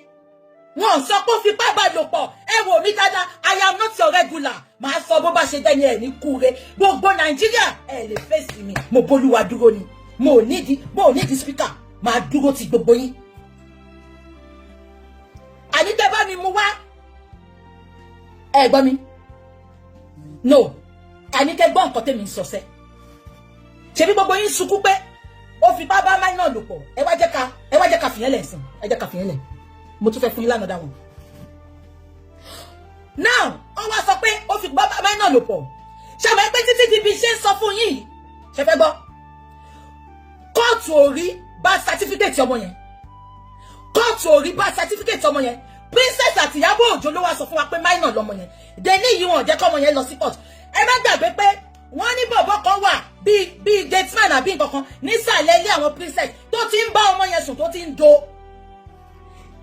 wọn sọ pé ó fipá bá lò pọ̀. Ẹ wò mí dáadáa, I am not your regular. Màá sọ bó bá ṣe jẹ́ ní ẹ̀ ní kúre. Gbogbo Nàìjíríà, ẹ lè fèsì mi. Mo bólúwa dúró ni, mo ò nídìí speaker. Màá dúró ti gbogbo yín. Àní tẹ́ bá mi mú wá, ẹ gbọ́ mi. No, àní kẹ́ gbọ́ nǹkan tẹ́mi ń sọ sẹ́. Ṣebí gbogbo yín sunkún pé ó fipá bá minor lò pọ̀? Ẹ wá jẹ́ ká fìyẹn lẹ̀ sìn, ẹ jẹ́ ká fìyẹn lẹ̀. Mo tún fẹ́ fún yín lánàá dáwọn. Now, wọ́n wá sọ pé ó fipá bá minor lò pọ̀. Ṣàmọ́ pé títí di bí ṣe ń sọ fún yín, ṣe fẹ́ gbọ́, kóòtù ò rí birth certificate ọmọ yẹn. Kóòtù ò rí birth certificate ọmọ yẹn. Princess àti Ìyábọ̀ Òjó ló wá sọ fún wa pé minor lọmọ yẹn. Deni yìí, wọn ò jẹ́ kọ́mọ yẹn lọ sí court. Ẹ má gbàgbé pé wọ́n ní bọ̀bọ̀ kan wà bíi gateman àbí nǹkan kan nísàlẹ̀ ilé àwọn princess tó ti ń bá ọmọ yẹn sùn, tó ti ń do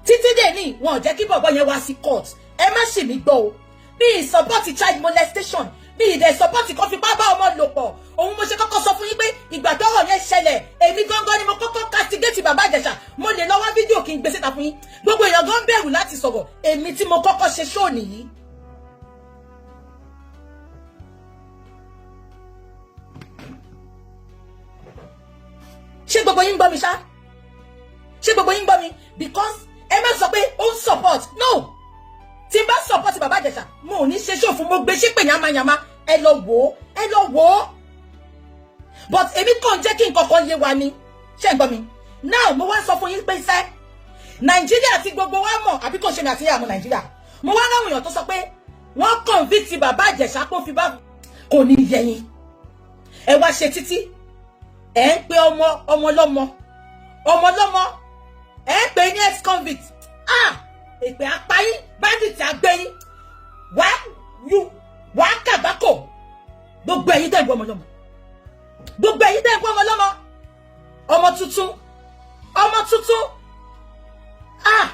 títí dè ní. Wọn ò jẹ́ kí bọ̀bọ̀ yẹn wá sí court. Ẹ má ṣì mí gbọ́ o. Bí support child molestation, bí ìdẹ̀ support kan fipá bá ọmọ lò pọ̀, òun mo ṣe kọ́kọ́ sọ fún yín pé ìgbà tọ́rọ̀ yẹn ṣẹlẹ̀, èmi gángan ni mo kọ́kọ́ castigate bàbá Ìjẹ̀ṣà. Mo lè lọ wá fídíò kí n gbé síta fún yín. Gbogbo èèyàn gan bẹ̀rù láti sọ̀rọ̀. Èmi tí mo kọ́kọ́ ṣe show nìyí. Ṣé gbogbo yín gbọ́ mi ṣá? Ṣé gbogbo yín gbọ́ mi? Because ẹ má sọ pé ó ń support. No, tí n bá support bàbá Ìjẹ̀ṣà, mo ò ní ṣe show fún. Mo gbé ṣépè yamayama. Ẹ lọ wò ó, ẹ lọ wò ó. But èmi kàn jẹ́ kí nǹkan kan yé wa ni. Ṣé ń gbọ́ mi now? Mo wá sọ fún yín pé iṣẹ́ Nàìjíríà tí gbogbo wa mọ̀, àbí kò ṣe mi àti ìyá àmọ́ Nàìjíríà, mo wá ráwọn èèyàn tó sọ pé wọ́n convict bàbá Ìjẹ̀ṣà pé ó fi bá kò ní yẹyin. Ẹ wá ṣe títí ẹ ń pe ọmọ ọmọ lọ́mọ, ọmọ lọ́mọ, ẹ ń pè ní ex-convict. Ah, èpè apáyín, bandit àgbẹ̀yìn wá yú wá kàgbákò. Gbogbo ẹ̀yin tẹ́ ń gbọ́ ọmọ lọ́mọ, gbogbo ẹ̀yin tẹ́ ń gbọ́ ọmọ lọ́mọ, ọmọ tuntun, ọmọ tuntun. Ah,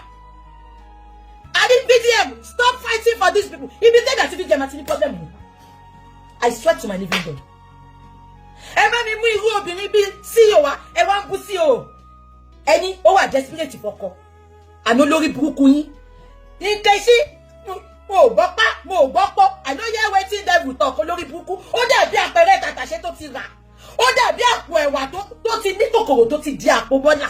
àní VDM, stop fighting for these people. Ibi tẹ́lẹ̀ àti VDM àti ní problem ni. I swear to my living God. Ẹ bá mi mú irú obìnrin bíi CEO wa, ẹ wá ń bú CEO. Ẹni ó wà desperate fọkọ, àná olórí burúkú yín. Nkechi, mo ò gbọ́ pa, mo ò gbọ́ pọ́. I no hear wetin devil talk. Olórí burúkú, ó dàbí àpẹẹrẹ tàtàṣé tó ti rà, ó dàbí àpò ẹ̀wà tó ti ní kòkòrò tó ti di àpò bọ́là.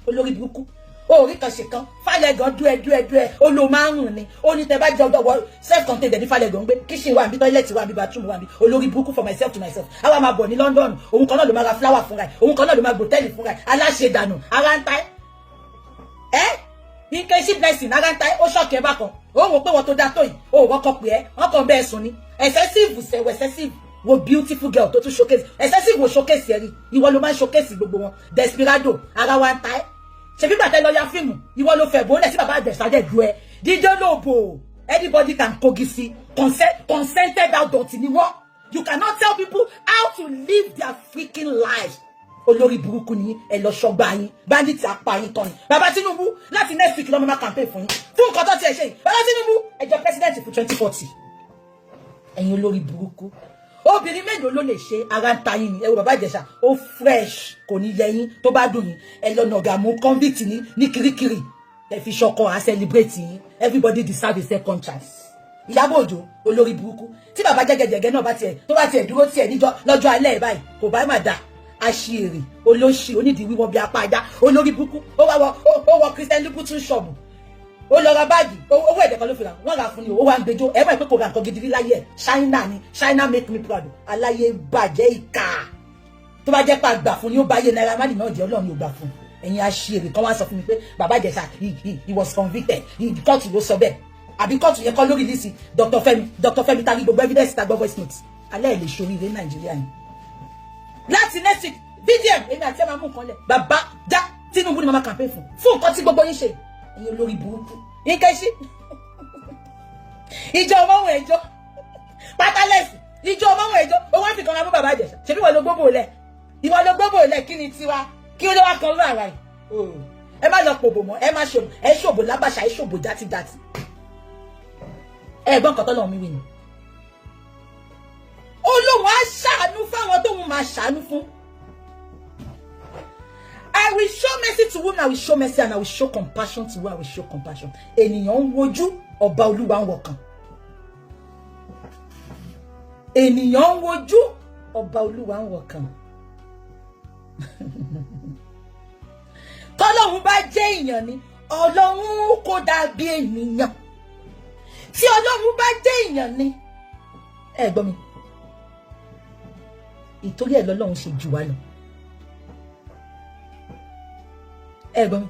Olórí burúkú, orí kan ṣe kan falẹ̀gàn dú ẹ dú ẹ dú ẹ. Ó lo márùn ni, ó ní tẹ bá jẹ ọjọ́ self contained ní falẹ̀gàn ń gbé. Kitchen wà níbi, toilet wà níbi, bathroom wà níbi. Olórí burúkú, for myself to myself. Àwa máa bọ̀ ní London, òun kan náà ló máa ra flower fúnra ẹ̀, òun kan náà ló máa gbòtẹ́ẹ̀lì fúnra ẹ̀. Aláṣẹ dànù, ara ń ta ẹ́. Nkechi Blessing, ara ń ta ẹ́. Ó ṣọ́ọ̀kì ẹ bákan. Ó wò pé wọ́n tó dá tó yìí, ó wọ́kọ̀ pé ẹ́, wọ́n kàn bẹ́ẹ̀ sùn ni. Excessive sẹ̀wọ̀, excessive wo beautiful girl tó tún showcase. Excessive wo showcase ẹ rí? Ìwọ ló máa ń showcase gbogbo wọn. Desperado, ara wa ń ta ẹ́. Ṣebí gbàtẹ́ lọ ya fíìmù, ìwọ ló fẹ́ bó lẹ̀ sí bàbá Ìjẹ̀ṣà dẹ̀ du ẹ dídé lóòbò. Anybody can kogi sí. Consented adult ni wọ́n. You cannot tell people how to live their freaking lives. Olórí burúkú ni. Ẹ lọ ṣọgbà yín, bandit apá yín tán ni. Bàbá Tinubu, láti next week lọ́mọ máa campaign fún yín fún nǹkan tó tiẹ̀ ṣe yìí. Bàbá Tinubu, ẹ jẹ́ president fún 2040. Ẹ̀yin olórí burúkú, obìnrin mélòó ló lè ṣe? Ara ń ta yín ni. Ẹ wo bàbá Ìjẹ̀ṣà, ó fresh, kò ní yẹ yín. Tó bá dùn yín, ẹ lọ nàgà mú convict ní kirikiri, ẹ fi ṣọkọ à celebrate yín. Everybody deserve a second chance. Ìyábọ̀ Òjó, olórí burúkú, tí bàbá jẹ́gẹ́jẹ́gẹ́ náà bá tiẹ̀ tó bá tiẹ̀ dúró tiẹ̀ níjọ́ lọ́jọ́ alẹ́ ẹ̀ báyìí, kò bá má dà. Aṣièrè, olóṣì, onídìí wíwọ́ bíi apá ajá, olórí burúkú. Ó wá wọ, ó wọ Christian Louboutin ṣọ̀bù, ó lọ ra báàgì, owó ẹ̀dẹ̀ kan ló fi rà, wọ́n rà fún ni. Ó wá ń gbẹjọ́ ẹ mọ̀ pé kò ra nǹkan gidi rí láyé ẹ̀. China ni, China make me proud. Aláyé bàjẹ́, ìkà. Tó bá jẹ́ pé àgbà fún ni, ó bá yé Naira Marley náà jẹ́. Ọlọ́run ò gbà fún ẹ̀yin aṣièrè kan. Wá sọ fún mi pé Bàbá Ìjẹ̀ṣà, he was convicted. Kóòtù ló sọ bẹ́ẹ̀, àbí kóòtù yẹn kọ́ ló release Dr. Fẹ́mi? Dr. Fẹ́mi tari gbogbo evidence, ta gbọ́ voice note alẹ́ ẹ̀ lè ṣoríire Nàìjíríà yìí. Láti next week, VDM, èmi àti ẹ̀ máa mú nǹkan lẹ̀. Bàbá já Tinubu ni màmá campaign fún nǹkan tí gbogbo yín ṣe. Ẹ̀yin olórí burúkú, Nkechi, ìjọ ọmọ ẹjọ́ pátálẹ̀sì, ìjọ ọmọ ẹjọ́ owó fi kan ra mú Bàbá Ìjẹ̀ṣà. Ṣebí ìwọ ló gbóbò lẹ̀? Ìwọ ló gbóbò lẹ̀. Kí ni tiwa? Kí ló wá kan ló ara yìí? Ẹ má lọ pòbò mọ́. Ẹ má ṣòbò, ẹ ṣòbò lábàṣà, ẹ ṣòbò játijàti. Ẹ gbọ́n nǹkan tọ́lọ́run mi wí ni. Ó lóun á ṣàánú fáwọn tóun máa ṣàánú fún. I will show mercy to whom I will show mercy, and I will show compassion to whom I will show compassion. Ènìyàn ń wojú, ọba Olúwa ń wọkàn. Ènìyàn ń wojú, ọba Olúwa ń wọkàn. Tọ́lọ́run bá jẹ́ èèyàn ni, Ọlọ́run kò dàbí ènìyàn. Tí Ọlọ́run bá jẹ́ èèyàn ni, ẹ gbọ́ mi, ìtorí ẹ̀ lọ́lọ́run ṣe jù wá lọ. Ẹ gbọ́ mi,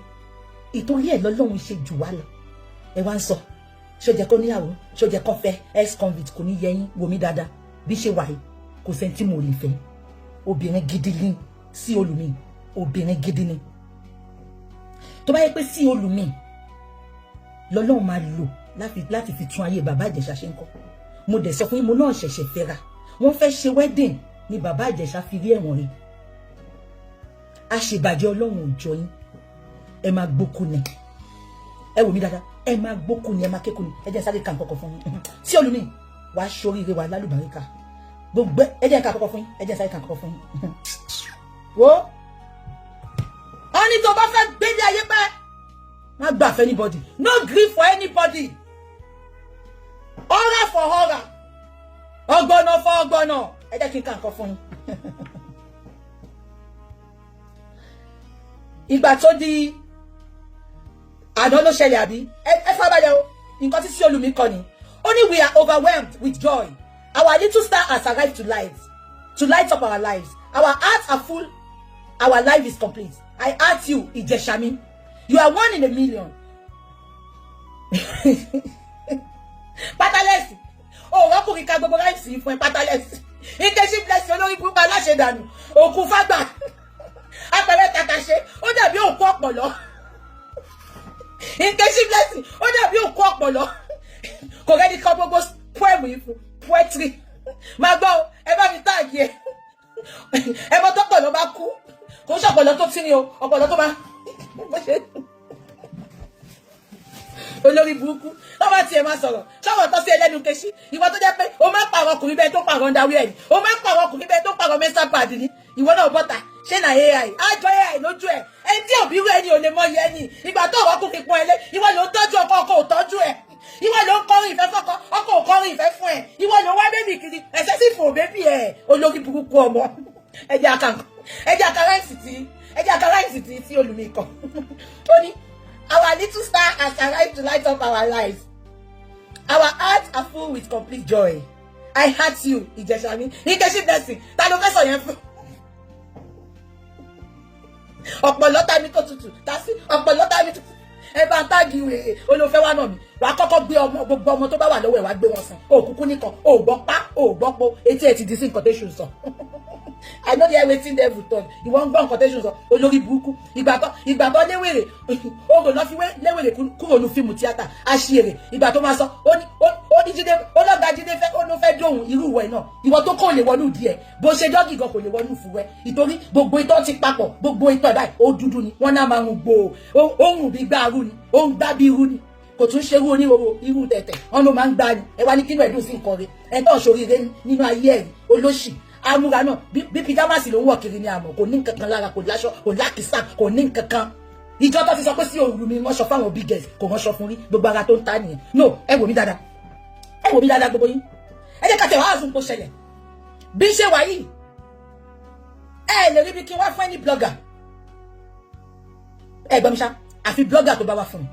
ìtorí ẹ̀ lọ́lọ́run ṣe jù wá lọ. Ẹ wá ń sọ ṣó jẹ́ kó níyàwó, ṣó jẹ́ kó fẹ́ ex-convict, kò ní yẹ yín. Wò mí dáadáa, bí ṣe wà yìí, kò sẹ́ni tí mo lè fẹ́. Obìnrin gidi ni sí olùmí, obìnrin gidi ni. Tó bá yẹ pé sí olùmí lọ́lọ́run máa lò láti fi tún ayé Bàbá Ìjẹ̀ṣà ṣe ń kọ́. Mo dẹ̀ sọ fún yín, mo náà ṣẹ̀ṣẹ̀ fẹ́ra, wọ́n fẹ́ ṣe wedding ni Bàbá Ìjẹ̀ṣà fi rí ẹ̀wọ̀n rí. Àṣebàjẹ́, Ọlọ́run ò jọ yín. Ẹ máa gbókù ni. Ẹ wò mí dáadáa, ẹ máa gbókù ni, ẹ máa kékù ni. Ẹ jẹ́ sáré ka nǹkan kan fún yín. Tí olùmí wàá ṣoríire, wàá lálùbáríkà gbogbo. Ẹ jẹ́ ká kọ́kọ́ fún yín, ẹ jẹ́ sáré ka nǹkan kan fún yín. Wo, wọ́n ní tó bá fẹ́ gbélé ayé pẹ́, má gbà fún anybody, no gree for anybody. Ọ̀rá for ọ̀rá, ọgbọ̀nà for ọgbọ̀nà. Ẹ jẹ́ kí n ka nǹkan fún yín. Ìgbà tó di àná ló ṣẹlẹ̀, àbí ẹ fábàlẹ̀ o. Nǹkan tí sí olùmí kọ ni, ó ní, "We are overwhelmed with joy. Our little star has arrived to light up our lives. Our hearts are full, our life is complete. I heart you, Ìjẹ̀ṣà. You are one in a million." Pátálẹ́sì òwò ọkùnrin ka gbogbo ráìsì fún ẹ. Pátálẹ́sì, Nkechi Blessing, olórí burúkú, aláṣẹdànù, òkú fágbà, apẹ̀rẹ̀ tàtàṣe, ó dàbí òkú ọ̀pọ̀lọ́. Nkechi Blessing, ó dàbí òkú ọ̀pọ̀lọ́. Kò rẹ́ni kọ gbogbo poem yìí fún poetry. Máa gbọ́, ẹ bá mi tag ẹ. Ẹ mọ tọ́pọ̀lọ́ bá kú, kò ń ṣọ̀pọ̀lọ́ tó tí ni o, ọ̀pọ̀lọ́ tó máa olórí burúkú tó bá tiẹ̀ máa sọ̀rọ̀ ṣọ́wọ́n tó sí ẹlẹ́nu Nkechi. Ìwọ tó jẹ́ pé o máa ń pààrọ̀ ọkùnrin bẹ́ẹ̀ tó pààrọ̀ underwear ni, o máa ń pààrọ̀ ọkùnrin bẹ́ẹ̀ tó pààrọ̀ menstrual pad ni. Ìwọ náà bọ́ta ṣé na AI àjọ AI lójú ẹ̀. Ẹni tí òbí rẹ̀ ni ò lè mọ iye ẹni. Ìgbà tó ọkùnrin pọ́n ẹ lé, ìwọ ló ń tọ́jú ọkọ, ọkọ ò tọ́jú ẹ̀. Ìwọ ló ń kọrin ìfẹ́ fọ́kọ, ọkọ ò kọrin ìfẹ́ fún ẹ. Ìwọ ló wá baby kiri, ẹ̀sẹ̀ sì fò baby ẹ̀. Olórí burúkú ọmọ. Ẹjẹ́ àkàráìsì tí, ẹjẹ́ àkàráìsì tí olùmí kọ. Ó ní, "Our little star has arrived to light up our lives. Our hearts are full with complete joy. I heart you, Ìjẹ̀ṣà mi." Nkechi Blessing, ta ló fẹ́ sọ yẹn fún? Ọ̀pọ̀lọ́ tá mi tó tutù, tá sí ọ̀pọ̀lọ́ tá mi tutù. Ẹ bá ń tag wèrè olùfẹ́ wa náà mi. Wàá kọ́kọ́ gbé ọmọ, gbogbo ọmọ tó bá wà lọ́wọ́ ẹ̀, wàá gbé wọn sàn. Òkùnkùn nìkan, ò gbọ́ pa, ò gbọ́ po, etí ẹ̀ ti di sí nǹkan tẹ́sù sọ. I no hear wetin devil talk. Ìwọ ń gbọ́ nǹkan tẹ́sù sọ, olórí burúkú. Ìgbà tó léwèrè, oòrùn lọ́ fi léwèrè kúrò ní fíìmù tíátà, àṣìírè. Ìgbà tó máa sọ, ó ní Jídé, ó lọ́gàá Jídé fẹ́, ó ló fẹ́ dóhùn irú ìwọ ẹ̀ náà. Ìwọ tó kò lè wọnú díẹ̀, bó ṣe dọ́gì gan kò lè wọnú fún ẹ. Ìtorí gbogbo itọ́ ti papọ̀, gbogbo itọ́ ẹ̀ báyìí, ó dúdú ni, wọ́n náà máa ń gbò ó, ó ń bí gbá arú ni, ó ń gbá bí irú ni, kò tún ṣerú onírúurú irú tẹ̀tẹ̀ wọn ló máa ń gbá ni. Ẹ wá ní kínú ẹ̀dùn sí nǹkan rẹ, ẹ tó ṣoríire nínú ayé ẹ̀, olóṣì amúra náà bí pyjamas ló ń wọ̀ kiri ní àmọ́ kò ní nǹkan kan lára, kò láṣọ, kò lákìsà, kò ní nǹkan kan. Ìjọ tó ti sọ pé sí òru mi wọ́n sọ fáwọn big girls, kò ránṣọ fún rí, gbogbo ara tó ń ta nìyẹn. No, ẹ wò mí dáadáa, ẹ wò mí dáadáa gbogbo yín. Ẹ jẹ́ ká tẹ̀ wá àzùn kó ṣẹlẹ̀ bí ṣe wà yìí. Ẹ lè rí bí kí n wá fún ẹni blogger. Ẹ gbọ́ mi ṣá, àfi blogger tó bá wá fún mi.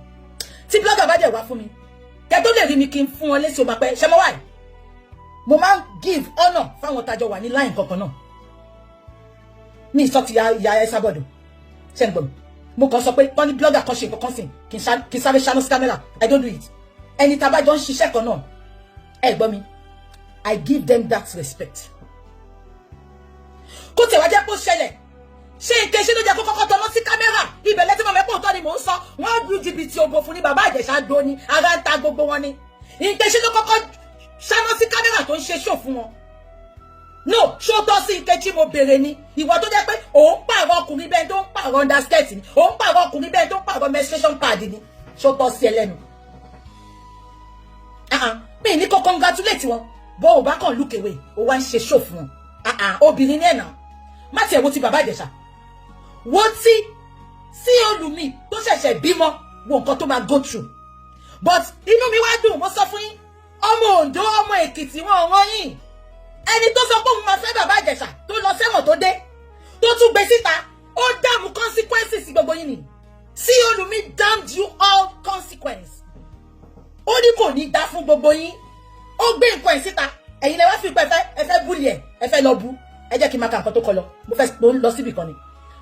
Tí blogger bá dẹ̀ wá fún mi, kẹ tó lè rí mi kí n fún wọn lésì, ó máa pẹ́. Ṣé mo wáyé? Mo máa ń give honour fáwọn tájọ wà ní line kankan náà. Mi sọ ti ya ẹ sábọ̀dọ̀. Ṣé ń gbọ́ mi? Mo kàn sọ pé wọ́n ní blogger kan ṣe nǹkan kan sìn kí n sáré ṣáná sí camera. I don't do it. Ẹni tá a bá jọ ń ṣiṣẹ́ kan náà, ẹ gbọ́ mi, I give them that respect. Kó tẹ̀ wá jẹ́ kó ṣẹlẹ̀, ṣé ike ṣe ló jẹ́ kó kọ́kọ́ tọmọ sí camera? Ibẹ̀ lẹ́tí mọ̀ mẹ́pọ̀ òótọ́ ni mò ń sọ. Wọ́n lu jìbìtì òbò fún ní bàbá Ìjẹ̀ṣà do ni ara ń ta gbogbo wọn ni. Ike ṣe ló kọ́kọ́ ṣáná sí camera tó ń ṣe ṣò fún wọn? No, ṣó tọ́ sí Nkechi? Mo béèrè ni. Ìwọ tó jẹ́ pé òun pààrọ̀ ọkùnrin bẹ́ẹ̀ tó ń pààrọ̀ underskirt ni, òun pààrọ̀ ọkùnrin bẹ́ẹ̀ tó ń pààrọ̀ menstruation pad ni, ṣó tọ́ sí ẹ lẹ́nu? Mi ní kó congratulate wọn, bó o bá kàn look away, o wá ń ṣe show fún wọn. Obìnrin ní ẹ̀nà má tiẹ̀ wo ti bàbá Ìjẹ̀ṣà, wo ti sí olùmí tó ṣẹ̀ṣẹ̀ bímọ, wo nǹkan tó máa go through. But inú mi wá dùn. Mo sọ fún yín, ọmọ Oǹdó, ọmọ Èkìtì, wọn ò rán yín. Ẹni tó sọ pé òun máa fẹ́ bàbá Ìjẹ̀ṣà, tó lọ sẹ́wọ̀n, tó dé, tó tún gbé síta, ó dààmú consequences gbogbo yín ni. Sí olùmí damned you all consequence. Ó ní kò ní dá fún gbogbo yín. Ó gbé nǹkan ẹ̀ síta, ẹ̀yin lẹ wá fi pé ẹ fẹ́ bully ẹ̀, ẹ fẹ́ lọ bú. Ẹ jẹ́ kí n máa ka nǹkan tó kọ lọ. Mo fẹ́, mo ń lọ síbì kan ni.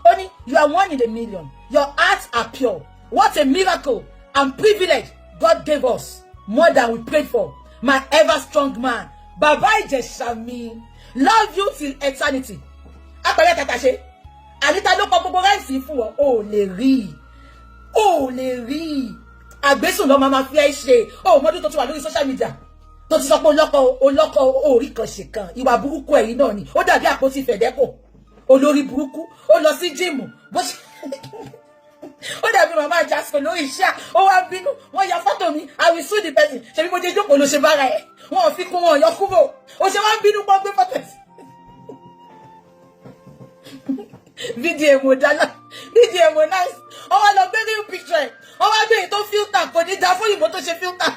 Ó ní, "You are one in a million. Your hearts are pure. What a miracle and privilege God gave us, more than we prayed for. My ever strong man, Bàbá Ìjẹ̀ṣà mi, love you till eternity." Apẹ̀rẹ̀ tàtà ṣe àníta ló kọ gbogbo rẹ́ǹsì fún wọn. O ò lè rí i, o ò lè rí i. Àgbésùn lọ́ máa ma fi ẹ́ ṣe. O ò mọ́dún tó ti wà lórí social media tó ti sọ pé olọ́kọ olọ́kọ orí kan ṣe kan. Ìwà burúkú ẹ̀yìn náà ni ó dàbí àpótí fẹ̀dẹ́kò. Olórí burúkú, ó lọ sí gym, bó ṣe ó dàbí màmá àjàsọ lórí iṣẹ́. Ó wá bínú, wọ́n ya fọ́tò mi. I will sue the person. Ṣebí mo jẹ́ jókòó ló ṣe bára ẹ̀, wọn ò fi kún, wọn ò yọ kúrò. Ó ṣe wá ń bínú pọ́n gbé fọ́tò ẹ̀. VDM dala, VDM nice. Ó wá lọ gbé real picture ẹ̀, ó wá gbé èyí tó filter. Kò ní da fún òyìnbó tó ṣe filter.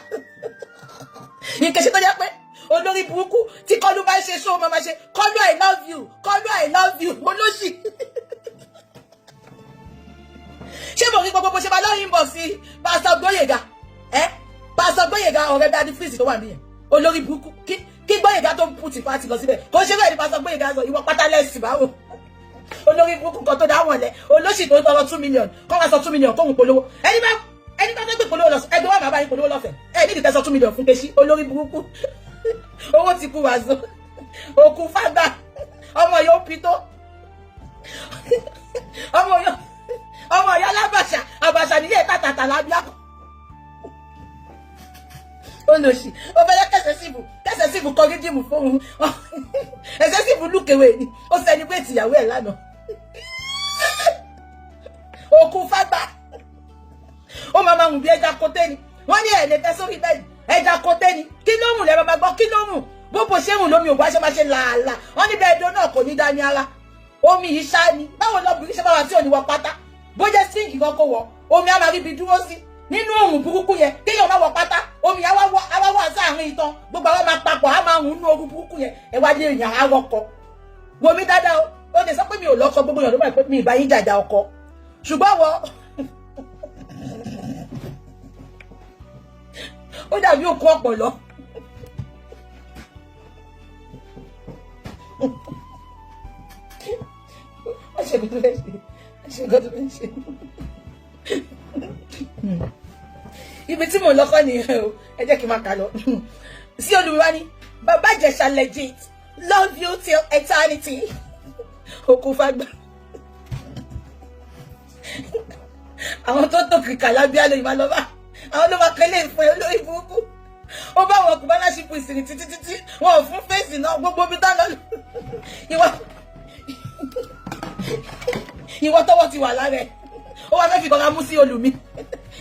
Ìkẹsí tó jẹ́ pé olórí burúkú tí kọlu bá ń ṣe ṣó máa ṣe kọlu, "I love you," kọlu, "I love you." Olóṣì, ṣé mo rí gbogbo bó ṣe máa lọ́yìn bọ̀ sí Pásítọ̀ Gbóyèga ẹ? Pásítọ̀ Gbóyèga, ọ̀rẹ́ Daddy Freeze tó wà níyẹn. Olórí burúkú, kí Gbóyèga tó ń pùtì pàtì lọ síbẹ̀, kò ṣe bẹ́ẹ̀ ni Pásítọ̀ Gbóyèga sọ. Ìwọ pátá lẹ́sìn báwo? Olórí burúkú kan tó dáwọn lẹ, olóṣì tó tọrọ 2 million, kọ́ wá sọ 2 million kóhun polówó. Ẹni bá fẹ́ gbé polówó lọ, ẹgbẹ́ wa máa bá yín polówó lọ́fẹ̀ẹ́. Ẹ ní ìdíkẹ́ sọ 2 million fún Keshi. Olórí burúkú, owó ti kú wàzó òkú fàgbà. Ọmọ yóò pi tó ọmọ yóò, ọmọ ìyá alábàṣà àbàṣà nílé tàtàtà lábíà. Olóṣì, ó fẹ́ kẹsẹ̀ síbù kọ gídìmù fóun. Ẹsẹ̀ síbù lùkèwé ni ó celebrate ìyàwó ẹ̀ lánàá. Òkú fàgbà, ó máa hùn bí ẹja kóté ni. Wọ́n ní ẹ̀ lè tẹ́ sórí bẹ́ẹ̀dì, ẹja kóté ni. Kí ló hùn lẹ́ẹ̀ máa gbọ́? Kí ló hùn? Bó ṣe hùn lómi òbá ṣe máa ṣe làálàá. Wọ́n ní bẹ́ẹ̀ dó náà kò ní dání ara omi yìí ṣá ni. Báwo lọ́bìnrin ṣe bá wà tí ò ní wọ pátá? Bó jẹ́ síǹkì kan kó wọ omi, á máa rí ibi dúró sí nínú òrùn burúkú yẹn. Kéèyàn má wọ pátá, omi á wá sáàrin itan, gbogbo àwọn máa papọ̀, á máa hùn nínú ooru burúkú yẹn. Ẹ wá lé èèyàn á rọkọ. Wo mi dáadáa o. Ó lè sọ pé mi ò lọ́kọ, gbogbo èèyàn ló mọ̀ pé mi ì bá yín jàjà ọkọ, ṣùgbọ́n wọ ó dàbí òkú ọ̀pọ̀lọ́. Wọ́n ṣe nǹkan tó fẹ́ ṣe, wọ́n ṣe nǹkan tó fẹ́ ṣe. Ibi tí mò ń lọ́kọ́ nìyẹn o. Ẹ jẹ́ kí n máa kà lọ. Sí olùwà ni Bàbá Ìjẹ̀ṣà legit, love you till eternity. Òkú fagbá. Àwọn tó tó kìkà lábíà lóyún máa lọ bá àwọn ló máa kẹlé ìfún ẹ. Olórí burúkú, ó bá wọn kò bá láṣìpò ìsìn títí títí, wọn ò fún fèsì náà. Gbogbo ibi tá lọ, ìwọ tọwọ́ ti wà lára ẹ, ó wá fẹ́ fi kọ́ra mú sí olùmí.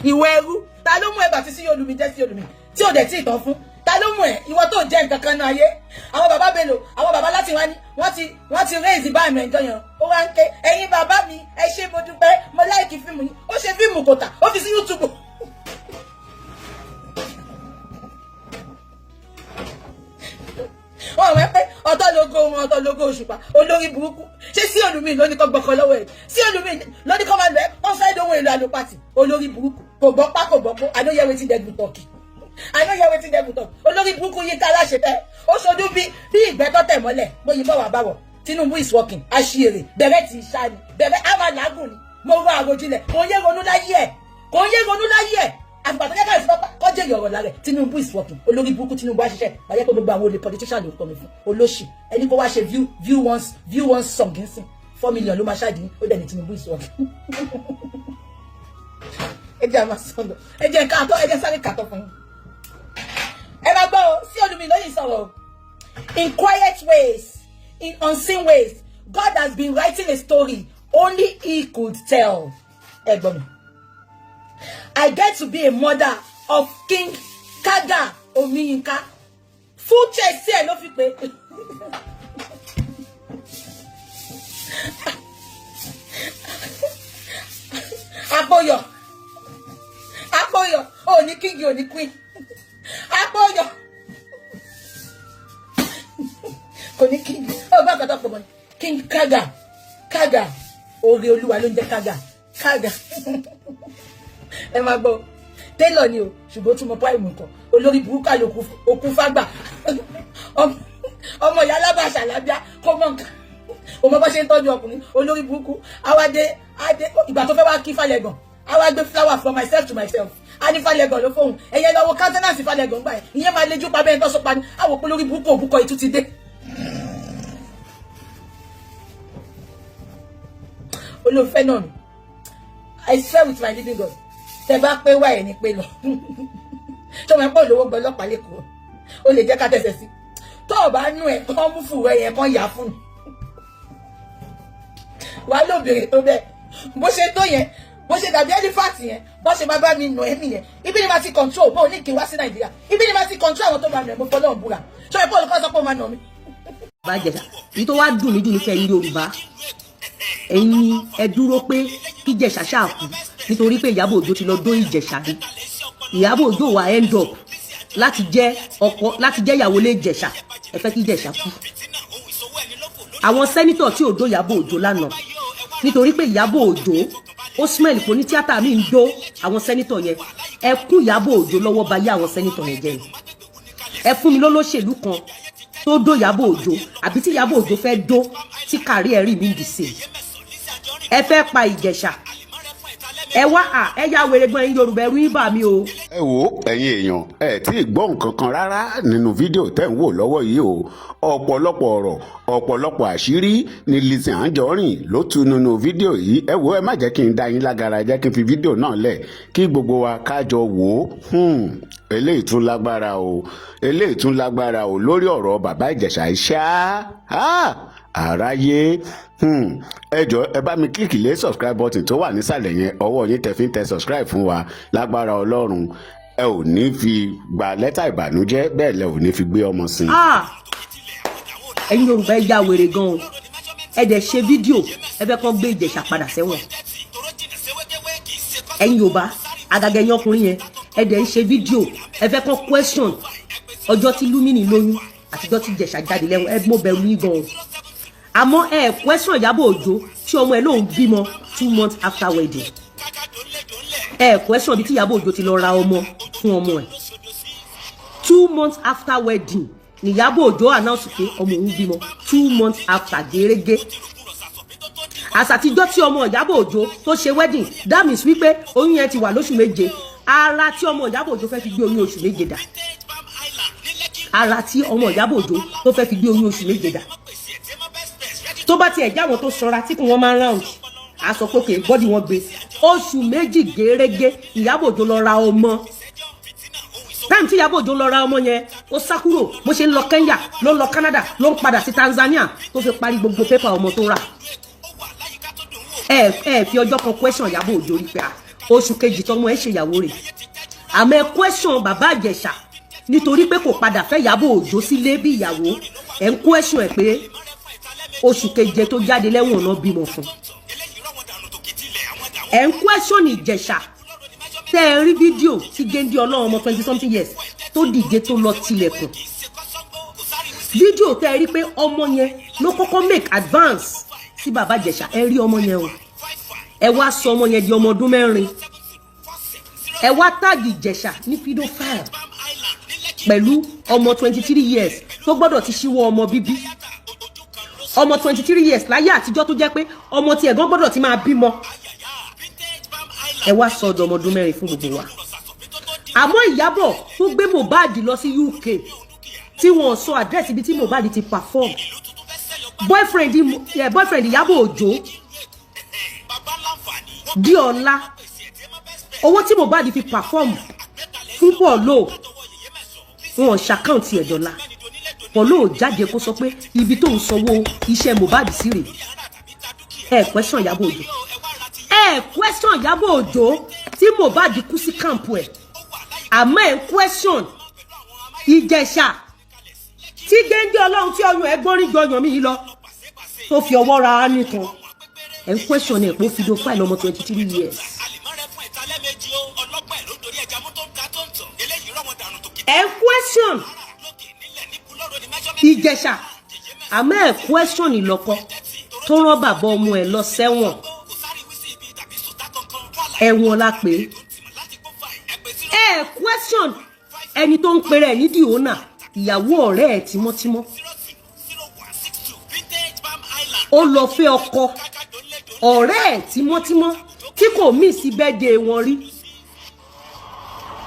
Ìwọ ẹrú, ta ló mú ẹ bàtí sí olùmí jẹ́ sí olùmí tí ò dẹ̀ tí ì tán fún? Ta ló mú ẹ? Ìwọ tó jẹ́ nǹkan kan náà ayé àwọn bàbá Bello, àwọn bàbá láti wá ní wọ́n ti raise bá mi ẹ̀jọ́ yẹn. Ó wá ń ké, "Ẹ̀yin bàbá mi, ẹ ṣé, mo dúpẹ́, mo like fíìmù yín." Ó ṣe fíìmù kò tà, ó fi sí YouTube. Wọ́n wẹ́ pé ọ̀tọ̀ lógo wọn. Wọn tó lógo òṣùpá, olórí burúkú. Ṣé sí olùmí lóní kọ́ gbọ́kọ lọ́wọ́ ẹ̀? Sí olùmí lóní kọ́ máa lọ ẹ́ wọ́n fẹ́ dóhun èlò àlòpàtì. Olórí burúkú, kò gbọ́ pá, kò gbọ́ pó. I no hear wetin dem go talk, I no hear wetin dem go talk. Olórí burúkú yín ká láṣẹ tẹ́ ó ṣojú bí bí ìgbẹ́ tó tẹ̀ mọ́lẹ̀ bóyin bọ̀ wá báwọ̀. Tinubu is working. Aṣièrè bẹ̀rẹ̀ tí ì ṣá ni bẹ̀rẹ̀ á máa làágùn ni. Mo rọ àròjinlẹ̀, kò ń yé ronú láyé ẹ̀, kò ń yé ronú láyé ẹ̀. Àfìgbà tó kẹ́kẹ́ ìfipá kọjá ìyọ̀rọ̀ lára ẹ̀. Tinubu is working. Olórí burúkú, Tinubu á ṣiṣẹ́ wáyé pé gbogbo àwọn olè politician ló ń kọ́ mi fún olóṣì. Ẹni kó wá ṣe view once song nsìn, 4 million ló máa ṣáàdì. Ó dẹ̀ ní Tinubu is working. Ẹ jẹ́ àmà sọ̀rọ̀, ẹ jẹ́ káàtọ́, ẹ jẹ́ sáré kàtọ́ fún yín. Ẹ máa gbọ́ o, sí olùmí lóyìn sọ̀rọ̀ o. In quiet ways, in unseen ways, God has been writing a story only he could tell. Ẹ gbọ́ mi. I get to be a mother of King Kaga Omiyinka. Full chest ẹ ló fi pé. Àpòyọ̀, Àpòyọ̀, ò ní king, ò ní queen. Àpòyọ̀ kò ní king. Ó bá kọ́tọ́ pọ̀ mọ́ King Kaga. Kaga, oore Olúwa ló ń jẹ́ Kaga. Kaga, ẹ máa gbọ́, tailor ni o, ṣùgbọ́n ó tún mọ prime nǹkan. Olórí burúkú, àlòkù òkú fágbà, ọmọ ìyá alábàṣà lábíà, kó mọ nǹkan, kò mọ bó ṣe ń tọ́jú ọkùnrin. Olórí burúkú awádé adé. Ìgbà tó fẹ́ wá kí Falẹ̀gàn, àwa gbé flower from myself to myself. A ní Falẹ̀gàn ló fóun ẹ̀yẹ lọ́wọ́ countenance Falẹ̀gàn gbà ẹ̀. Ìyẹn máa lejú pa bẹ́ẹ̀ tó sọ pa ni àwọn òpó. Lórí burúkú, òbúkọ ìtú ti dé. Olóòfẹ́ náà mi, I swear with my living God, tẹ bá pé wá ẹ̀ ní pé lọ tó máa ń pọ̀ lówó gbọ́ ọlọ́pàá lẹ́kọ̀ọ́, ó lè jẹ́ ká tẹ̀sẹ̀ sí tó o bá nú ẹ̀ kán mú fùrọ̀ ẹ̀ kán yà fún un wà á lóbìnrin tó bẹ́ẹ̀ bó ṣe tó yẹn, bó ṣe dàbí elephant yẹn, bó ṣe máa bá mi nù ẹ́ nìyẹn. Ibi ni máa ti control bó o ní kí n wá sí Nàìjíríà, ibi ni máa ti control àwọn tó máa nù ẹ́. Mo fọlọ́ búra, ṣé ẹ bọ́ọ̀lù kan sọ pé ó máa nà mí. Bàbá Ìjẹ̀ṣà, èyí tó wá dùn mí jù ní fẹ́ yín Yorùbá, ẹ̀yin ni ẹ dúró pé kí Ìjẹ̀ṣà ṣáà kú nítorí pé Ìyábọ̀ Òjó ti lọ dó Ìjẹ̀ṣà ni. Ìyábọ̀ Òjó wà end up láti jẹ́ ọkọ, láti jẹ́ ìyàwó lé Ìjẹ̀ṣà. Ẹ fẹ́ kí Ìjẹ̀ṣà kú. Àwọn senator tí ò dó Ìyábọ̀ Òjó lánàá nítorí pé Ìyábọ̀ Òjó ó smell pé ní tíátà mi ń dó àwọn senator yẹn, ẹ kún Ìyábọ̀ Òjó lọ́wọ́ bá yé àwọn senator yẹn jẹ́ ni. Ẹ fún mi lólóṣèlú kan tó dó Ìyábọ̀ Òjó àbí tí Ìyábọ̀ Òjó fẹ́ dó tí kárí ẹ̀ rí mi dì sí. Ẹ fẹ́ pa Ìjẹ̀ṣà, ẹ wá à ẹ yá wèrè gbọ́n. Ẹ̀yin Yorùbá, ẹ̀rù yín bà mí o. Ẹ wo, ẹ̀yin èèyàn, ẹ tí ì gbọ́ nǹkan kan rárá nínú fídíò tẹ́ ń wò lọ́wọ́ yìí o. Ọ̀pọ̀lọpọ̀ ọ̀rọ̀, ọ̀pọ̀lọpọ̀ àṣírí ni Lizzy Anjorin ló tú nínú fídíò yìí. Ẹ wo, ẹ má jẹ́ kí n dá yín lágara, ẹ jẹ́ kí n fi fídíò náà lẹ̀ kí gbogbo wa kájọ wò ó. Eléyìí tún lágbára o, eléyìí tún lágbára o lórí ọ̀rọ̀ bàbá Ìjẹ̀ṣà iṣẹ́ àráyé. Ẹ jọ̀ọ́, ẹ bá mi click lé subscribe button tó wà nísàlẹ̀ yẹn. Ọwọ́ yín tẹ fi ń tẹ subscribe fún wa, lágbára Ọlọ́run, ẹ ò ní fi gba lẹ́tà ìbànújẹ́, bẹ́ẹ̀ lẹ ò ní fi gbé ọmọ sí. Ah! Ẹ̀yin Yorùbá, ẹ ya wèrè gan o. Ẹ dẹ̀ ṣe fídíò, ẹ fẹ́ kàn gbé Ìjẹ̀ṣà padà sẹ́wọ̀n. Ẹ̀yin Yorùbá, àgàgà ẹ̀yin ọkùnrin yẹn, ẹ dẹ̀ ń ṣe fídíò, ẹ fẹ́ kàn question ọjọ́ tí Lumini lóyún àtijọ́ tí Ìjẹ̀ṣà jáde lẹ́wọ̀n. Ẹ mọ̀ bẹ̀rù yín gan o. Àmọ́ ẹ question Ìyábọ̀ Òjó tí ọmọ ẹ lóun bímọ 2 months after wedding. Ẹ question bí tí Ìyábọ̀ Òjó ti lọ ra ọmọ fún ọmọ ẹ 2 months after wedding ni Ìyábọ̀ Òjó announce pé ọmọ òun bímọ 2 months after gẹ́rẹ́gẹ́. Àsàtijọ́ tí ọmọ Ìyábọ̀ Òjó tó ṣe wedding, that means wípé oyún yẹn ti wà lóṣù 7. Ara tí ọmọ Ìyábọ̀ Òjó fẹ́ fi gbé oyún oṣù 7 dà, ara tí ọmọ Ìyábọ̀ Òjó tó fẹ́ fi gbé oyún oṣù 7 dà, tó bá tiẹ̀ jáwọn tó sanra tí kò wọ́n máa ń round, a sọ pé òkè body wọn gbé oṣù 2 gẹ́rẹ́gẹ́. Ìyábọ̀ Òjó lọ ra ọmọ. Time tí Ìyábọ̀ Òjó lọ ra ọmọ yẹn, ó sá kúrò. Bó ṣe ń lọ Kenya, ló ń lọ Canada, ló ń padà sí Tanzania tó fi parí gbogbo paper ọmọ tó rà. Ẹ ẹ fi ọjọ́ kan question Ìyábọ̀ Òjó rí pé oṣù kejì tọmọ ẹ ṣèyàwó rẹ̀. Àmọ́ ẹ question bàbá Ìjẹ̀ṣà nítorí pé kò padà fẹ́ Ìyábọ̀ Òjó sílé bí ìyàwó. Ẹ ń question ẹ pé oṣù keje tó jáde lẹ́wọ̀n náà bímọ fún. Ẹ ń question Ìjẹ̀ṣà tẹ́ ẹ rí fídíò tí géńdé ọlọ́run ọmọ 20 something years tó dìde tó lọ tilẹ̀kùn. Fídíò tẹ́ ẹ rí pé ọmọ yẹn ló kọ́kọ́ make advance sí Bàbá Ìjẹ̀ṣà. Ẹ rí ọmọ yẹn o, ẹ wá sọ ọmọ yẹn di ọmọ ọdún 4. Ẹ wá tag Ìjẹ̀ṣà ní pedophile pẹ̀lú ọmọ 23 years tó gbọ́dọ̀ ti ṣíwọ́ ọmọ bíbí. Ọmọ 23 years láyé àtijọ́, tó jẹ́ pé ọmọ tí ẹ̀gbọ́n gbọ́dọ̀ ti máa bímọ, ẹ wá sọ ọ̀dọ̀ ọmọ ọdún 4 fún gbogbo wa. Àmọ́ Ìyábọ̀ tó gbé Mohbad lọ sí UK, tí wọ́n sọ address ibi tí Mohbad ti perform, boyfriend Ìyábọ̀ Òjó di ọ̀la, owó tí Mohbad fi perform fún Paulo, wọn ṣe account ẹ̀ dọ́là. Paulo jáde kó sọ pé ibi tó ń sanwó iṣẹ́ Mohbad sí rèé. Ẹ question Ìyábọ̀ Òjó, ẹ question Ìyábọ̀ Òjó tí Mohbad kú sí camp ẹ̀, àmọ́ ẹ question Ìjẹ̀ṣà tí géńdé ọlọ́run tí ọyàn ẹ gbọ́nrín jọyàn mi yìí lọ, tó fi ọwọ́ ra á nìkan. Ẹ ń question ẹ̀ pé ó fi do file ọmọ 23 years. Ẹ ń question Ìjẹ̀ṣà, àmọ́ ẹ question ìlọ́kọ tó rán bàbá ọmọ ẹ̀ lọ sẹ́wọ̀n. Ẹ̀wọ̀n la pè é. Ẹ question ẹni tó ń pèrè ẹ̀ ní Diona, ìyàwó ọ̀rẹ́ ẹ̀ tímọ́tímọ́, ó lọ fẹ́ ọkọ ọ̀rẹ́ ẹ̀ tímọ́tímọ́ tí kò mí sí birthday wọn rí.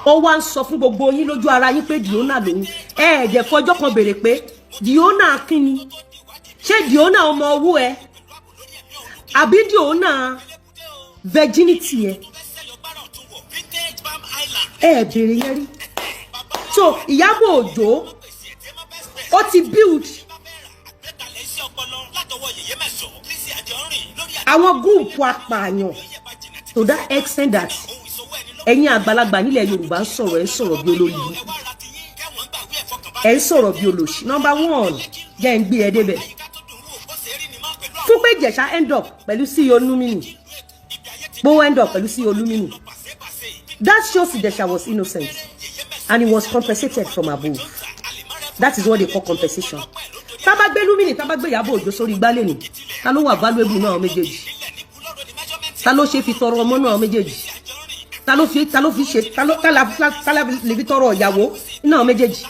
Ó wá ń sọ fún gbogbo yín lójú ara yín pé Diona lòun. Ẹ ẹ̀ẹ́dẹ̀ fọjọ́ kan béèrè pé Diona kínni? Ṣé Diona ọmọ owó ẹ, àbí Diona virginity ẹ? Ẹ béèrè yẹn rí. So Ìyábọ̀ Òjó, ó ti build àwọn group apààyàn to that extent that ẹ̀yin àgbàlagbà nílẹ̀ Yorùbá ń sọ̀rọ̀, ẹ̀ ń sọ̀rọ̀ bí olórí yìí, ẹ̀ ń sọ̀rọ̀ bí olòṣì. Number one, jẹ́ ń gbé ẹ débẹ̀ fún pé Ìjẹ̀ṣà end up pẹ̀lú CEO Lumini, bó end up pẹ̀lú CEO Lumini, that shows Ìjẹ̀ṣà was innocent and he was compensated from above. That is what they call compensation. Tá bá gbé Lumini, tá bá gbé Ìyábọ̀ Òjó sórí igbá lẹ́nu, ta ló wà valuable náà méjèèjì? Ta ló ṣe fi tọrọ ọmọ náà méjèèjì? Ta ló fi ṣe ta ló lè fi tọrọ ìyàwó náà méjèèjì?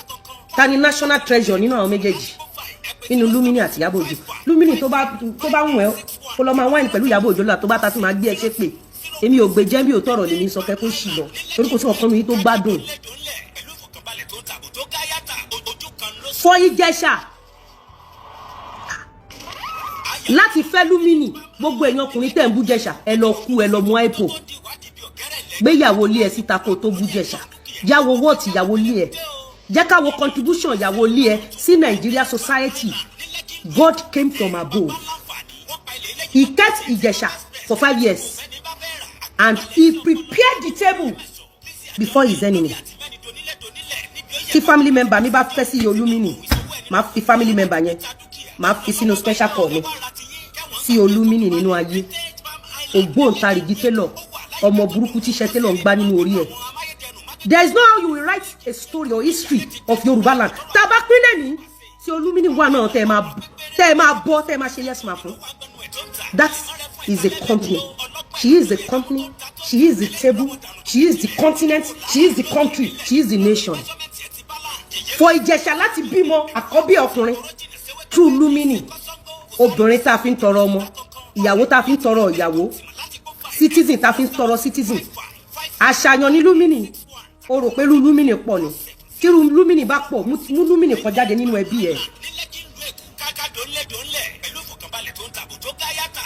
Ta ni national treasure nínú àwọn méjèèjì, nínú Lumini àti Ìyábọ̀ Òjó? Lumini, tó bá wùn ẹ́, kó lọ máa wáìnì pẹ̀lú Ìyábọ̀ Òjó lọ́la. Tó bá ta sí, máa gbé ẹ ṣépè. Èmi ò gbé jẹ́ bí òótọ́ ọ̀rọ̀ lèmi sọ kẹ́ kó sì lọ, torí kò sí ọ̀kan mi tó gbádùn. Fọ Ìjẹ̀ṣà láti fẹ́ Lumini, gbogbo èèyàn ọkùnrin tẹ̀ ń bú Jẹ̀ṣà, ẹ lọ kú, ẹ lọ mú ipo gbéyàwó ilé ẹ síta kó tó bú Jẹ̀ṣà. Yàwó wọ́ọ̀tì ìyàwó ilé ẹ, jẹ́ ká wo contribution ìyàwó ilé ẹ sí Nigeria society. God came from above. He kept Ìjẹ̀ṣà for 5 years and he prepared the table before his enemy. Tí family member mi bá fẹ́ sí Olúmínì, máa fi family member yẹn, máa fi sínú special call mi sí Olúmínì. Nínú ayé, ògbóǹtarìgì tailor, ọmọ burúkú tíṣẹ́ tailor ń gbá nínú orí ẹ̀. There is no how you will write a story or history of Yorùbá land tá a bá pín lẹ́ni tí Olúmínì wà náà, tẹ́ ẹ máa bọ́, tẹ́ ẹ máa ṣe yes ma fún. That is a company. She is the company, she is the table, she is the continent, she is the country, she is the nation. For Ìjẹ̀ṣà láti bímọ àkọ́bí ọkùnrin through Lumini, obìnrin tá a fi ń tọrọ ọmọ, ìyàwó tá a fi ń tọrọ ìyàwó, citizen tá a fi ń tọrọ citizen, àṣàyàn ní Lumini. O rò pé irú Lumini pọ̀ ni? Tí irú Lumini bá pọ̀, mú Lumini kan jáde nínú ẹbí ẹ̀.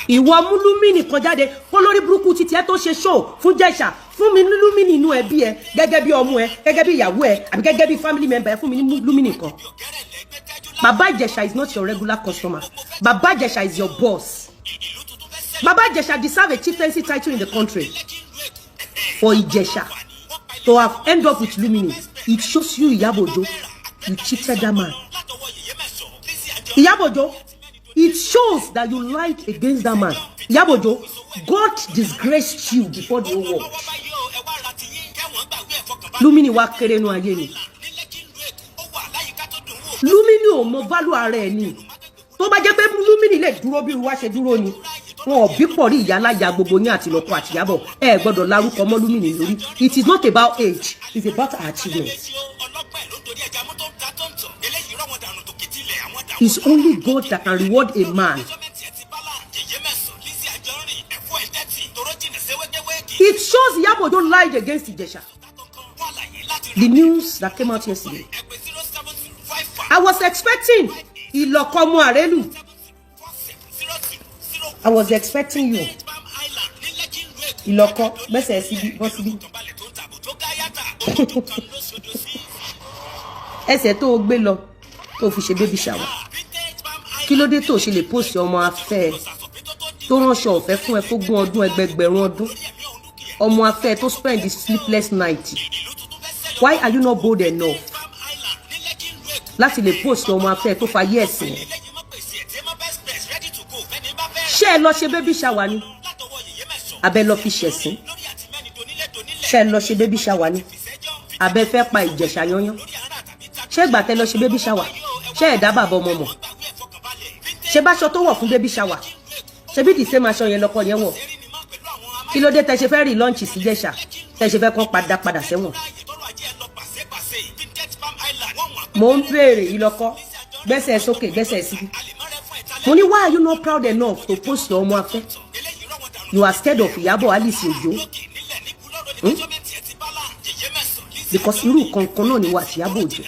Ìwọ mú Lumini kan jáde kó lórí burúkú títí ẹ tó ṣe show fún Jẹ̀ṣà. Fún mi ní Lumini inú ẹbí ẹ, gẹ́gẹ́ bí ọmọ ẹ, gẹ́gẹ́ bí ìyàwó ẹ, àbí gẹ́gẹ́ bí family member ẹ. Fún mi ní Lumini kan. Baba Ìjẹ̀ṣà is not your regular customer. Baba Ìjẹ̀ṣà is your boss. Baba Ìjẹ̀ṣà deserve a chieftaincy title in the country. For Ìjẹ̀ṣà to have end up with Lumini, it shows you, Iyabo Ojo, you cheated that man. Iyabo Ojo, it shows that you lied against that man. Iyabo Ojo, God disgraced you before the whole world. Lumini wá kéré nu ayé ni. Lumini ò mọ value ara ẹ̀ ni. Tó bá jẹ́ pé Lumini lè dúró bí wá ṣe dúró ni, wọn ò bí pọ̀ rí ìyá aláya gbogbo yín àti lọ́kọ àtìyábọ̀. Ẹ gbọ́dọ̀ larúkọ mọ́ Lumini lórí. It is not about age, it's about achievement. It's only God that can reward a man. It shows Iyabo Ojo lied against Ijesha. The news that came out yesterday. I was expecting Ilokomo Arelu. I was expecting you. Iloko, gbẹ́sẹ̀ síbí, bọ́ síbí. Ẹsẹ̀ tó o gbé lọ, tó o fi ṣe baby shower. Kí ló dé tó o ṣe lè post ọmọ afẹ́ ẹ tó ránṣọ ọ̀fẹ́ fún ẹ fógún ọdún, ẹgbẹgbẹ̀rún ọdún? Ọmọ afẹ́ tó spend the sleepless night. Why are you not bold enough láti lè post ọmọ afẹ́ tó fa yẹ́ ẹ̀sìn ẹ̀? Ṣé ẹ lọ ṣe baby shower ni? Abẹ lọ fi ṣẹ̀sín? Ṣé ẹ lọ ṣe baby shower ni? Abẹ fẹ́ pa Ìjẹ̀ṣà yányán? Ṣé ìgbà tẹ lọ ṣe baby shower, ṣé ẹ dá bàbá ọmọ mọ̀? Ṣé báṣọ tó wọ̀ fún baby shower, ṣe bí the same aṣọ yẹn lọkọ yẹn wọ̀? Kí ló dé tẹ ṣe fẹ́ rí lọ́ǹchì sí Ìjẹ̀ṣà, tẹ ṣe fẹ́ kán padà padà sẹ́wọ̀n? Mo ń béèrè Ìlọ́kọ, gbẹ́sẹ̀ sókè, gbẹ́sẹ̀ síbí. Mo ní, why are you not proud enough to post your ọmọ afẹ́? You are scared of Iyabo Alice Ojo, Because irú kankan náà ni wà tí Iyabo Ojo.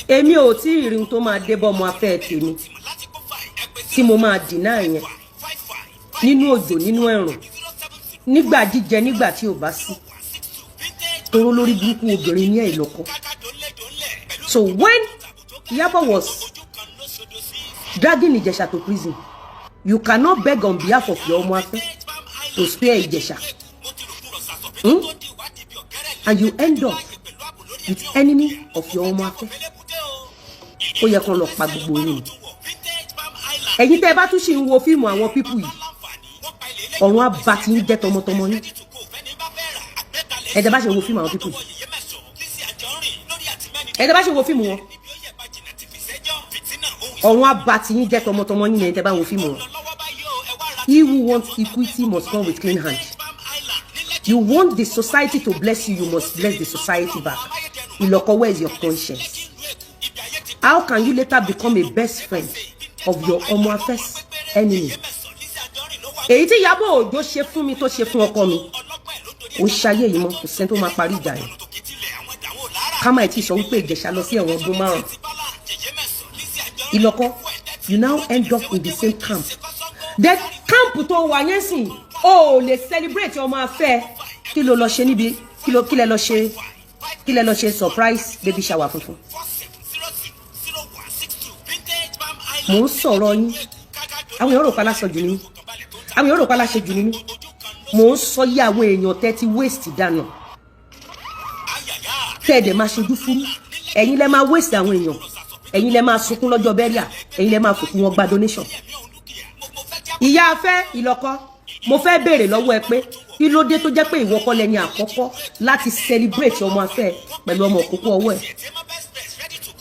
Èmi ò tí ì rí ohun tó máa dé bọ́ ọmọ afẹ́ tèmi tí mo máa dìnnà yẹn nínú òjò, nínú ẹ̀rùn, nígbà jíjẹ, nígbà tí ò bá sí. Toró lórí burúkú obìnrin ní Ìlọ́kọ. So when Iyabo was dragging Ijesha to prison, you cannot beg on behalf of your ọmọ afẹ́ to spare Ijesha, And you end up with enemy of your ọmọ afẹ́. Ó yẹ kán lọ pa gbogbo yín. Ẹ̀yin tẹ́ ẹ bá tún ṣì ń wo fíìmù àwọn pípù yìí, ọ̀run á bá ti ń jẹ́ tọmọtọmọ yín. Ẹ tẹ́ bá ṣe wo fíìmù àwọn pípù yìí, ẹ tẹ́ bá ṣe wo fíìmù wọn, ọ̀run á bá ti ń jẹ́ tọmọtọmọ yín. Ẹ tẹ́ bá wo fíìmù wọn. He who wants equity must come with clean hand. You want the society to bless you, you must bless the society back. Ìlọ́kọ, where is your conscience? How can you later become a best friend of your ọmọ afẹ́'s enemy? Èyí tí Ìyábọ̀ Òjó ṣe fún mi, tó ṣe fún ọkọ mi, ó ṣayé yìí mọ́, kò sẹ́ni tó máa parí ìjà yẹn. Ká má tí sọ wípé Ìjẹ̀ṣà lọ sí ẹ̀wọ̀n ọdún 5. Ìlọ́kọ, you now end up in the same camp. The camp tó wà yẹn sìn, o ò lè celebrate ọmọ afẹ́. Kí ló lọ ṣe níbi kí lẹ lọ ṣe, kí lẹ lọ ṣe surprise baby shower funfun? Mò ń sọ̀rọ̀ yín, àwọn èèyàn rò pa láṣọ jù ní mí, àwọn èèyàn rò pa láṣẹ jù ní mí. Mò ń sọ yí àwọn èèyàn tẹ́ ti waste dànù, tẹ́ ẹ̀ dẹ̀ máa ṣojú fún. Ẹ̀yin lẹ máa waste àwọn èèyàn, ẹ̀yin lẹ máa sunkún lọ́jọ́ bẹ́ríà, ẹ̀yin lẹ máa fòkú wọn gba donation. Ìyá afẹ́ Ìlọ́kọ, mo fẹ́ béèrè lọ́wọ́ ẹ pé kí ló dé tó jẹ́ pé ìwọ kọ́ lẹni àkọ́kọ́ láti celebrate ọmọ afẹ́ pẹ̀lú ọmọ òkókó ọwọ́ ẹ̀?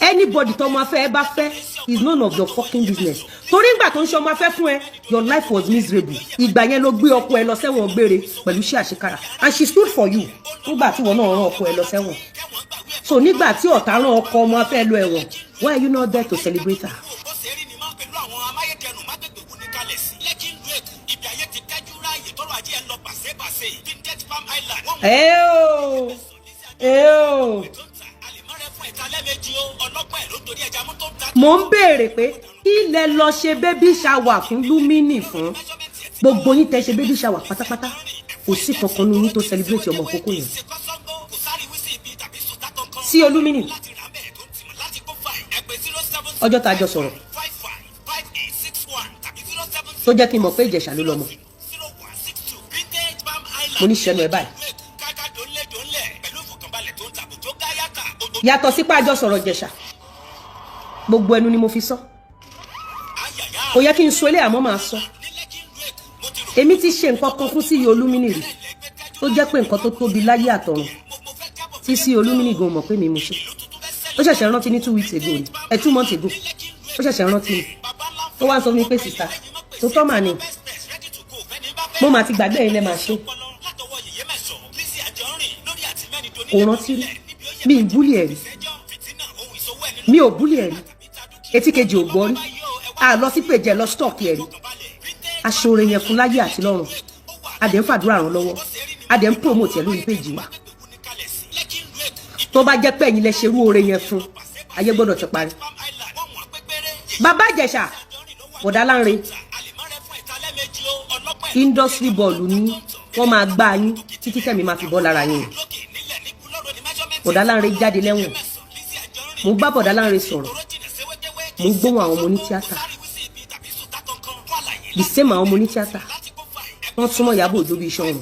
Anybody tọmọ afẹ́ ẹ bá fẹ́ is none of your fucking business. Torí ìgbà tó ń ṣe ọmọ afẹ́ fún ẹ, your life was miserable. Ìgbà yẹn ló gbé ọkọ ẹ lọ sẹ́wọ̀n gbére pẹ̀lú iṣẹ́ àṣekára, and she stood for you nígbà tí ìwọ náà rán ọkọ ẹ lọ sẹ́wọ̀n. So nígbà tí ọ̀tá rán ọkọ ọmọ afẹ́ lọ ẹ̀wọ̀n, why are you not there to celebrate her? Mo ń béèrè pé kí lẹ lọ ṣe baby shower fún Lumini fún? Gbogbo yín tẹ́ ṣe baby shower pátápátá, kò sí kankan nínú yín tó celebrate ọmọ òkókó yẹn. Sí Olúmínì, ọjọ́ tá a jọ sọ̀rọ̀ tó jẹ́ kí n mọ̀ pé Ìjẹ̀ṣà ló lọ́mọ, mo ní ṣẹnu ẹ̀ báyìí. Yàtọ̀ sí pé a jọ sọ̀rọ̀ Ìjẹ̀ṣà, gbogbo ẹnu ni mo fi sọ. Kò yẹ kí n sọ eléyà mọ́, máa sọ. Èmi ti ṣe nǹkan kan fún sí Olúmínì rí tó jẹ́ pé nǹkan tó tóbi láyé àtọ̀run tí sí Olúmínì gan mọ̀ pé mi mo ṣe. Ó ṣẹ̀ṣẹ̀ rántí ní 2 weeks ago ni, 2 months ago. Ó ṣẹ̀ṣẹ̀ rántí mi. Ó wá ń sọ fún mi pé, "Sister, tó tọ́ mà ni, mo mà ti gbàgbé, ẹ̀yin lẹ́ máa ṣe." Kò rántí rí. Mi ì bully ẹ̀ rí, mi ò bully ẹ̀ rí. Etí kejì ò gbọ́ rí. A lọ sí pèjẹ lọ stock ẹ̀ rí. Aṣọre yẹn fún láyé àti lọ́run. A dẹ̀ ń fàdúrà ràn lọ́wọ́, a dẹ̀ ń promote ẹ̀ lórí péjì wa. Tó bá jẹ́ pé ẹ̀yin lẹ ṣerú oore yẹn fún, ayé gbọ́dọ̀ ti parí. Bàbá Ìjẹ̀ṣà, Bọ̀dá Lánre, industry bọ́ọ̀lù ní wọ́n máa gbá yín títí tẹ̀mí máa fi bọ́ lára yín. Bọ̀dá Lánre jáde lẹ́wọ̀n, mo bá Bọ̀dá Lánre sọ̀rọ̀, mo gbóhùn àwọn ọmọ onítíátà, the same àwọn ọmọ onítíátà wọ́n súnmọ́ Ìyábọ̀ Òjó bíi iṣan ọrùn,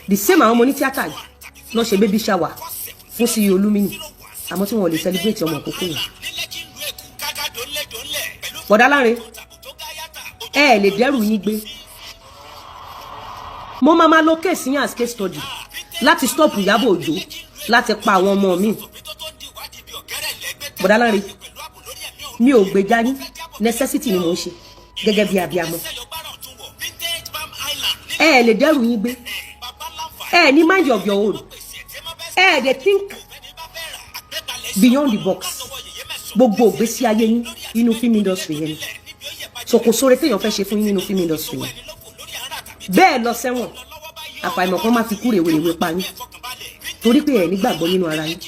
the same àwọn ọmọ onítíátà yìí lọ́ ṣe baby shower fún CEO Olúmínì, àmọ́ tí wọ́n lè celebrate ọmọ òkókó yẹn. Bọ̀dá Lánre, ẹ ẹ lè dẹ́rù yín gbé. Mo máa lo case yín as case study láti stop Ìyábọ̀ Òjó láti pa àwọn ọmọ mi. Bọ̀dá Lánre, mi ò gbèjà yín, necessity ni mò ń ṣe gẹ́gẹ́ bí abiamọ. Ẹ ẹ lè dẹ́rù yín gbé. Ẹ ẹ ní mind of your own. Ẹ ẹ dey think beyond the box. Gbogbo ìgbésí ayé yín, inú film industry yẹn ni. So kò sóore téèyàn fẹ́ ṣe fún yín nínú film industry yẹn. Bẹ́ẹ̀ lọ sẹ́wọ̀n, àfàìmọ̀ kan máa fi kú rèwerèwe pa yín, torí pé ẹ̀ nígbàgbọ́ nínú ara yín.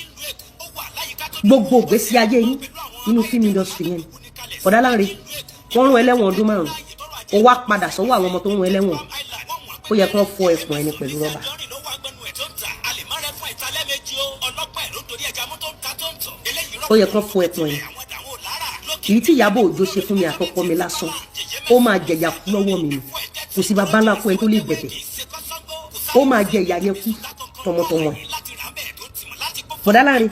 Gbogbo ìgbésí ayé yín, nínú film industry yẹn ni. Bọ̀dá Lánre, wọ́n rún ẹlẹ́wọ̀n ọdún 5, ó wá padà sọ́wọ́ àwọn ọmọ tó ń rún ẹlẹ́wọ̀n. Ó yẹ kí wọ́n fọ ẹ̀pọ̀n ẹni pẹ̀lú rọ́bà. Ó yẹ kí wọ́n fọ ẹ̀pọ̀n ẹni. Èyí tí Ìyábọ̀ Òjó ṣe fún mi àtọkọ mi lásán, ó máa jẹ̀yà kú lọ́wọ́ mi ni. Kò sí bàbá ńlá fún ẹni tó lè bẹ̀bẹ̀. Ó máa jẹ ìyà yẹn kú tọmọtọmọ ẹ̀. Bọ̀dá Lánre,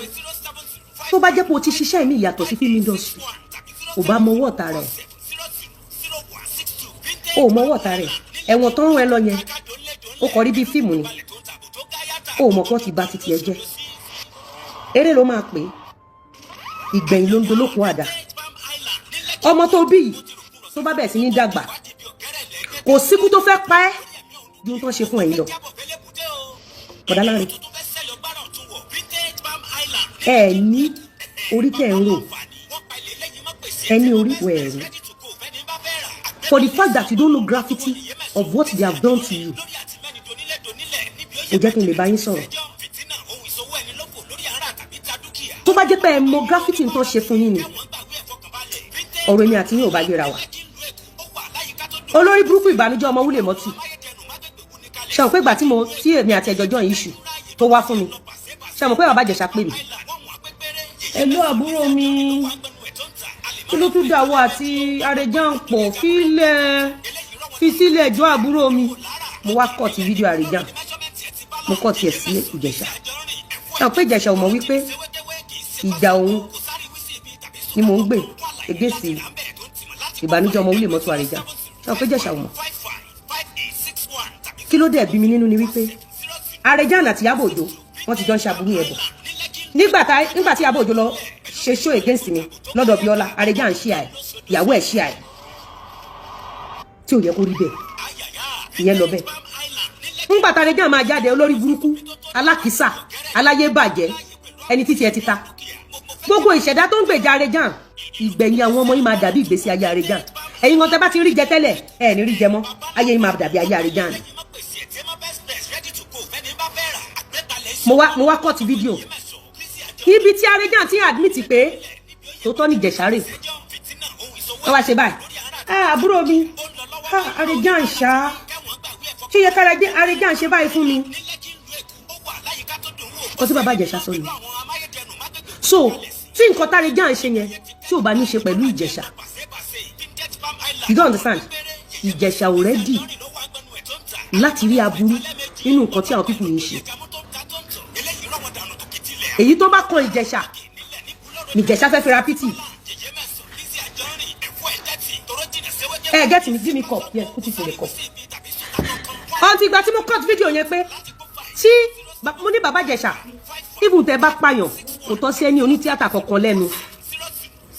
tó bá jẹ́ pé o ti ṣiṣẹ́ mi ìyàtọ̀ sí film industry, ò bá mọwọ́ ọ̀tá rẹ̀. O mọwọ́ ọ̀tá rẹ̀. Ẹ̀wọ̀n tó ń rún ẹ lọ yẹn, ó kọ rí bí fíìmù ni. O mọ̀ kó ti ba titi ẹ jẹ́. Eré ló máa pè é, ìgbẹ̀yìn ló ń dolókun àdá. Ọmọ tó bí yìí, tó bá bẹ̀rẹ̀ sí ní dàgbà, kò síkú tó fẹ́ pa ẹ́ ju tó ń ṣe fún ẹ̀yin lọ. Bọ̀dá Lánre, ẹ ní orí tẹ̀ ń rò, ẹ ní orí wẹ̀ ẹ̀rú. For the fact that you don't know gravity of what they have done to you, kò jẹ́ kí n lè bá yín sọ̀rọ̀. Tó bá jẹ́ pé ẹ mọ gravity tó ṣe fún yín ni, ọ̀rọ̀ èmi àti yín ò bá yẹra wa. Olórí burúkú, ìbànújẹ́ ọmọ wúlè mọ́tì ṣe àwọn pé ìgbà tí mo tí èmi àti ẹjọjọ yìí ṣù tó wá fún mi, ṣe àwọn pé Bàbá Ìjẹ̀ṣà pè mí. Ẹ̀lú àbúrò mi, kí ló tún dàwọ́ àti Àrẹ̀jàn pọ̀? Fílẹ̀, fi sílẹ̀ ẹjọ́ àbúrò mi. Mo wá cut fídíò Àrẹ̀jàn, mo cut ẹ̀ sí Ìjẹ̀ṣà. Ṣe àwọn pé Ìjẹ̀ṣà ò mọ̀ wípé ìjà òun ni mò ń gbè against ìbànújẹ́ ọmọ wúlè mọ́tò Àrẹ̀jàn? Ṣe àwọn pé Ìjẹ̀ṣà ò mọ̀? Kí ló dẹ̀ bí mi nínú ni wípé Àrẹ̀jàn àti Ìyábọ̀ Òjó, wọ́n ti jọ ń ṣàbúrú yẹn bọ̀. Nígbà tí Ìyábọ̀ Òjó lọ ṣe show against mi lọ́dọ̀ Bíọ́lá, Àrẹ̀jàn ń ṣí àì, ìyàwó ẹ̀ ṣí àì, tí ò yẹ kó rí bẹ́ẹ̀. Ìyẹn lọ bẹ́ẹ̀. Ńgbà tá Àrẹ̀jàn máa jáde, olórí burúkú, alákìísà, aláyé bàjẹ́, ẹni títí ẹ ti ta gbogbo ìṣẹ̀dá tó ń gbèjà Àrẹ̀jàn, ìgbẹ̀yìn àwọn ọmọ yìí máa dàbí ìgbésí ayé Àrẹ̀jàn. Ẹ̀yin kan tẹ́ bá ti rí jẹ tẹ́lẹ̀, ẹ̀ ní rí jẹ mọ́. Ayé yìí máa dàbí ayé Àrẹ̀jàn. Mo wá cut fídíò ibi tí Àrẹ̀jàn ti admit pé tòótọ́ ní Ìjẹ̀ṣà rè. Wọ́n wá ṣe báyìí. "Àbúrò mi, Àrẹ̀jàn ṣá, ṣé yẹ ká Àrẹ̀jàn ṣe báyìí fún mi?" Kọ́ tí Bàbá Ìjẹ̀ṣà sọ ni. So tí nǹkan tÁrẹ̀jàn ṣe yẹn, tí ò bá ní ṣe pẹ̀lú Ìjẹ̀ṣà, you don't understand. Ìjẹ̀ṣà ò ready láti rí aburú nínú nǹkan tí àwọn people yìí ń ṣe. Èyí tó bá kan Ìjẹ̀ṣà nìjẹ̀ṣà fẹ́ fi ra pity. Ẹ get me? Give me cup. Yes, put it in the cup. Until ìgbà tí mo cut video yẹn pé tí mo ní Bàbá Ìjẹ̀ṣà, even tẹ́ bá pààyàn, kò tọ́ sí ẹni onítíátà kankan lẹ́nu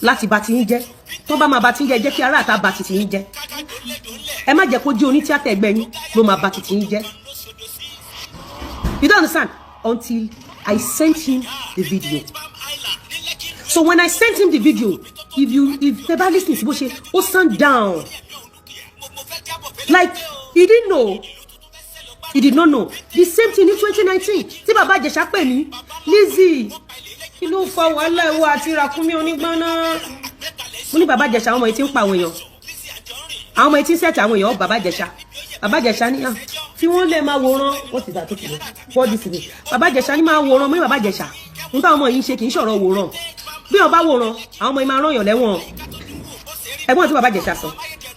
láti bá ti yín jẹ́. Tó bá máa ba tí ń jẹ́, jẹ́ kí ará àta ba títí yín jẹ́. Ẹ má jẹ́ kó jẹ́ onítíátà ẹgbẹ́ yín ló máa ba títí yín jẹ́. You don't understand until I sent him the video. So when I sent him the video, if tẹ́ bá listen sí bó ṣe ó sound down, like he didn't know, he did not know. The same thing ní 2019 tí bàbá Ìjẹ̀ṣà pè mí, "Lizzy, kí ló fa wàhálà ìwọ àti ràkúnmí onígbọ́nà?" Mo ní, "Bàbá Ìjẹ̀ṣà, àwọn ọmọ yìí ti ń pa àwọn èèyàn, àwọn ọmọ yìí ti ń set àwọn èèyàn." Bàbá Ìjẹ̀ṣà, bàbá Ìjẹ̀ṣà ní, "Ah, fi wọ́n lè máa wòran." What is that? Tó kìlọ̀ what this is. Bàbá Ìjẹ̀ṣà ní máa wòran. Mo ní, "Bàbá Ìjẹ̀ṣà, n táwọn ọmọ yìí ń ṣe kì í ṣọ̀rọ̀ wòran. Bí wọ́n bá wòran, àwọn ọmọ yìí máa rán yàn lẹ́wọ̀n." Ẹ̀gbọ́n tí bàbá Ìjẹ̀ṣà sọ,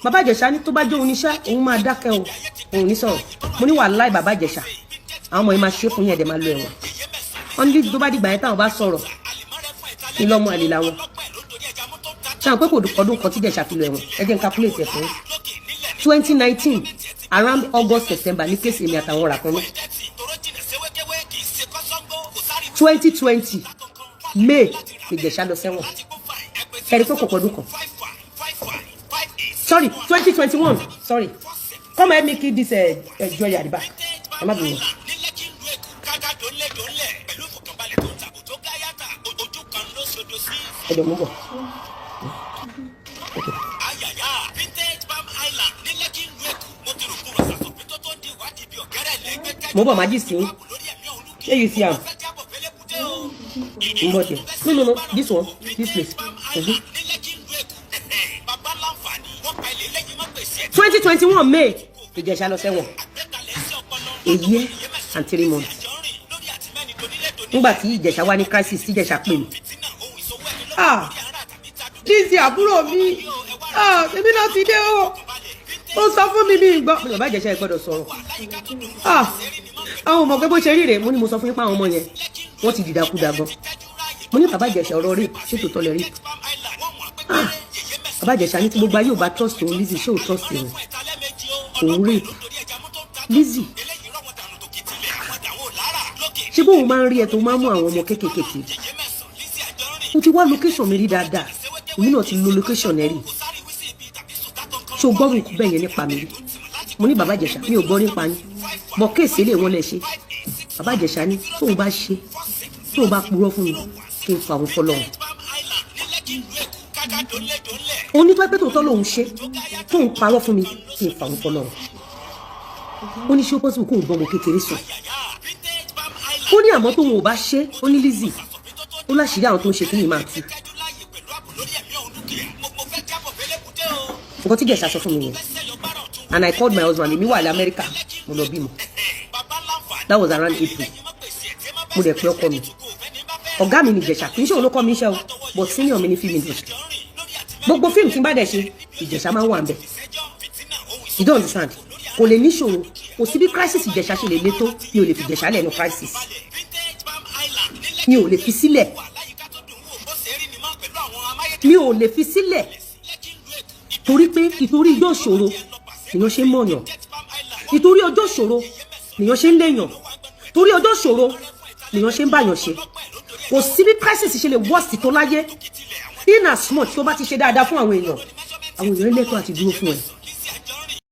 bàbá Ìjẹ̀ṣà ní tó bá jó oníṣẹ́, òun máa dákẹ́ o, òun ní sọ̀rọ̀. Mo ní, "Wàláì, bàbá Ìjẹ̀ṣà, àwọn ọmọ yìí máa ṣe fún yẹn, ẹ̀dẹ̀ máa lọ ẹ̀wọ̀n." Wọ́n ní tó bá dìgbà yẹn, táwọn bá sọ̀rọ̀ ní lọ́mọ àlè làwọn ṣáà pé kò ọdún kan tí Ìjẹ̀ṣà fi lọ ẹ̀wọ̀n. Ẹ jẹ́ n calculate ẹ̀ fún yín. 2019 around August, September ní case èmi àtàwọn ọ̀rà kan náà. 2020 May Ìjẹ̀ṣà lọ sẹ́wọ̀n. Ẹ̀rí pé kò pọ̀dún kan. Sorry, 2021. Sorry, come help me keep this joy at the back. Ẹ má bínú. Ẹ jọ mú bọ̀. Okay. Mo bọ̀, máa jí sí. Ṣé you see am? N bọ̀ jẹ. No, no, no, this one, this place. 2021 May Ìjẹ̀ṣà lọ sẹ́wọ̀n, a year and 3 months. Nígbà tí Ìjẹ̀ṣà wà ní crisis, tí Ìjẹ̀ṣà pè mí. Ah, Lizzy àbúrò mi, ah, èmi náà ti dé o. Ó sọ fún mi, mi gbọ́. Bàbá Ìjẹ̀ṣà ẹ gbọ́dọ̀ sọ̀rọ̀. Ah, àwọn ọmọ pé bó ṣe rí rèé. Mo ní mo sọ fún yín pé àwọn ọmọ yẹn wọ́n ti dìdàkudà gan. Mo ní, "Bàbá Ìjẹ̀ṣà, ọ̀rọ̀ rape, ṣé tòótọ́ lẹ rí?" Ah, bàbá Ìjẹ̀ṣà ní tí gbogbo ayé ò bá trust òun, Lizzy, ṣé ò trust òun? Òun rape Lizzy? Ṣé bóun máa ń rí ẹ tó máa ń mú àwọn ọmọ kéékèèké? Mo ti wá location mi rí dáadáa, èmi náà ti lo location ẹ rí. Ṣé o gbọ́ nǹkan bẹ́ẹ̀ yẹn nípa mi rí? Mo ní, "Bàbá Ìjẹ̀ṣà, mi ò gbọ́ nípa yín bọ̀ case ilé wọn lẹ ṣe." Bàbá Ìjẹ̀ṣà ní tóun bá ṣe, tóun bá purọ́ fún mi, kí n fa òun fọlọ́run. Òun ní tó pé tòótọ́ lòun ṣe, tóun parọ́ fún mi, kí n fa òun fọlọ́run. Ó ní ṣé ó possible kóun bọ́ ọmọ kékeré sùn? Ó ní àmọ́ tóun ò bá ṣe, ó ní Lizzy, ó láṣìírí àwọn tó ń ṣe kí ni máa tú. Nǹkan tí Ìjẹ̀ṣà sọ fún mi yẹn, and I called my husband. Èmi wà ní Amẹ́ríkà, mo lọ bímọ. That was around April. Mo dẹ̀ pé ọkọ mi, ọ̀gá mi ní Ìjẹ̀ṣà. Kì í ṣe òun ló kọ́ mi iṣẹ́ o, but senior mi ní film industry. Gbogbo fíìmù tí n bá dẹ̀ ṣe, Ìjẹ̀ṣà máa ń wà ń bẹ̀. You don't understand. Kò lè níṣòro, kò sí bí crisis Ìjẹ̀ṣà ṣe lè le tó, mi ò lè fi Ìjẹ̀ṣà lẹ́nu crisis, mi ò lè fi sílẹ̀, mi ò lè fi sílẹ̀, torí pé ìtorí ijó ìṣòro nìyàn ṣe ń mọ̀yàn, ìtorí ọjọ́ ìṣòro nìyàn ṣe ń léyàn, torí ọjọ́ ìṣòro nìyàn ṣe ń báyàn ṣe. Kò sí bí crisis ṣe lè worst tó láyé, in as much tó bá ti ṣe dáadáa fún àwọn èèyàn, àwọn èèyàn lẹ́tọ̀ọ́ àti dúró fún ẹ.